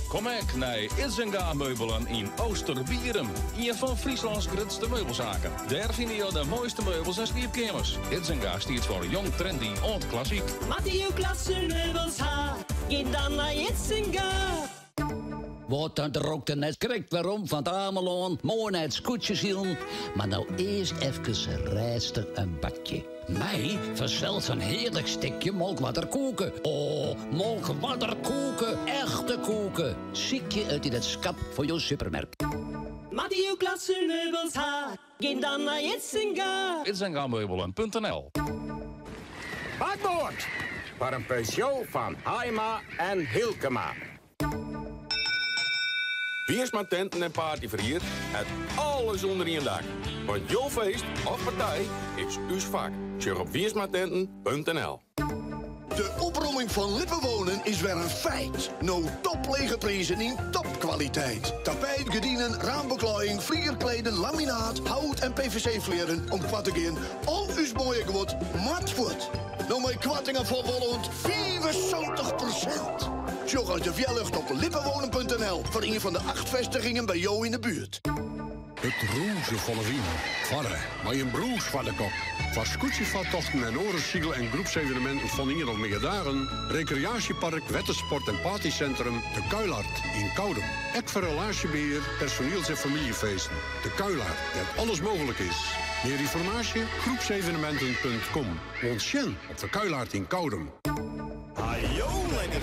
Kom ek nei Idzenga Meubelen yn Oosterbierum. Ien fan Fryslâns grutste meubelsaken. Dêr fine jo de moaiste meubels en sliepkeamers. Idzenga stiet foar jong, trendy oant klassyk. Moatte jo klasse meubels ha, gean dan nei Idzenga. Wat dan rokte net krekt werom fan it Amelân, moai nei it skûtsjesilen, mar no earst efkes rêstich in bakje. Mei fansels in hearlik stikje Molkwarder koeke. O, Molkwarder koeke, echte koeke. Sykje it yn it skap fan jo supermerk. Moatte jo klasse meubels ha, gean dan nei Idzenga. Idzengameubelen.nl Bakboard! Foar in Peugeot fan Haima en Hylkema. Wiersma Tenten en Partyferhier hat alles ûnder ien dak. Want jo feest of partij is ús fak. Sjoch op wiersmatenten.nl. De opromming fan Lippenwonen is wer in feit. No toplege prizen yn topkwaliteit. Tapijt, gerdinen, raambeklaaiïng, flierkleden, laminaat, hout en PVC-flierren om koart te gean. Al ús moaie guod moat fuort. No mei koartingen fan wol oant 75%. Sjoch as de wjerljocht op lippenwonen.nl foar ien fan de acht festigingen by jo yn de buert. It rûzen fan 'e wyn, farre mei in brûs foar de kop. Foar skûtsjefartochten en oare syl- en groepseveneminten fan ien of mear dagen, rekreaasjepark, wettersport en partysintrum De Kuilart yn Koudum. Ek foar relaasjebehear, personiels- en famyljefeesten. De Kuilart, dêr't alles mooglik is. Mear ynformaasje? Groepsevenementen.com. Oant sjen op De Kuilart yn Koudum. Hajo, lekker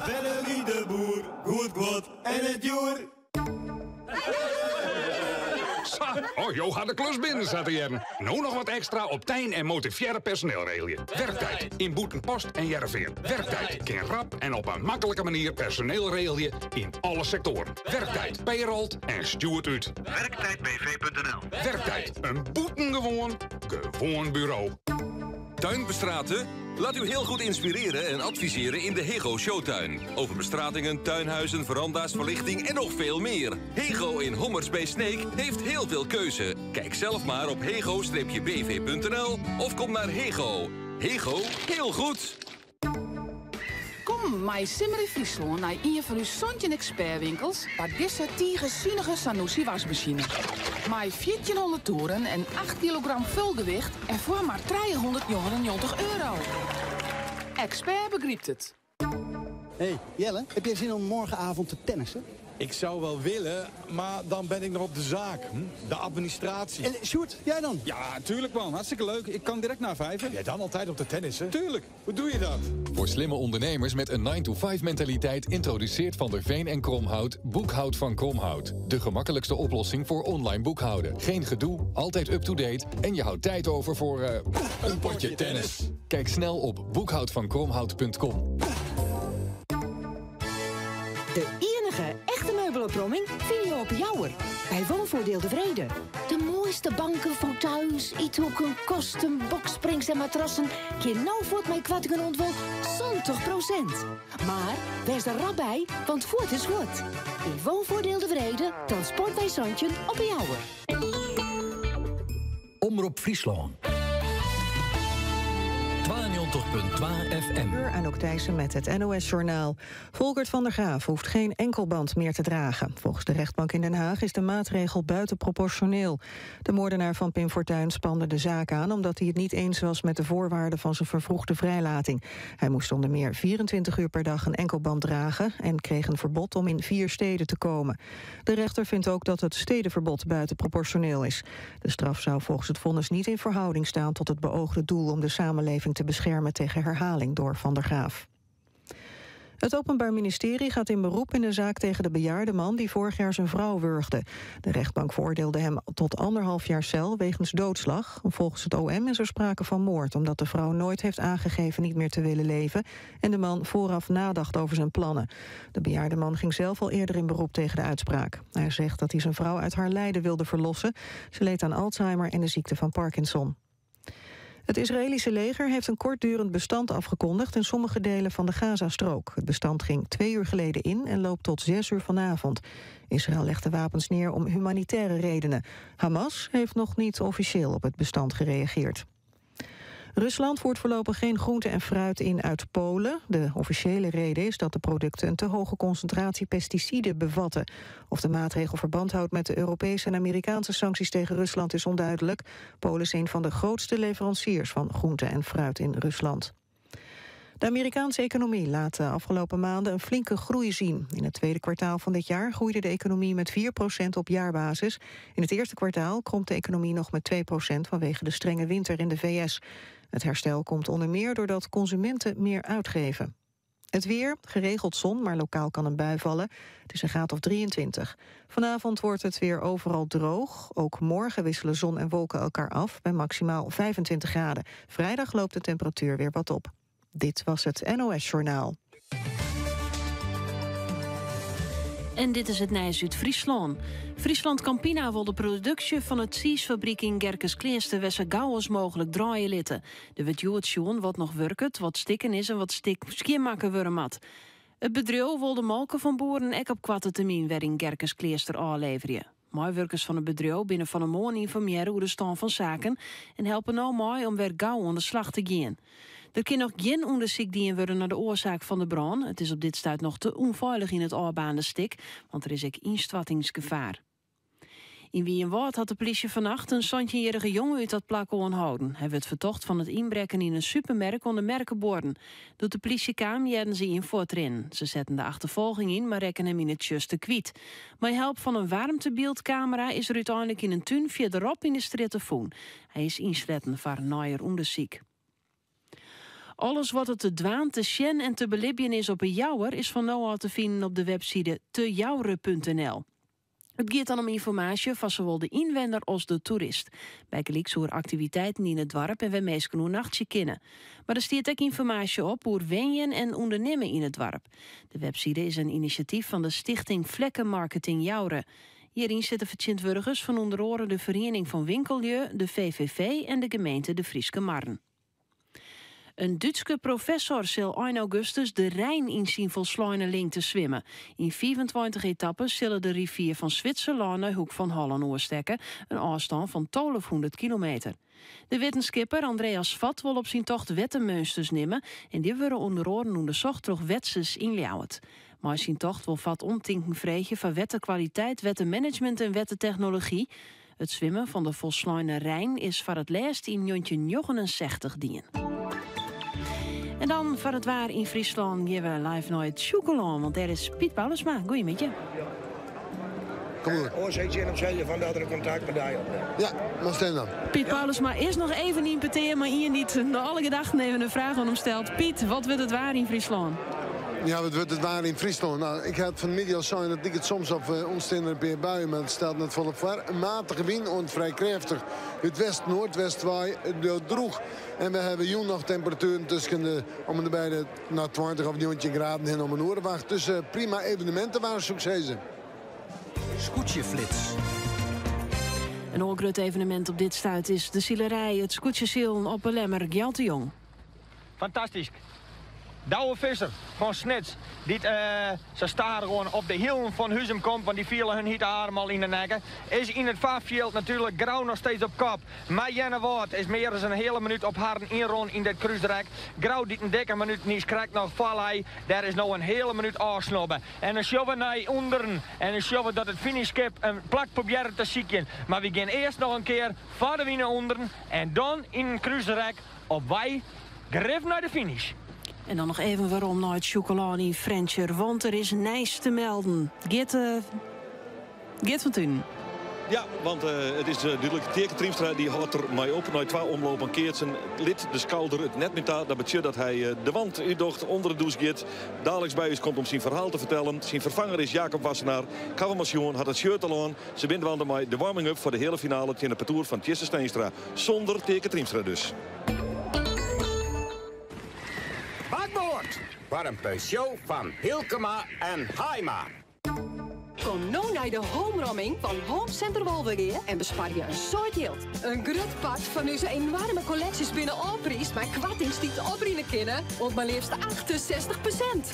Benno de boer, goed guod en it djoer. Sa, oh, jo ha de klus binnen, sa te hearren. No noch wat ekstra op tein en motivearre personeel regelje. Werktijd yn Bûtenpost en Hearrenfean. Werktijd kin rap en op in maklike manier personeel regelje yn alle sektoaren. Werktijd payrolt en stjoert út. Werktijdbv.nl Werktijd, in bûtengewoan, gewoan buro. Tuinbestraten? Laat u heel goed inspireren en adviseren in de Hego Showtuin. Over bestratingen, tuinhuizen, veranda's, verlichting en nog veel meer. Hego in Hommers bij Sneek heeft heel veel keuze. Kijk zelf maar op hego-bv.nl of kom naar Hego. Hego, heel goed! Kom mei Simmer yn Fryslân nei ien fan ús 17 ekspertwinkels foar dizze tige sunige Zanussi wasmasine. Mei 1400 toeren en 8 kilogram fulgewicht en foar mar 399 euro. Expert begrypt it. Hey Jelle, heb jij zin om morgenavond te tennissen? Ik zou wel willen, maar dan ben ik nog op de zaak. Hm? De administratie. En Sjoerd, jij dan? Ja, tuurlijk man. Hartstikke leuk. Ik kan direct na vijven. Jij dan altijd op de tennissen? Tuurlijk. Hoe doe je dat? Voor slimme ondernemers met een 9-to-5 mentaliteit introduceert Van der Veen en Kromhout Boekhoud van Kromhout. De gemakkelijkste oplossing voor online boekhouden. Geen gedoe, altijd up-to-date en je houdt tijd over voor een potje tennis. Kijk snel op boekhoudvankromhout.com. De enige echte meubelopromming vind je op Jouwer. Bij Woonvoordeel de Vrede. De mooiste banken, fauteuils, eethoeken, kosten, boxsprings en matrassen. Keer nou voort mijn kwartingen ontwol 70%. Maar wees er rap bij, want voort is goed. In Woonvoordeel de Vrede, transport bij Santje op Jouwer. Omrop Fryslân. 92.2 FM. Uur Anouk Thijssen met het NOS-journaal. Volkert van der Graaf hoeft geen enkelband meer te dragen. Volgens de rechtbank in Den Haag is de maatregel buitenproportioneel. De moordenaar van Pim Fortuyn spande de zaak aan... omdat hij het niet eens was met de voorwaarden van zijn vervroegde vrijlating. Hij moest onder meer 24 uur per dag een enkelband dragen... en kreeg een verbod om in vier steden te komen. De rechter vindt ook dat het stedenverbod buitenproportioneel is. De straf zou volgens het vonnis niet in verhouding staan... tot het beoogde doel om de samenleving te beschermen tegen herhaling door Van der Graaf. Het Openbaar Ministerie gaat in beroep in de zaak tegen de bejaarde man die vorig jaar zijn vrouw wurgde. De rechtbank veroordeelde hem tot anderhalf jaar cel wegens doodslag. Volgens het OM is er sprake van moord, omdat de vrouw nooit heeft aangegeven niet meer te willen leven en de man vooraf nadacht over zijn plannen. De bejaarde man ging zelf al eerder in beroep tegen de uitspraak. Hij zegt dat hij zijn vrouw uit haar lijden wilde verlossen. Ze leed aan Alzheimer en de ziekte van Parkinson. Het Israëlische leger heeft een kortdurend bestand afgekondigd in sommige delen van de Gazastrook. Het bestand ging twee uur geleden in en loopt tot zes uur vanavond. Israël legt de wapens neer om humanitaire redenen. Hamas heeft nog niet officieel op het bestand gereageerd. Rusland voert voorlopig geen groente en fruit in uit Polen. De officiële reden is dat de producten een te hoge concentratie pesticiden bevatten. Of de maatregel verband houdt met de Europese en Amerikaanse sancties tegen Rusland is onduidelijk. Polen is een van de grootste leveranciers van groente en fruit in Rusland. De Amerikaanse economie laat de afgelopen maanden een flinke groei zien. In het tweede kwartaal van dit jaar groeide de economie met 4% op jaarbasis. In het eerste kwartaal kromp de economie nog met 2% vanwege de strenge winter in de VS. Het herstel komt onder meer doordat consumenten meer uitgeven. Het weer, geregeld zon, maar lokaal kan een bui vallen. Het is een graad of 23. Vanavond wordt het weer overal droog. Ook morgen wisselen zon en wolken elkaar af bij maximaal 25 graden. Vrijdag loopt de temperatuur weer wat op. Dit was het NOS Journaal. En dit is it nijs út Fryslân. Friesland Campina wol de produksje fan de tsiisfabryk yn Gerkeskleaster wer sa gau as mooglik draaie litte. Der wurdt hjoed sjoen wat noch wurket, wat stikken is en wat stik skjinmakke wurde moat. It bedriuw wol de molke fan boeren ek op koarte termyn wer yn Gerkeskleaster ôfleverje. Meiwurkers fan it bedriuw binne fan 'e moarn ynformearre oer de stân fan saken en helpe no mei om wer gau oan de slach te gean. Der kin noch gjin ûndersyk dien wurde nei de oarsaak fan de brân. It is op dit stuit noch te ûnfeilich yn it ôfbaarnde stik, want der is ek ynstoartingsgefaar. Yn Wynjewâld hat de plysje fannacht in santjinjierrige jonge út dat plak oanholden. Hy wurdt fertocht fan it ynbrekken yn in supermerk oan de Merkebuorren. Doe't de plysje kaam, hearden se ien fuortrinnen. Se setten de achterfolging yn, mar rekken him yn it tsjuster kwyt. Mei help fan in waarmtebyldkamera is er úteinlik yn in tún fierderop yn de strjitte fûn. Hy is ynsletten foar neier ûndersyk. Alles wat der te dwaan, te sjen en te belibjen is op 'e Jouwer is fan no ôf te finen op de webside tejoure.nl. It giet dan om ynformaasje foar sawol de ynwenner as de toerist. Bygelyks oer aktiviteiten yn it doarp en wêr minsken oernachtsje kinne. Mar der stiet ek ynformaasje op oer wenjen en ûndernimme yn it doarp. De webside is in inisjatyf fan de Stichting Vlekkenmarketing Joure. Hjiryn sitte fertsjintwurdigers fan ûnder oare de Feriening fan Winkellju, de VVV en de gemeente De Fryske Marren. In Dútske professor sil ein augustus de Rijn yn syn folsleine lingte swimme. Yn 25 etappes sil er de rivier fan Switserlân nei Hoek fan Hollân oerstekke, in ôfstân fan 1200 kilometer. De wittenskipper Andreas Fath wol op syn tocht wettermeunsters nimme en dy wurde ûnder oaren ûndersocht troch Wetsus yn Ljouwert. Mei syn tocht wol Fath omtinken freegje foar wetterkwaliteit, wettermanagement en wettertechnology. It swimmen fan de folsleine Rijn is foar it lêst yn 1969 dien. En dan foar it waar yn Fryslân gean we live nei it Sjûkelân, want dêr is Piet Paulusma. Goeiemiddei. Kom oer. Oars ik tsjin him sizze fan dat er in kontakt mei dy opnimt. Ja, mar stim dan. Piet Paulusma is noch even yn petear mei ien dy't nei alle gedachten even in fraach oan him stelt. Piet, wat wurdt it waar yn Fryslân? Ja, wat wurdt it waar yn Fryslân? Nou, ik ha fan 'e middei al sein, it liket soms of ûntstean der in pear buien, mar it stelt net folle foar. In matige wyn oant frij krêftich út west-noardwest wei. It bliuwt drûch en we hawwe jûn noch temperatueren tusken de om en de by de no, 20 of 19 graden hinne om in oere wacht. Dus prima evenemintewaar, soe ik sizze. Skûtsjeflits. In oar grut evenemint op dit stuit is de silerij, it skûtsjesilen op 'e Lemmer. Gjalt de Jong. Fantastysk. Douwe Visser fan Snits, dy't sa stadichoan op de hielen fan Huzum komt, want dy fiele hun hite adem al yn de nekke, is yn it farfjild natuerlik Grou noch steeds op kop. Mei Earnewâld is mear as in heale minút op harren ynrûn yn dit krúsrek. Grou dy't in dikke minút niiskrekt noch foarlei, dêr is no in heale minút ôfsnobbe. En dan sjogge we nei ûnderen en dan sjogge we dat it finishskip in plak probearret te sykjen. Mar wy gean earst noch in kear foar de wyn nei ûnderen en dan yn in krúsrek Op wei grif nei de finish. En dan noch even werom nei it Sjûkelân yn Frjentsjer, want der is nijs te melden. Geert, Geert van Tunen. Ja, want it is dúdlik, Teake Triemstra dy hâldt der mei op. Nei twa omlopen keatsen lit de skouder it net mear ta. Dat betsjut dat hy de wand útdocht, ûnder de dûs giet. Daliks by ús komt om syn ferhaal te fertellen. Syn ferfanger is Jacob Wassenaar. Ik haw him al sjoen, hat it shirt al oan. Se binne dwaande mei de warming-up foar de heale finale tsjin it partoer fan Tjisse Steenstra. Sûnder Teake Triemstra dus. Bakboard foar in Peugeot fan Hylkema en Haima. Kom no nei de homeromming fan Home Center Wolvegea en besparje in soad jild. In grut part fan ús enoarme kolleksjes binne ôfpriisd mei koartings dy't oprinne kinne oant mar leafst 68%.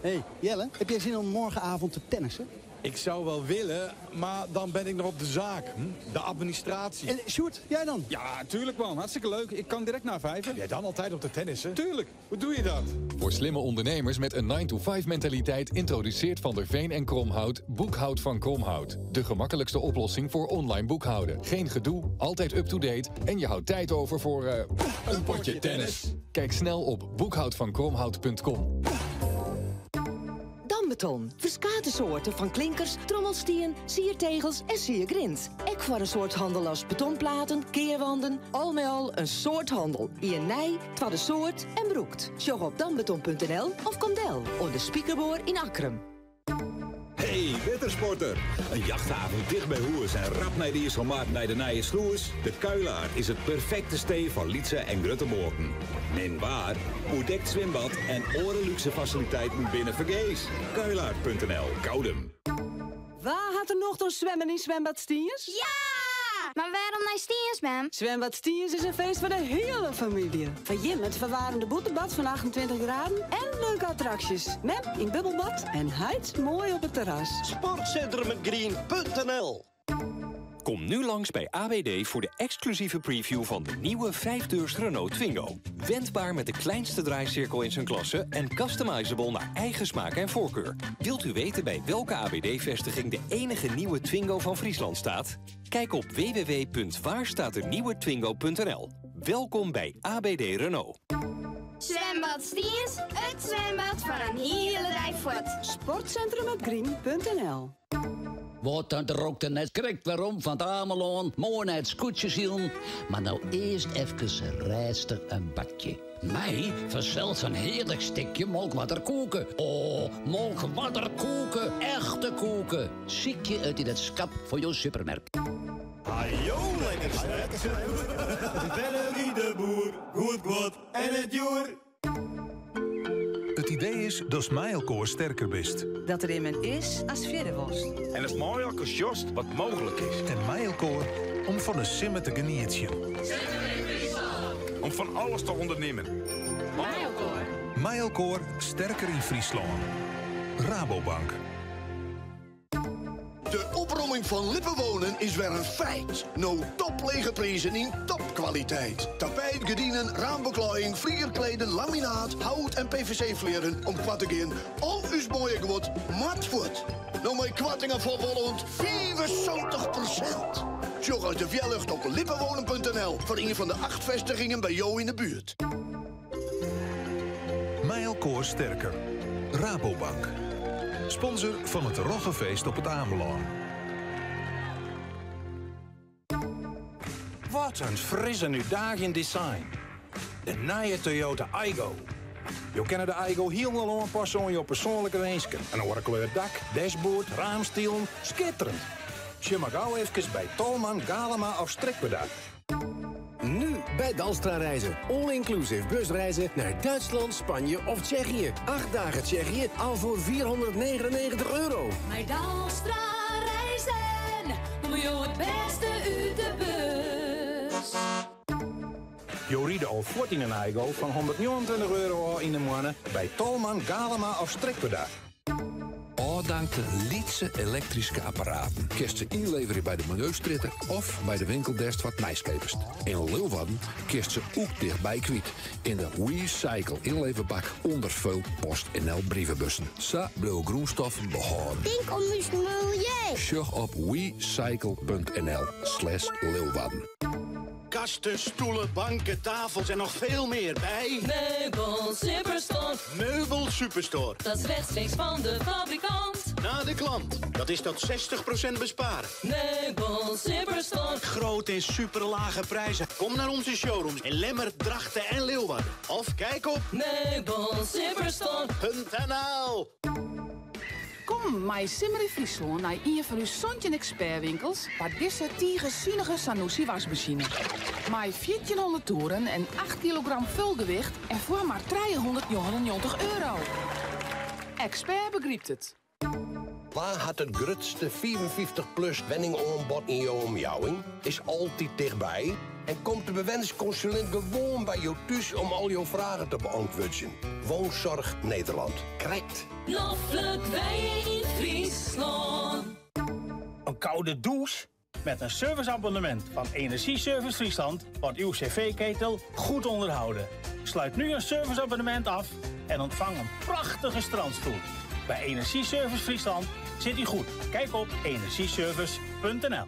Hey Jelle, heb jij zin om morgenavond te tennissen? Ik zou wel willen, maar dan ben ik nog op de zaak. Hm? De administratie. En Sjoerd, jij dan? Ja, tuurlijk man. Hartstikke leuk. Ik kan direct na vijven. Jij dan altijd op de tennissen? Tuurlijk. Hoe doe je dat? Voor slimme ondernemers met een 9-to-5 mentaliteit introduceert Van der Veen en Kromhout Boekhoud van Kromhout. De gemakkelijkste oplossing voor online boekhouden. Geen gedoe, altijd up-to-date en je houdt tijd over voor een potje tennis. Kijk snel op boekhoudvankromhout.com. Dambeton. Ferskate soarten fan klinkers, trommelstien, siertegels en siergrint. Ek foar in soad hannel as betonplaten, kearwanden. Al mei al in soad hannel. Ien nij, twadde soart en brûkt. Sjoch op dambeton.nl of kom del oan de Spikerboar yn Akkrum. Hey wettersporter! In jachthaven ticht by hûs en rap nei de Iselmar nei de nije slûs. De Kuilart is it perfekte stee foar lytse en grutte boaten. Min waar, oerdekt swimbad en oare lúkse fasiliteiten binne fergees. Kuilart.nl, Koudum. Wa hat der nocht oan swimmen yn Swembad Stiens? Ja! Mar wêrom nei Stiens, mem? Swembad Stiens is in feest foar de hiele famylje. Foar jim it ferwaarmde bûtenbad fan 28 graden en leuke attraksjes. Mem yn bubbelbad en heit moai op it terras. Sportcentrumhetgreen.nl Kom nu langs bij AWD voor de exclusieve preview van de nieuwe 5-deurs Renault Twingo. Wendbaar met de kleinste draaicirkel in zijn klasse en customizable naar eigen smaak en voorkeur. Wilt u weten bij welke AWD-vestiging de enige nieuwe Twingo van Friesland staat? Kijk op www.waarstaatdenieuwetwingo.nl. Welkom bij ABD Renault. Zwembad Stiens, it zwembad foar in hiele dei fuort. Sportcentrumhetgreen.nl Wat dan rookt er net krekt werom fan it Amelân, moai nei it skûtsjesilen. Mar no earst efkes rêstich in bakje. Mei fansels in hearlik stikje Molkwarder koeke. O, Molkwarder koeke, echte koeke. Sykje it yn it skap fan jo supermerk. Hajo, lekker snek. Bennerie de boer, goed guod en it djoer. It idee is datst mei elkoar sterker bist. Dat der immen is ast fierder wolst. En datst mei elkoar sjochst wat mooglik is. En mei elkoar om fan de simmer te genietsjen. Om fan alles te ûndernimmen. Mei elkoar. Mei elkoar sterker yn Fryslân. Rabobank. De opromming fan Lippenwonen is wer in feit. No toplege prizen yn topkwaliteit. Tapijt, gerdinen, raambeklaaiïng, flierkleden, laminaat, hout en PVC-flierren om koart te gean, al ús moaie guod moat fuort. No mei koartingen fan wol oant 75%. Sjoch as de wjerlucht op lippenwonen.nl foar ien fan de acht festigingen by jo yn de buert. Mei elkoar sterker. Rabobank. Sponsor fan it Roggefeest op It Amelân. Wat in fris en útdaagjend design. De nije Toyota Aygo. Jo kinne de Aygo hielendal oanpasse oan jo persoanlike winsken. In oare kleur dak, dashboard, raamstilen. Skitterend! Sjoch mar gau efkes by Tolman, Galema of Strikwerda. Nu bij Dalstra Reizen. All-inclusive busreizen naar Duitsland, Spanje of Tsjechië. 8 dagen Tsjechië al voor 499 euro. Mei Dalstra Reizen komme jo it bêste út de bus. Jo ride al fuort yn in Aygo fan 129 euro ôf yn 'e moanne by Tolman, Galema of Strikwerda. Ôfdankte lytse elektryske apparaten kinst se ynleverje by de Miljeustrjitte of by de winkel dêr'tst wat nijs keapest. Yn Leeuwarden kinst se oek tichtby kwyt yn de Wecycle ynleverbak ûnder veel PostNL brievebussen. Sa bliuwe grûnstoffen behâlden. Tink om ús miljeu. Sjoch op wecycle.nl slash Leeuwarden. Kasten, stoelen, banken, tafels en nog veel meer bij. Meubel Superstore. Meubel Superstore. Dat is rechtstreeks van de fabrikant. Naar de klant. Dat is tot 60% besparen. Meubel Superstore. Groot en superlage prijzen. Kom naar onze showrooms in Lemmer, Drachten en Leeuwarden. Of kijk op meubelsuperstore.nl Kom mei Simmer yn Fryslân nei ien fan ús 17 ekspertwinkels foar dizze tige sunige Zanussi wasmasine. Mei 1400 toeren en 8 kilogram fulgewicht en foar mar 399 euro. Expert begrypt it. Wa hat it grutste 55-plus wenningoanbod yn jo omjouwing? Is altyd tichtby en komt de bewennerskonsulint gewoan by jo thús om al jo fragen te beantwurdzjen. Woonzorg Nederland. Krekt. Noflik wenje yn Fryslân. Een koude douche? Met een serviceabonnement van Energieservice Friesland wordt uw cv-ketel goed onderhouden. Sluit nu een serviceabonnement af en ontvang een prachtige strandstoel. Bij Energieservice Friesland zit u goed. Kijk op energieservice.nl.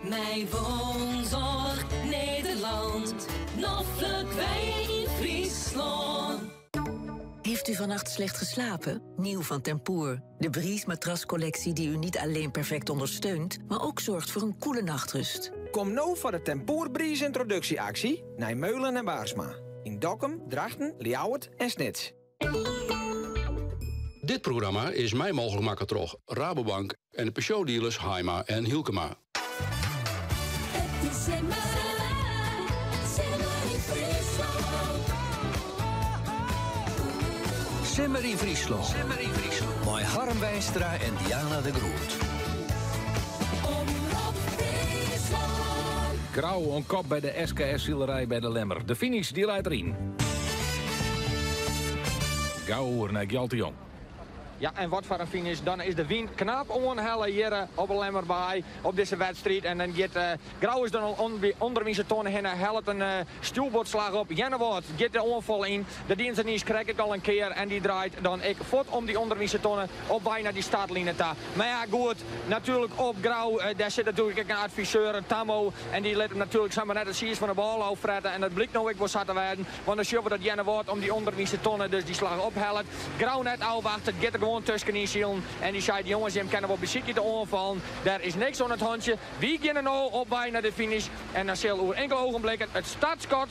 Mei Woonzorg Nederland. Noflik wenje yn Fryslân. Heeft u vannacht slecht geslapen? Nieuw van Tempur. De Breeze matrascollectie die u niet alleen perfect ondersteunt, maar ook zorgt voor een koele nachtrust. Kom no foar de Tempur Breeze introduksjeaksje nei Meulen en Baarsma. Yn Dokkum, Drachten, Ljouwert en Snits. Dit programma is mei mooglik makke troch Rabobank en de Peugeot-dealers Haima en Hylkema. It is simmer, simmer yn Fryslân. Simmer yn Fryslân. Simmer yn Fryslân. Mei Harm Wijnstra en Diana de Groot. Omrop Fryslân. Grou oan kop by de SKS-silerij by de Lemmer. De finish dy leit deryn. Gau oer nei Gjalt de Jong. Ja, en wat foar in finish. Dan is de wyn knap oanhelle hjir op de Lemmerbaai op dizze wedstriid. En dan giet Grou is dan al ûnderwynse tonne hinne, hellet in stjoerboardslach op. Earnewâld giet de oanfal yn. Dat dienen se niiskrekt ek al in kear. En dy draait dan ek fuort om dy ûnderwynse tonne op wei nei dy startline ta. Mar ja, goed, natuerlik op Grou, dêr sit natuerlik ek in adviseur, in Tammo. En dy lit him natuerlik samar net it tsiis fan de bôle ôffrette. En dat blykt no ek wol sa te wêzen. Want dan sjogge we dat Earnewâld om dy ûnderwynse tonne dus dy slach ophellet. Grou net ôfwachtet, giet der gewoan tuskenyn silen. En dy seit, jonges, jim kinne wol besykje te oanfallen. Der is niks oan it hantsje. Wy geane no op wei nei de finish. En dan sil oer inkele ogenblikken it startskot,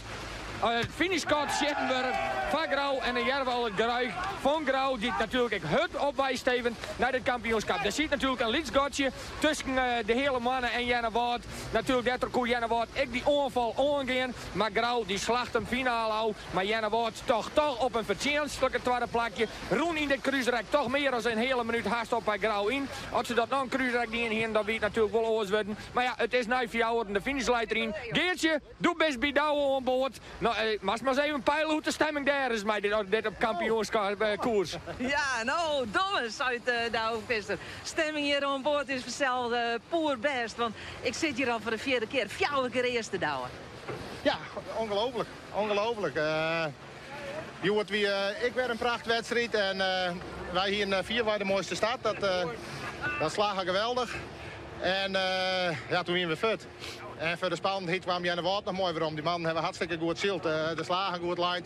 it finishskot sjitten wurde. Foar Grou en dan hearre we al it geruich fan Grou dy't natuerlik ek hurd op wei stevent nei dit kampioenskap. Der siet natuerlik in lyts gatsje tusken de Heale Moanne en Earnewâld. Natuerlik dêrtroch koe Earnewâld ek dy oanfal oangean, mar Grou dy slacht him finaal ôf. Mar Earnewâld toch toch op in fertsjinstlike twadde plakje. Rûn yn dit krúsrek toch mear as in heale minút hast op by Grou yn. As se dat noch in krúsrek dien hienen, dan wie it natuerlik wol oars wurden. Mar ja, it is nei fjouweren, de finish leit deryn. Geartsje, do bist by Douwe oan board. No, moatst mar ris even peile hoe't de stemming dêr is mei dit op kampioenskoers. Ja, no, domme, seit Douwe Visser. Stemming hjir oan board is fansels poerbêst, want ik sit hjir al foar de fjirde kear, fjouwer kear earste, Douwe. Ja, ongelooflijk. Ongelooflijk. Hjoed wie ek wer in prachtwedstriid en wy hiene fierwei de moaiste start. Dat, dat slagge geweldich. En ja, toen wiene we fuort. En foar de spannendheid kwam Earnewâld noch moai werom. Dy mannen hawwe hartstikke goed syld. De slagen goed lein.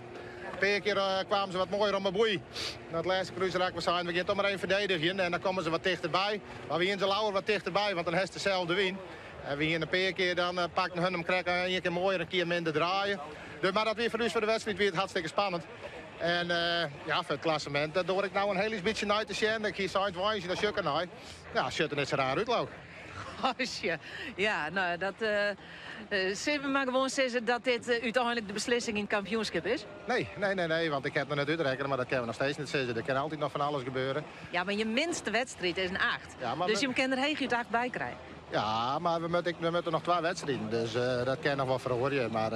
In pear kear kwamen se wat moaier om 'e boei. Nei it lêste krúsrak we seinen, we gean toch mar even ferdedigjen. En dan komme se wat tichterby. Mar we hiene se leaver wat tichterby, want dan hast deselde wyn. En we hiene in pear kear, dan pakten hun him krekt ien kear moaier, in kear minder draaien. Dus, mar dat wie foar ús foar de wedstriid wie it hartstikke spannend. En ja, foar it klassemint, dêr doar ik no in hiel lyts bytsje nei te sjen. Ik hie sein, woansdei, dan sjoch ik er nei. Ja, sjocht der net sa raar út, leau ik. Goasje. Ja, no, dat sille we mar gewoan sizze dat dit úteinlik de beslissing yn it kampioenskip is? Nee, nee, nee, nee, want ik ha it noch net útrekkene, mar dat kinne we noch steeds net sizze. Der kin altyd noch fan alles gebeure. Ja, mar je minste wedstriid is in 8. Ja, mar Dus we je kinne der heechút 8 by krije. Ja, mar we moatte, we moatte noch twa wedstriden, dus dat kin noch wol feroarje. Mar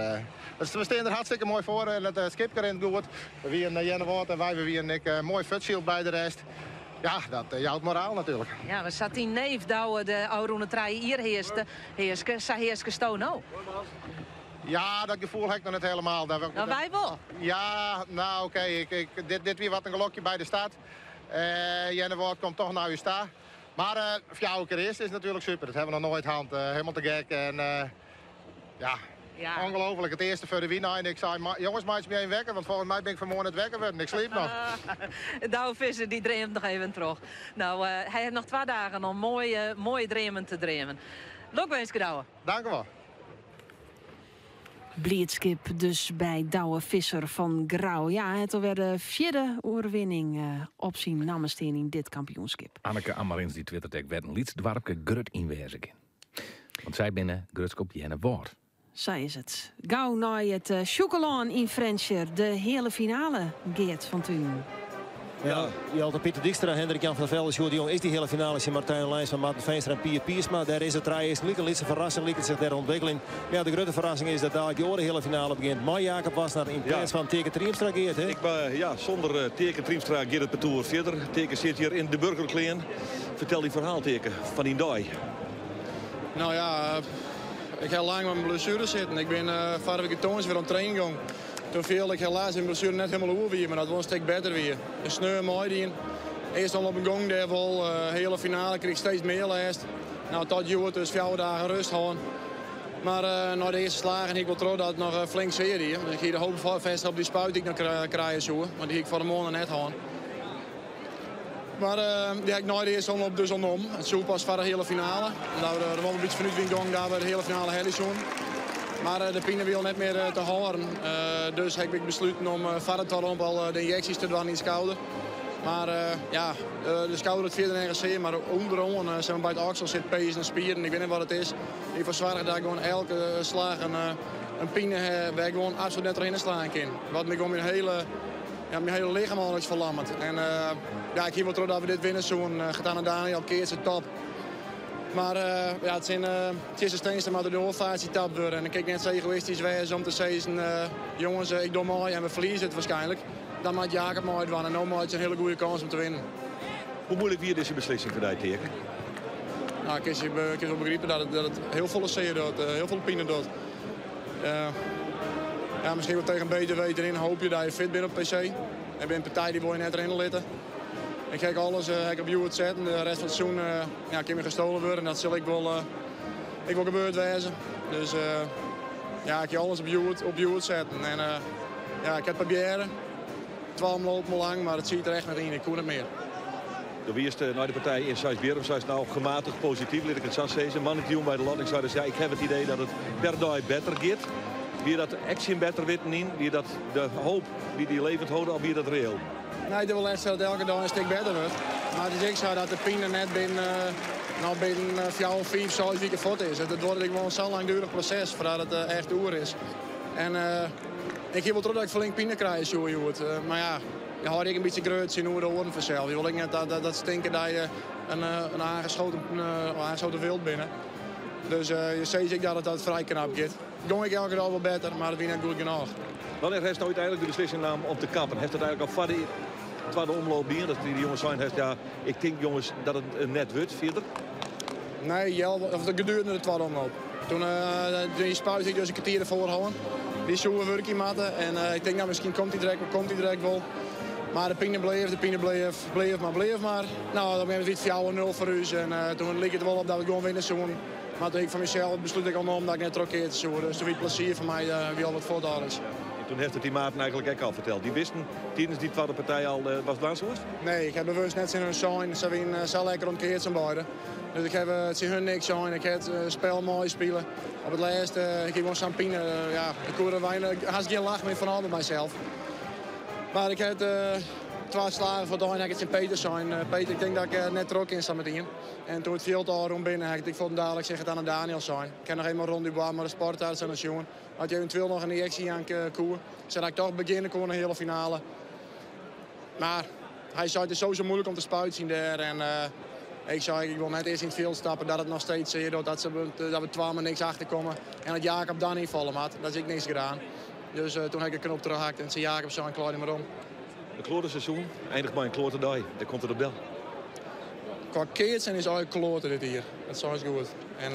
we stean der hartstikke moai foar en it skipke rint goed. We wiene Earnewâld en wy we wiene ek moai fuortsyld by de rest. Ja, dat jout moraal natuerlik. Ja, mar sa't dyn neef Douwe de ôfrûne trije jier hearste, hearske, sa hearskesto no. Ja, dat gefoel ha ik noch net helemaal. No, wy wol. Ja, no oké, ik, dit, dit wie wat in gelokje by de start. Earnewâld komt toch nei ús ta. Mar fjouwer kear earst is natuerlik super. Dat hawwe we noch noait hân. Helemaal te gek. En ja, Ja. ongelooflijk. It earste foar de wyn ein. Ik sei, jonges, meitsje my even wekker, want folgens my bin ik fan 'e moarn net wekker wurden. Ik sliep noch. Douwe Visser dy dreamt noch even troch. No, hy hat noch twa dagen om moaie, moaie dreamen te dreamen. Lokwinske, Douwe. Dank u wol. Bliidskip dus by Douwe Visser fan Grou. Ja, hy hat alwer de fjirde oerwinning op syn namme stean yn dit kampioenskip. Anneke Amarins dy twittert ek wêr't in lyts doarpke grut yn wêze kin. Want sy binne grutsk op Earnewâld. Sa is it. Gau nei it Sjûkelân yn Frjentsjer, de heale finale, Geart van Tunen. Ja, Jelte Pieter Dykstra, Hendrik Jan van der Velde, Sjoerd de Jong is dy heale finale tsjin Martijn Leijns fan Marten Feenstra en Pier Piersma. Dêr is it trije earsten lyk in lytse ferrassing liket sich dêr ûntwikkeling. Mar ja, de grutte ferrassing is dat dalik dy oare heale finale begjint mei Jacob Wassenaar yn pleats fan Teake Triemstra Geart. Hè? Ik, ja, sûnder Teake Triemstra giet it partoer fierder. Teake sit hjir yn de burgerklean. Fertel dyn ferhaal, Teake, fan dyn dei. No ja, ik ha lang mei myn blessuere sitten. Ik bin foarige wike tongersdei wer oan training gong. Toen fielde ik helaas dat myn blessuere net hielendal oer wie, mar dat it wol in stik better wie. De sneon meidien. Earst al op in gong dêr wol. Heale finale krige ik steeds mear lêst. No, tot hjoed dus fjouwer dagen rêst hân. Mar nei de earste slagen hie ik wol troch dat it noch flink sear die. Dus ik hie de hoop fêstige op dy spuit dy't ik noch krije soe. Want dy hie ik foar de moarn noch net hân. Mar dy ha ik nei de earste omloop dus al nommen. It soe pas foar de heale finale. Omdat we der wol in bytsje fanút wiene gong dat we de heale finale helje soenen. Mar de pine wie al net mear te hâlden. Dus ha ik besluten om foar de twadde omloop al de ynjeksjes te dwaan yn it skouder. Mar ja, de skouder docht fierder nergens sear. Mar ûnderoan, zeg maar, by it oksel sit pezen en spieren. Ik wit net wat it is. Dy't derfoar soarget dat ik gewoan elke slach in pine ha wêr't ik gewoan absolút net trochhinne slaan kin. Wat my gewoan myn hiele Ja, myn hiele lichem al is ferlammet. En ja, ik hie wol troch dat we dit winne soenen. Gert-Anne en Daniel keatse top. Mar ja, tsjin Tjisse Steenstra moat der de oar faasje tapt wurde. En dan kin ik net sa egoïstysk wêze om te sizzen, jonges, ik doch mei en we ferlieze it waarskynlik. Dan moat Jacob meidwaan en no meitsje in hiele goede kâns om te winnen. Hoe muoilik wie dizze beslissing foar dy, Teake? No, ik kin wol begripe dat it hiel folle sear docht, hiel folle pine docht. Ja, miskien wol tegen beter weten yn hoopje dat je fit bent op PC. En bin in partij dy wol je net rinne litte. Ik ha alles ha ik op hjoed setten. De rest fan it seizoen ja, kin my gestolen wurde en dat sil ek wol, ek wol gebeurd wêze. Dus ja, ik ha alles op hjoed, op hjoed setten. En ja, ik ha it probearre. Twa omlopen lang, mar it siet der echt net yn. Ik koe net mear. Do wiest nei de partij yn Seisbierrum, seist no gematigd posityf, lit ik it sa sizze. Moandeitejûn by de lotting sei dus ja, ik ha it idee dat it per dei better giet. Wie dat ek tsjin better witten yn? Wie dat de hoop dy't dy levend holde of wie dat reëel? Nee, dat wol net sizze dat elke dei in stik better wurdt. Mar it is ek sa dat de pine net binnen, no binnen fjouwer, fiif, seis wike fuort is. It duorret ek wol in sa langduerich proses foardat it echt oer is. En ik hie wol troch dat ik flink pine krije soe hjoed. Mar ja, je hâlde ek in bytsje grut tsjinoer de oaren fansels. Je wolle ek net dat, dat se tinke dat je in, in aangeschoten, aangeschoten wild binne. Dus je sizze ek dat it dat frij knap giet. Gong ek elke dei wol better, mar it wie net goed genôch. Wannear hast no úteinlik de beslissing naam om te kappen? Hast dat eigentlik al foar de twadde omloop dien? Dat dy jonges sein hast, ja, ik tink jonges dat it net wurdt fierder? Nee, of gedurende de twadde omloop. Toen dy spuit ik dus in kertier derfoar hân. Dy soe wurkje moatte en ik tink, no, miskien komt hy direkt, komt hy direkt wol. Mar de pine bleef, de pine bleef, bleef mar, bleef mar. No, op in gegeven momint wie it 4-0 foar ús en toen like it wol op dat we gewoan winne soenen. Mar toen ik foar mysels beslút ik al nommen dat ik net trochkeatse soe. Dus toen wie it plezier foar my wie al wat fuort alles. En toen hast it dy maten eigentlik ek al ferteld. Dy wisten tidens dy twadde partij al watst dwaan soest? Nee, ik ha bewust net tsjin hun sein. Se wienen sa lekker oan it keatsen beide. Dus ik ha tsjin hun niks sein. Ik ha it spel meispile. Op it lêst, ik hie gewoan sa'n pine. Ja, ik koe der weinich, hast gjin lach mear fan ôf by mysels. Mar ik ha it twa slagen foar it ein ha ik it tsjin Peter sein. Peter, ik tink dat ik net troch kin sa metien. En toen it fjild ôfrûn binne, ha ik it fuortendaliks tsjin Gert-Anne Daniël sein. Ik ha noch even rond Dubois mei de sportarts oan it sjoen. As je eventueel noch in ynjeksje jaan koe, sadat ik toch begjinne koe oan de heale finale. Mar hy sei it is sowieso moeilik om te spuitsjen dêr. En ik sei ik wol net earst yn it fjild stappe dat it noch steeds sear docht, dat, se, dat we twa mei niks achterkomme. En dat Jacob dan ynfalle moat. Dat is ek niks gedaan. Dus toen ha ik de knop trochhakt en tsjin Jacob sein klaai dy mar om. In kloate seizoen eindiget mei in kloate dei. Dêr komt it op del. Kwa keatsen is eigentlik kloate dit jier. Dat seist goed. En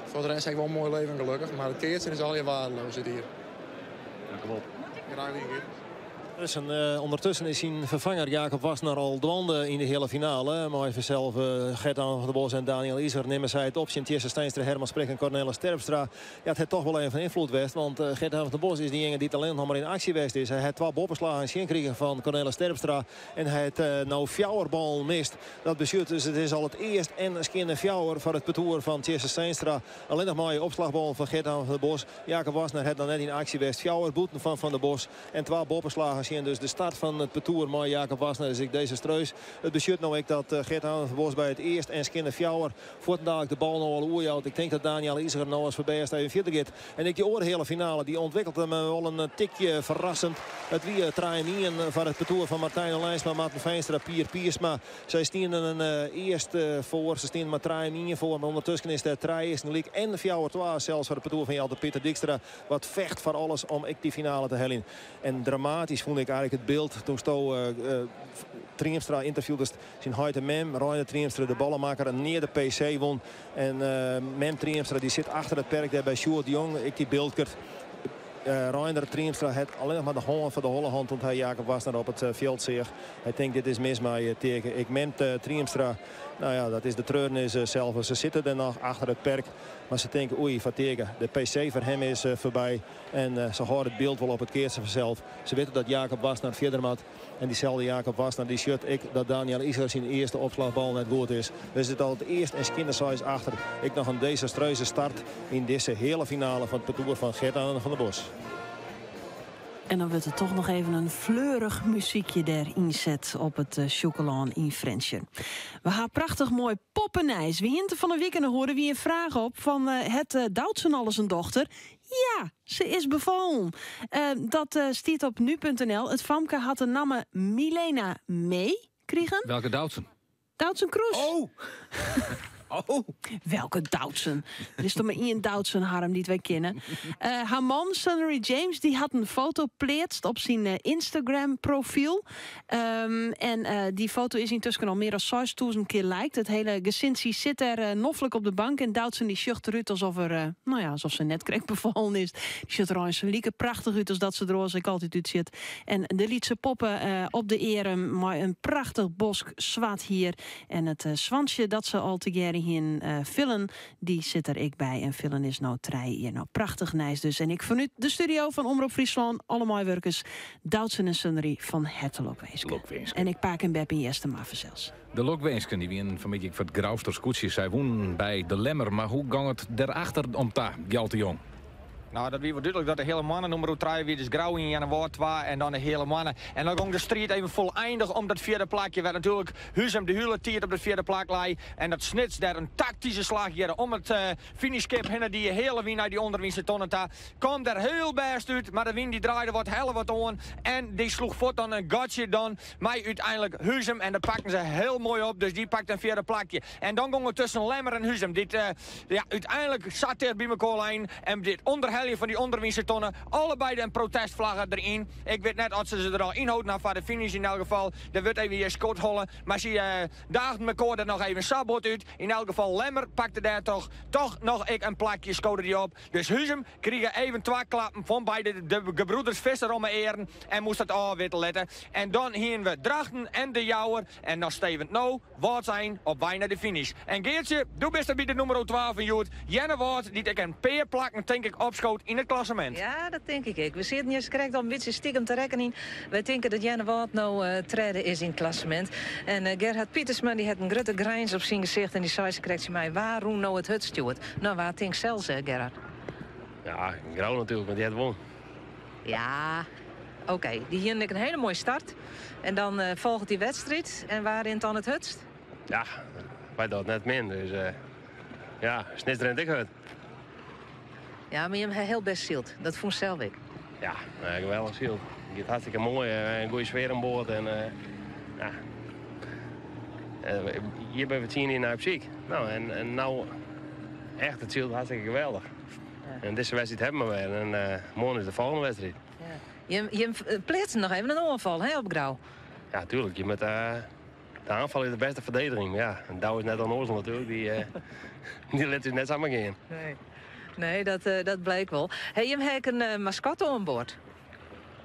foar de rest ha ik wol in moai leven gelokkich. Mar it keatsen is allegear waardeloos dit jier. Dankewol. Graach dien, Geert. Ondertussen is syn ferfanger Jacob Wassenaar al dwaande yn de heale finale. Mei fansels Gert-Anne van der Bos en Daniël Iseger nimme sy it op tsjin Tjisse Steenstra, Herman Sprik en Cornelis Terpstra. Ja, it hat toch wol even fan ynfloed west, want Gert-Anne van der Bos is dyjinge dy't allinnich noch mar yn aksje west is. Hy hat twa boppeslagen tsjin krigen fan Cornelis Terpstra en hy hat no fjouwer ballen mist. Dat betsjut dus it is al it earst en skjinne fjouwer foar it partoer fan Tjisse Steenstra. Allinnich mei opslachballen fan Gert-Anne van der Bos. Jacob Wassenaar hat noch net yn aksje west. Fjouwer bûten fan Van der Bos en twa boppeslagen tsjin. Dus de start fan it partoer mei Jacob Wassenaar is ek desastreus. It betsjut no ek dat Gert-Anne van der Bos by it earst en skjinne fjouwer fuortendalik de bal no al oerjout. Ik tink dat Daniël Iseger no as foarbêst even fierder giet. En ek dy oare heale finale dy ûntwikkelt him wol in tikje ferrassend. It wie trije-ien foar it partoer fan Martijn Olijnsma, Marten Feenstra, Pier Piersma. Sy stienen earst foar. Se stienen mar trije-ien foar. Mar ûndertusken is der trije earsten lyk en 4-2 sels foar it partoer fan Jelte Pieter Dykstra. Wat fecht foar alles om ek dy finale te heljen. En dramatysk fûn ik eigentlik it byld doe'tsto Triemstra ynterviewdest. Syn heit en mem, Reiner Triemstra, de ballemakker, nea de PC wûn. En mem Triemstra dy sit achter it perk dêr by Sjoerd de Jong, ek dy byldkert. Reiner Triemstra hat allinnich mar de hân foar de holle hân doe't hy Jacob Wassenaar op it fjild seach. Hy tinkt dit is mis mei Teake. Ek mem Triemstra, nou ja, dat is de treurnis sels. Se sitte der noch achter it perk, mar se tinke oei foar Teake, de PC foar him is foarby. En se hâlde it byld wol op it keatsen fansels. Se witte dat Jacob Wassenaar fierder moat. En dyselde Jacob Wassenaar dy sjocht ek dat Daniël Iseger syn earste opslachbal net goed is. We sitte al it earst en skjinne seis achter. Ek noch in desastreuze start yn dizze heale finale fan it partoer fan Gert-Anne van der Bos. En dan wurdt der toch noch even in fleurich muzykje dêr ynset op it Sjûkelân yn Frjentsjer. We ha prachtich moai poppenijs. We hiene fan 'e wike noch oer, der wie in fraach op fan hat Doutzen alris in dochter? Ja, se is befallen. Dat stiet op nu.nl. It famke hat de namme Milena May krigen. Welke Doutzen? Doutzen Kroes. Oh! Oh. Welke Doutzen? Der is toch mar ien Doutzen Harm dy't wy kenne. Har man Sunnery James dy hat in foto pleatst op syn Instagram profyl. En dy foto is yntusken al mear as 6000 kear liked. It hiele gesintsje sit dêr noflik op de bank en Doutzen dy sjocht derút alsof er, no ja, alsof se net krekt befallen is. Dy sjocht der eins like prachtich út as dat se der oars ek altyd útsjocht. En de lytse poppe op de earm mei in prachtich bosk swart hier. En it swantsje dat se al tegearre hienen, Villen, dy sit der ek by. En Villen is no trije jier. No, prachtich nijs dus. En ek fanút de studio fan Omrop Fryslân, alle meiwurkers, Doutzen en Sunnery fan herte lokwinske. Lokwinske. En ek pake en beppe yn Eastermar fansels. De lokwinsken dy wienen fanmiddei ek foar it Grouster skûtsje. Sy wûnen by De Lemmer, mar hoe gong it derachter om ta, Gjalt de Jong? Nou, dat wie wol dúdlik dat de Heale Moanne nûmer trije wie. Dus Grou ien, Earnewâld twa en dan de Heale Moanne. En dan gong de striid even foleinich om dat fjirde plakje. Wêr natuerlik Huzum de hiele tiid op dat fjirde plak lei. En dat Snits dêr in taktyske slach hjir om it finishskip hinne die. Heale wyn nei dy ûnderwynse tonne ta. Kaam der hiel bêst út, mar de wyn dy draaide wat, helle wat oan. En dy sloech fuort dan in gatsje dan mei úteinlik Huzum. En dat pakten se hiel moai op, dus dy pakte in fjirde plakje. En dan gong it tusken Lemmer en Huzum, dy't ja, úteinlik sa ticht by mekoar leinen. En dit ûnderheljen fan dy ûnderwynse tonne, allebeide in protestflagge deryn. Ik wit net oft se se der al ynholden ha foar de finish yn elk gefal. Der wurdt even hjir skodholle, mar sy daagden mekoar der noch even sa bot út. Yn elk gefal Lemmer pakte dêr toch toch noch ek in plakje, skode dy op. Dus Huzum krige even twa klappen fan beide de gebroeders Visser om 'e earen en moast it ôfwitte litte. En dan hienen we Drachten en De Jouwer en dan stevent no Wâldsein op wei nei de finish. En Geartsje, do bist der by de nûmer twa fan hjoed, Earnewâld, dy't ek in pear plakken tink ik opskoot yn it klassemint. Ja, dat tink ik ek. We sieten hjir krekt al in bytsje stikem te rekkenjen. Wy tinke dat Earnewâld no tredde is yn it klassemint. En Gerhard Pietersma dy hat in grutte grins op syn gesicht en dy sei sakrekt tsjin my, wa rûn no it hurdst hjoed? No, wa tinkst sels, Gerhard? Ja, Grou natuerlik, want dy hat wûn. Ja, oké. Dy hienen ek in hiele moaie start. En dan folget dy wedstriid. En wa rint dan it hurdst? Ja, wy dogge it net min. Dus ja, Snits rint ek hurd. Ja, mar jim ha hiel bêst syld. Dat fûn sels ek. Ja, geweldich syld. It giet hartstikke moai. In goede sfear oan board. En ja, hjir binne we 10 jier nei op syk. No, en no echt, it sylt hartstikke geweldich. En dizze wedstriid hawwe we wer. En moarn is de folgjende wedstriid. Ja. Jim pleatsen noch even in oanfal hè, op Grou. Ja, tuerlik. Je moat, de aanval is de bêste ferdediging. Ja, en Douwe is net onnoazel natuerlik. Dy, dy lit ús net samar gean. Nee, nee dat blykt wol. Hey, jim ha ek in maskotte oan board.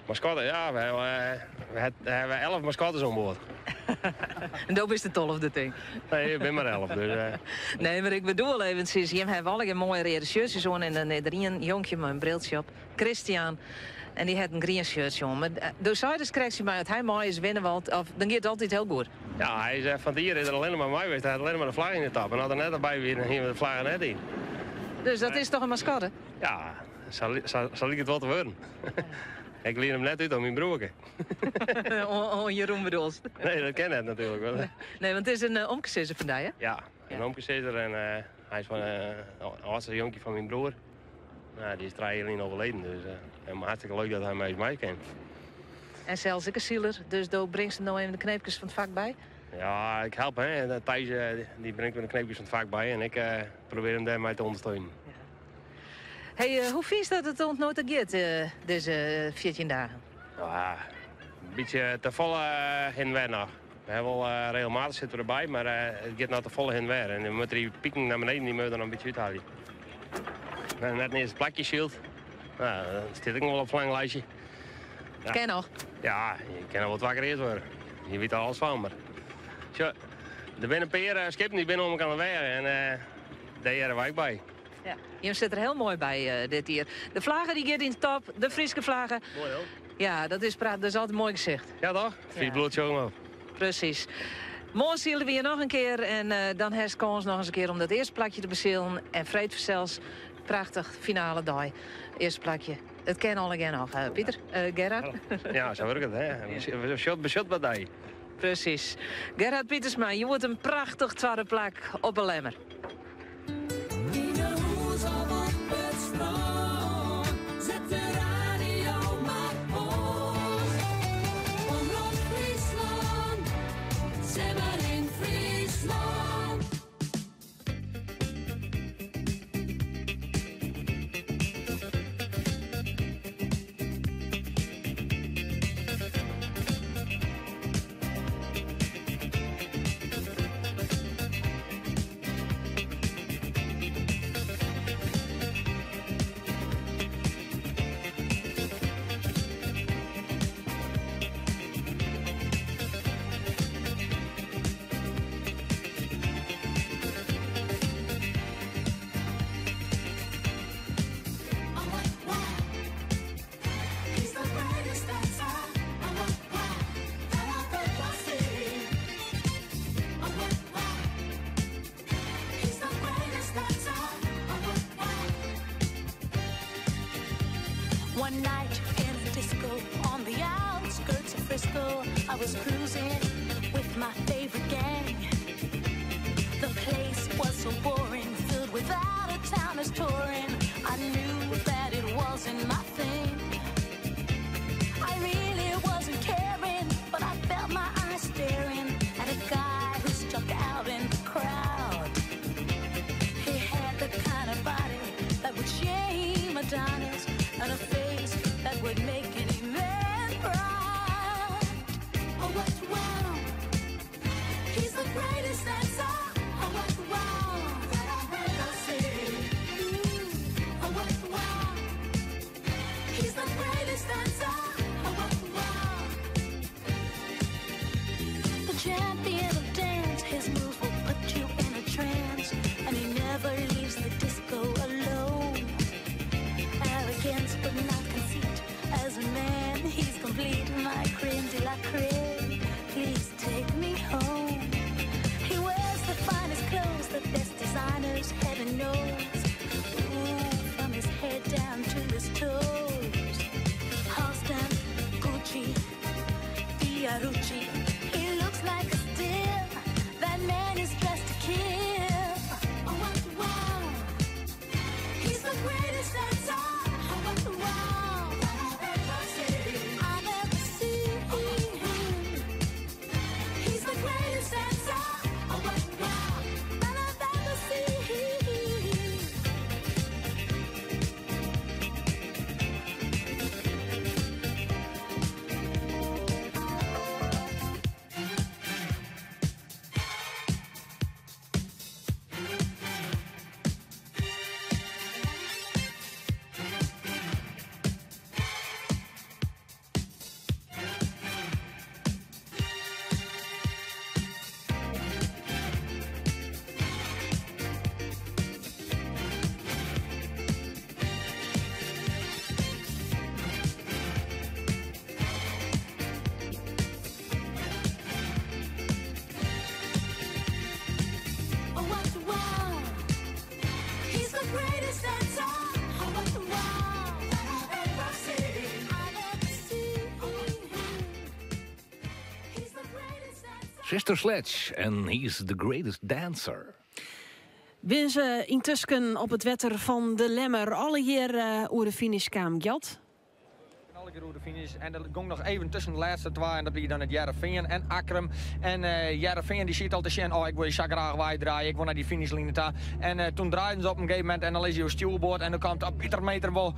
Maskotte, ja. We hawwe 11 maskottes oan board. En do bist de 12e, tink. Nee, ik bin mar 11. Dus. Nee, mar ik bedoel eventsjes, jim hawwe allegear moaie reade shirtsjes oan en dan is der ien jonkje mei in briltsje op, Christian, en dy hat in grien shirtsje oan. Mar do seidest krekt tsjin my, as hy mei is, winne we altyd, of dan giet it altyd hiel goed. Ja, hy is fan it jier is er allinne mar mei west. Hy hat allinne mar de flagge yn de tap. En as er net derby wie, dan hiene we de flagge net yn. Dus dat is toch in maskotte? Ja, sa liket it wol te wurden. Ik lien him net út oan myn broerke. Oan Jeroen bedoelst? Nee, dat kin net natuerlik. Nee, want it is in omkesizzer fan dy, hè? Ja, in omkesizzer en hy is fan it âldste jonkje fan myn broer. Nou, dy is 3 jier lyn overleden, dus hartstikke leuk dat hy mei ús mei kin. En sels ek in siler, dus do bringst him no even de kneepkes fan it fak by? Ja, ik help hè. Thijs dy bringt my de kneepkes fan it fak by en ik probearje him dêrmei te ûndersteunen. Hey, hoe fynst dat it oant no ta giet, dizze 14 dagen? Ja, in bytsje te folle hin en wer noch. We hawwe wol regelmatich sitte we derby, mar it giet noch te folle hin en wer. En we moatte dy piken nei beneden, dy moatte we der noch in bytsje úthelje. We hawwe net iens it plakje syld. No, dat stiet ek noch wol op ferlanglijstje. Ja. Kin noch. Ja, je kinne wol twa kear earst wurde. Je witte der alles fan, mar sjoch, der binne in pear skippen dy binne oan elkoar oan 'e weach en dêr hearre wy ek by. Ja, jim sit der hiel moai by dit jier. De flagge dy giet yn de top, de Fryske flagge. Moai hoor. Ja, dat is prachtich. Dat is altyd in moai gesicht. Ja toch? Frysk bloed sjocht op. Presys. Moarn sile we hjir noch in kear en dan hast kâns noch ris in kear om dat earste plakje te besilen. En freed fansels prachtich finale dei. Earste plakje. It kin allegear noch, Pieter. Gerhard. Ja, sa wurket it, hè. Besjocht, besjocht wat dei. Presys. Gerhard Pietersma, hjoed in prachtich twadde plak op 'e Lemmer. Yn 'e hûs of op it strân, set de radio mar oan. Omrop Fryslân, Simmer yn Fryslân. One night in a disco on the outskirts of Frisco, I was cruising with my favorite gang. The place was so boring, filled with out-of-towners touring. I knew that it wasn't my thing. I really wasn't caring, but I felt my eyes staring at a guy who stuck out in the crowd. He had the kind of body that would shame Adonis and a face that would make any man proud. Oh, what wow! He's the greatest dancer. Oh, what wow! That I've ever seen. Oh, what wow! He's the greatest dancer. Oh, what wow! The champion of dance, his moves will put you in a trance, and he never leaves the disco alone. Arrogance, but not conceit. As a man, he's complete. My creme de la creme. Please take me home. He wears the finest clothes, the best designers, heaven knows. Ooh, from his head down to his toes. Halston, Gucci, Fiorucci. He looks like a steal. That man is dressed to kill. Oh, what wow! He's the greatest dancer. Oh, what wow! That I've ever seen. I've ever seen. He's the greatest dancer. Oh, what wow! That I've ever seen. Oh, what wow! He's the greatest dancer. Oh, what wow! That I've ever seen. I've ever seen. He's the greatest dancer. Sister Sledge en He's the Greatest Dancer. Binne se yntusken op it wetter fan De Lemmer allegear oer de finish kaam, Gjalt? Allegear oer de finish. En der gong noch even tusken de lêste twa. En dat wie dan it Hearrenfean en Akkrum. En Hearrenfean dy siet al te sjen. Oh, ik wol sa graach weidraaie. Ik wol nei dy finishline ta. En toen draaiden se op in gegeven momint. En dan lizze jo stjoerboard. En dan komt op meter wol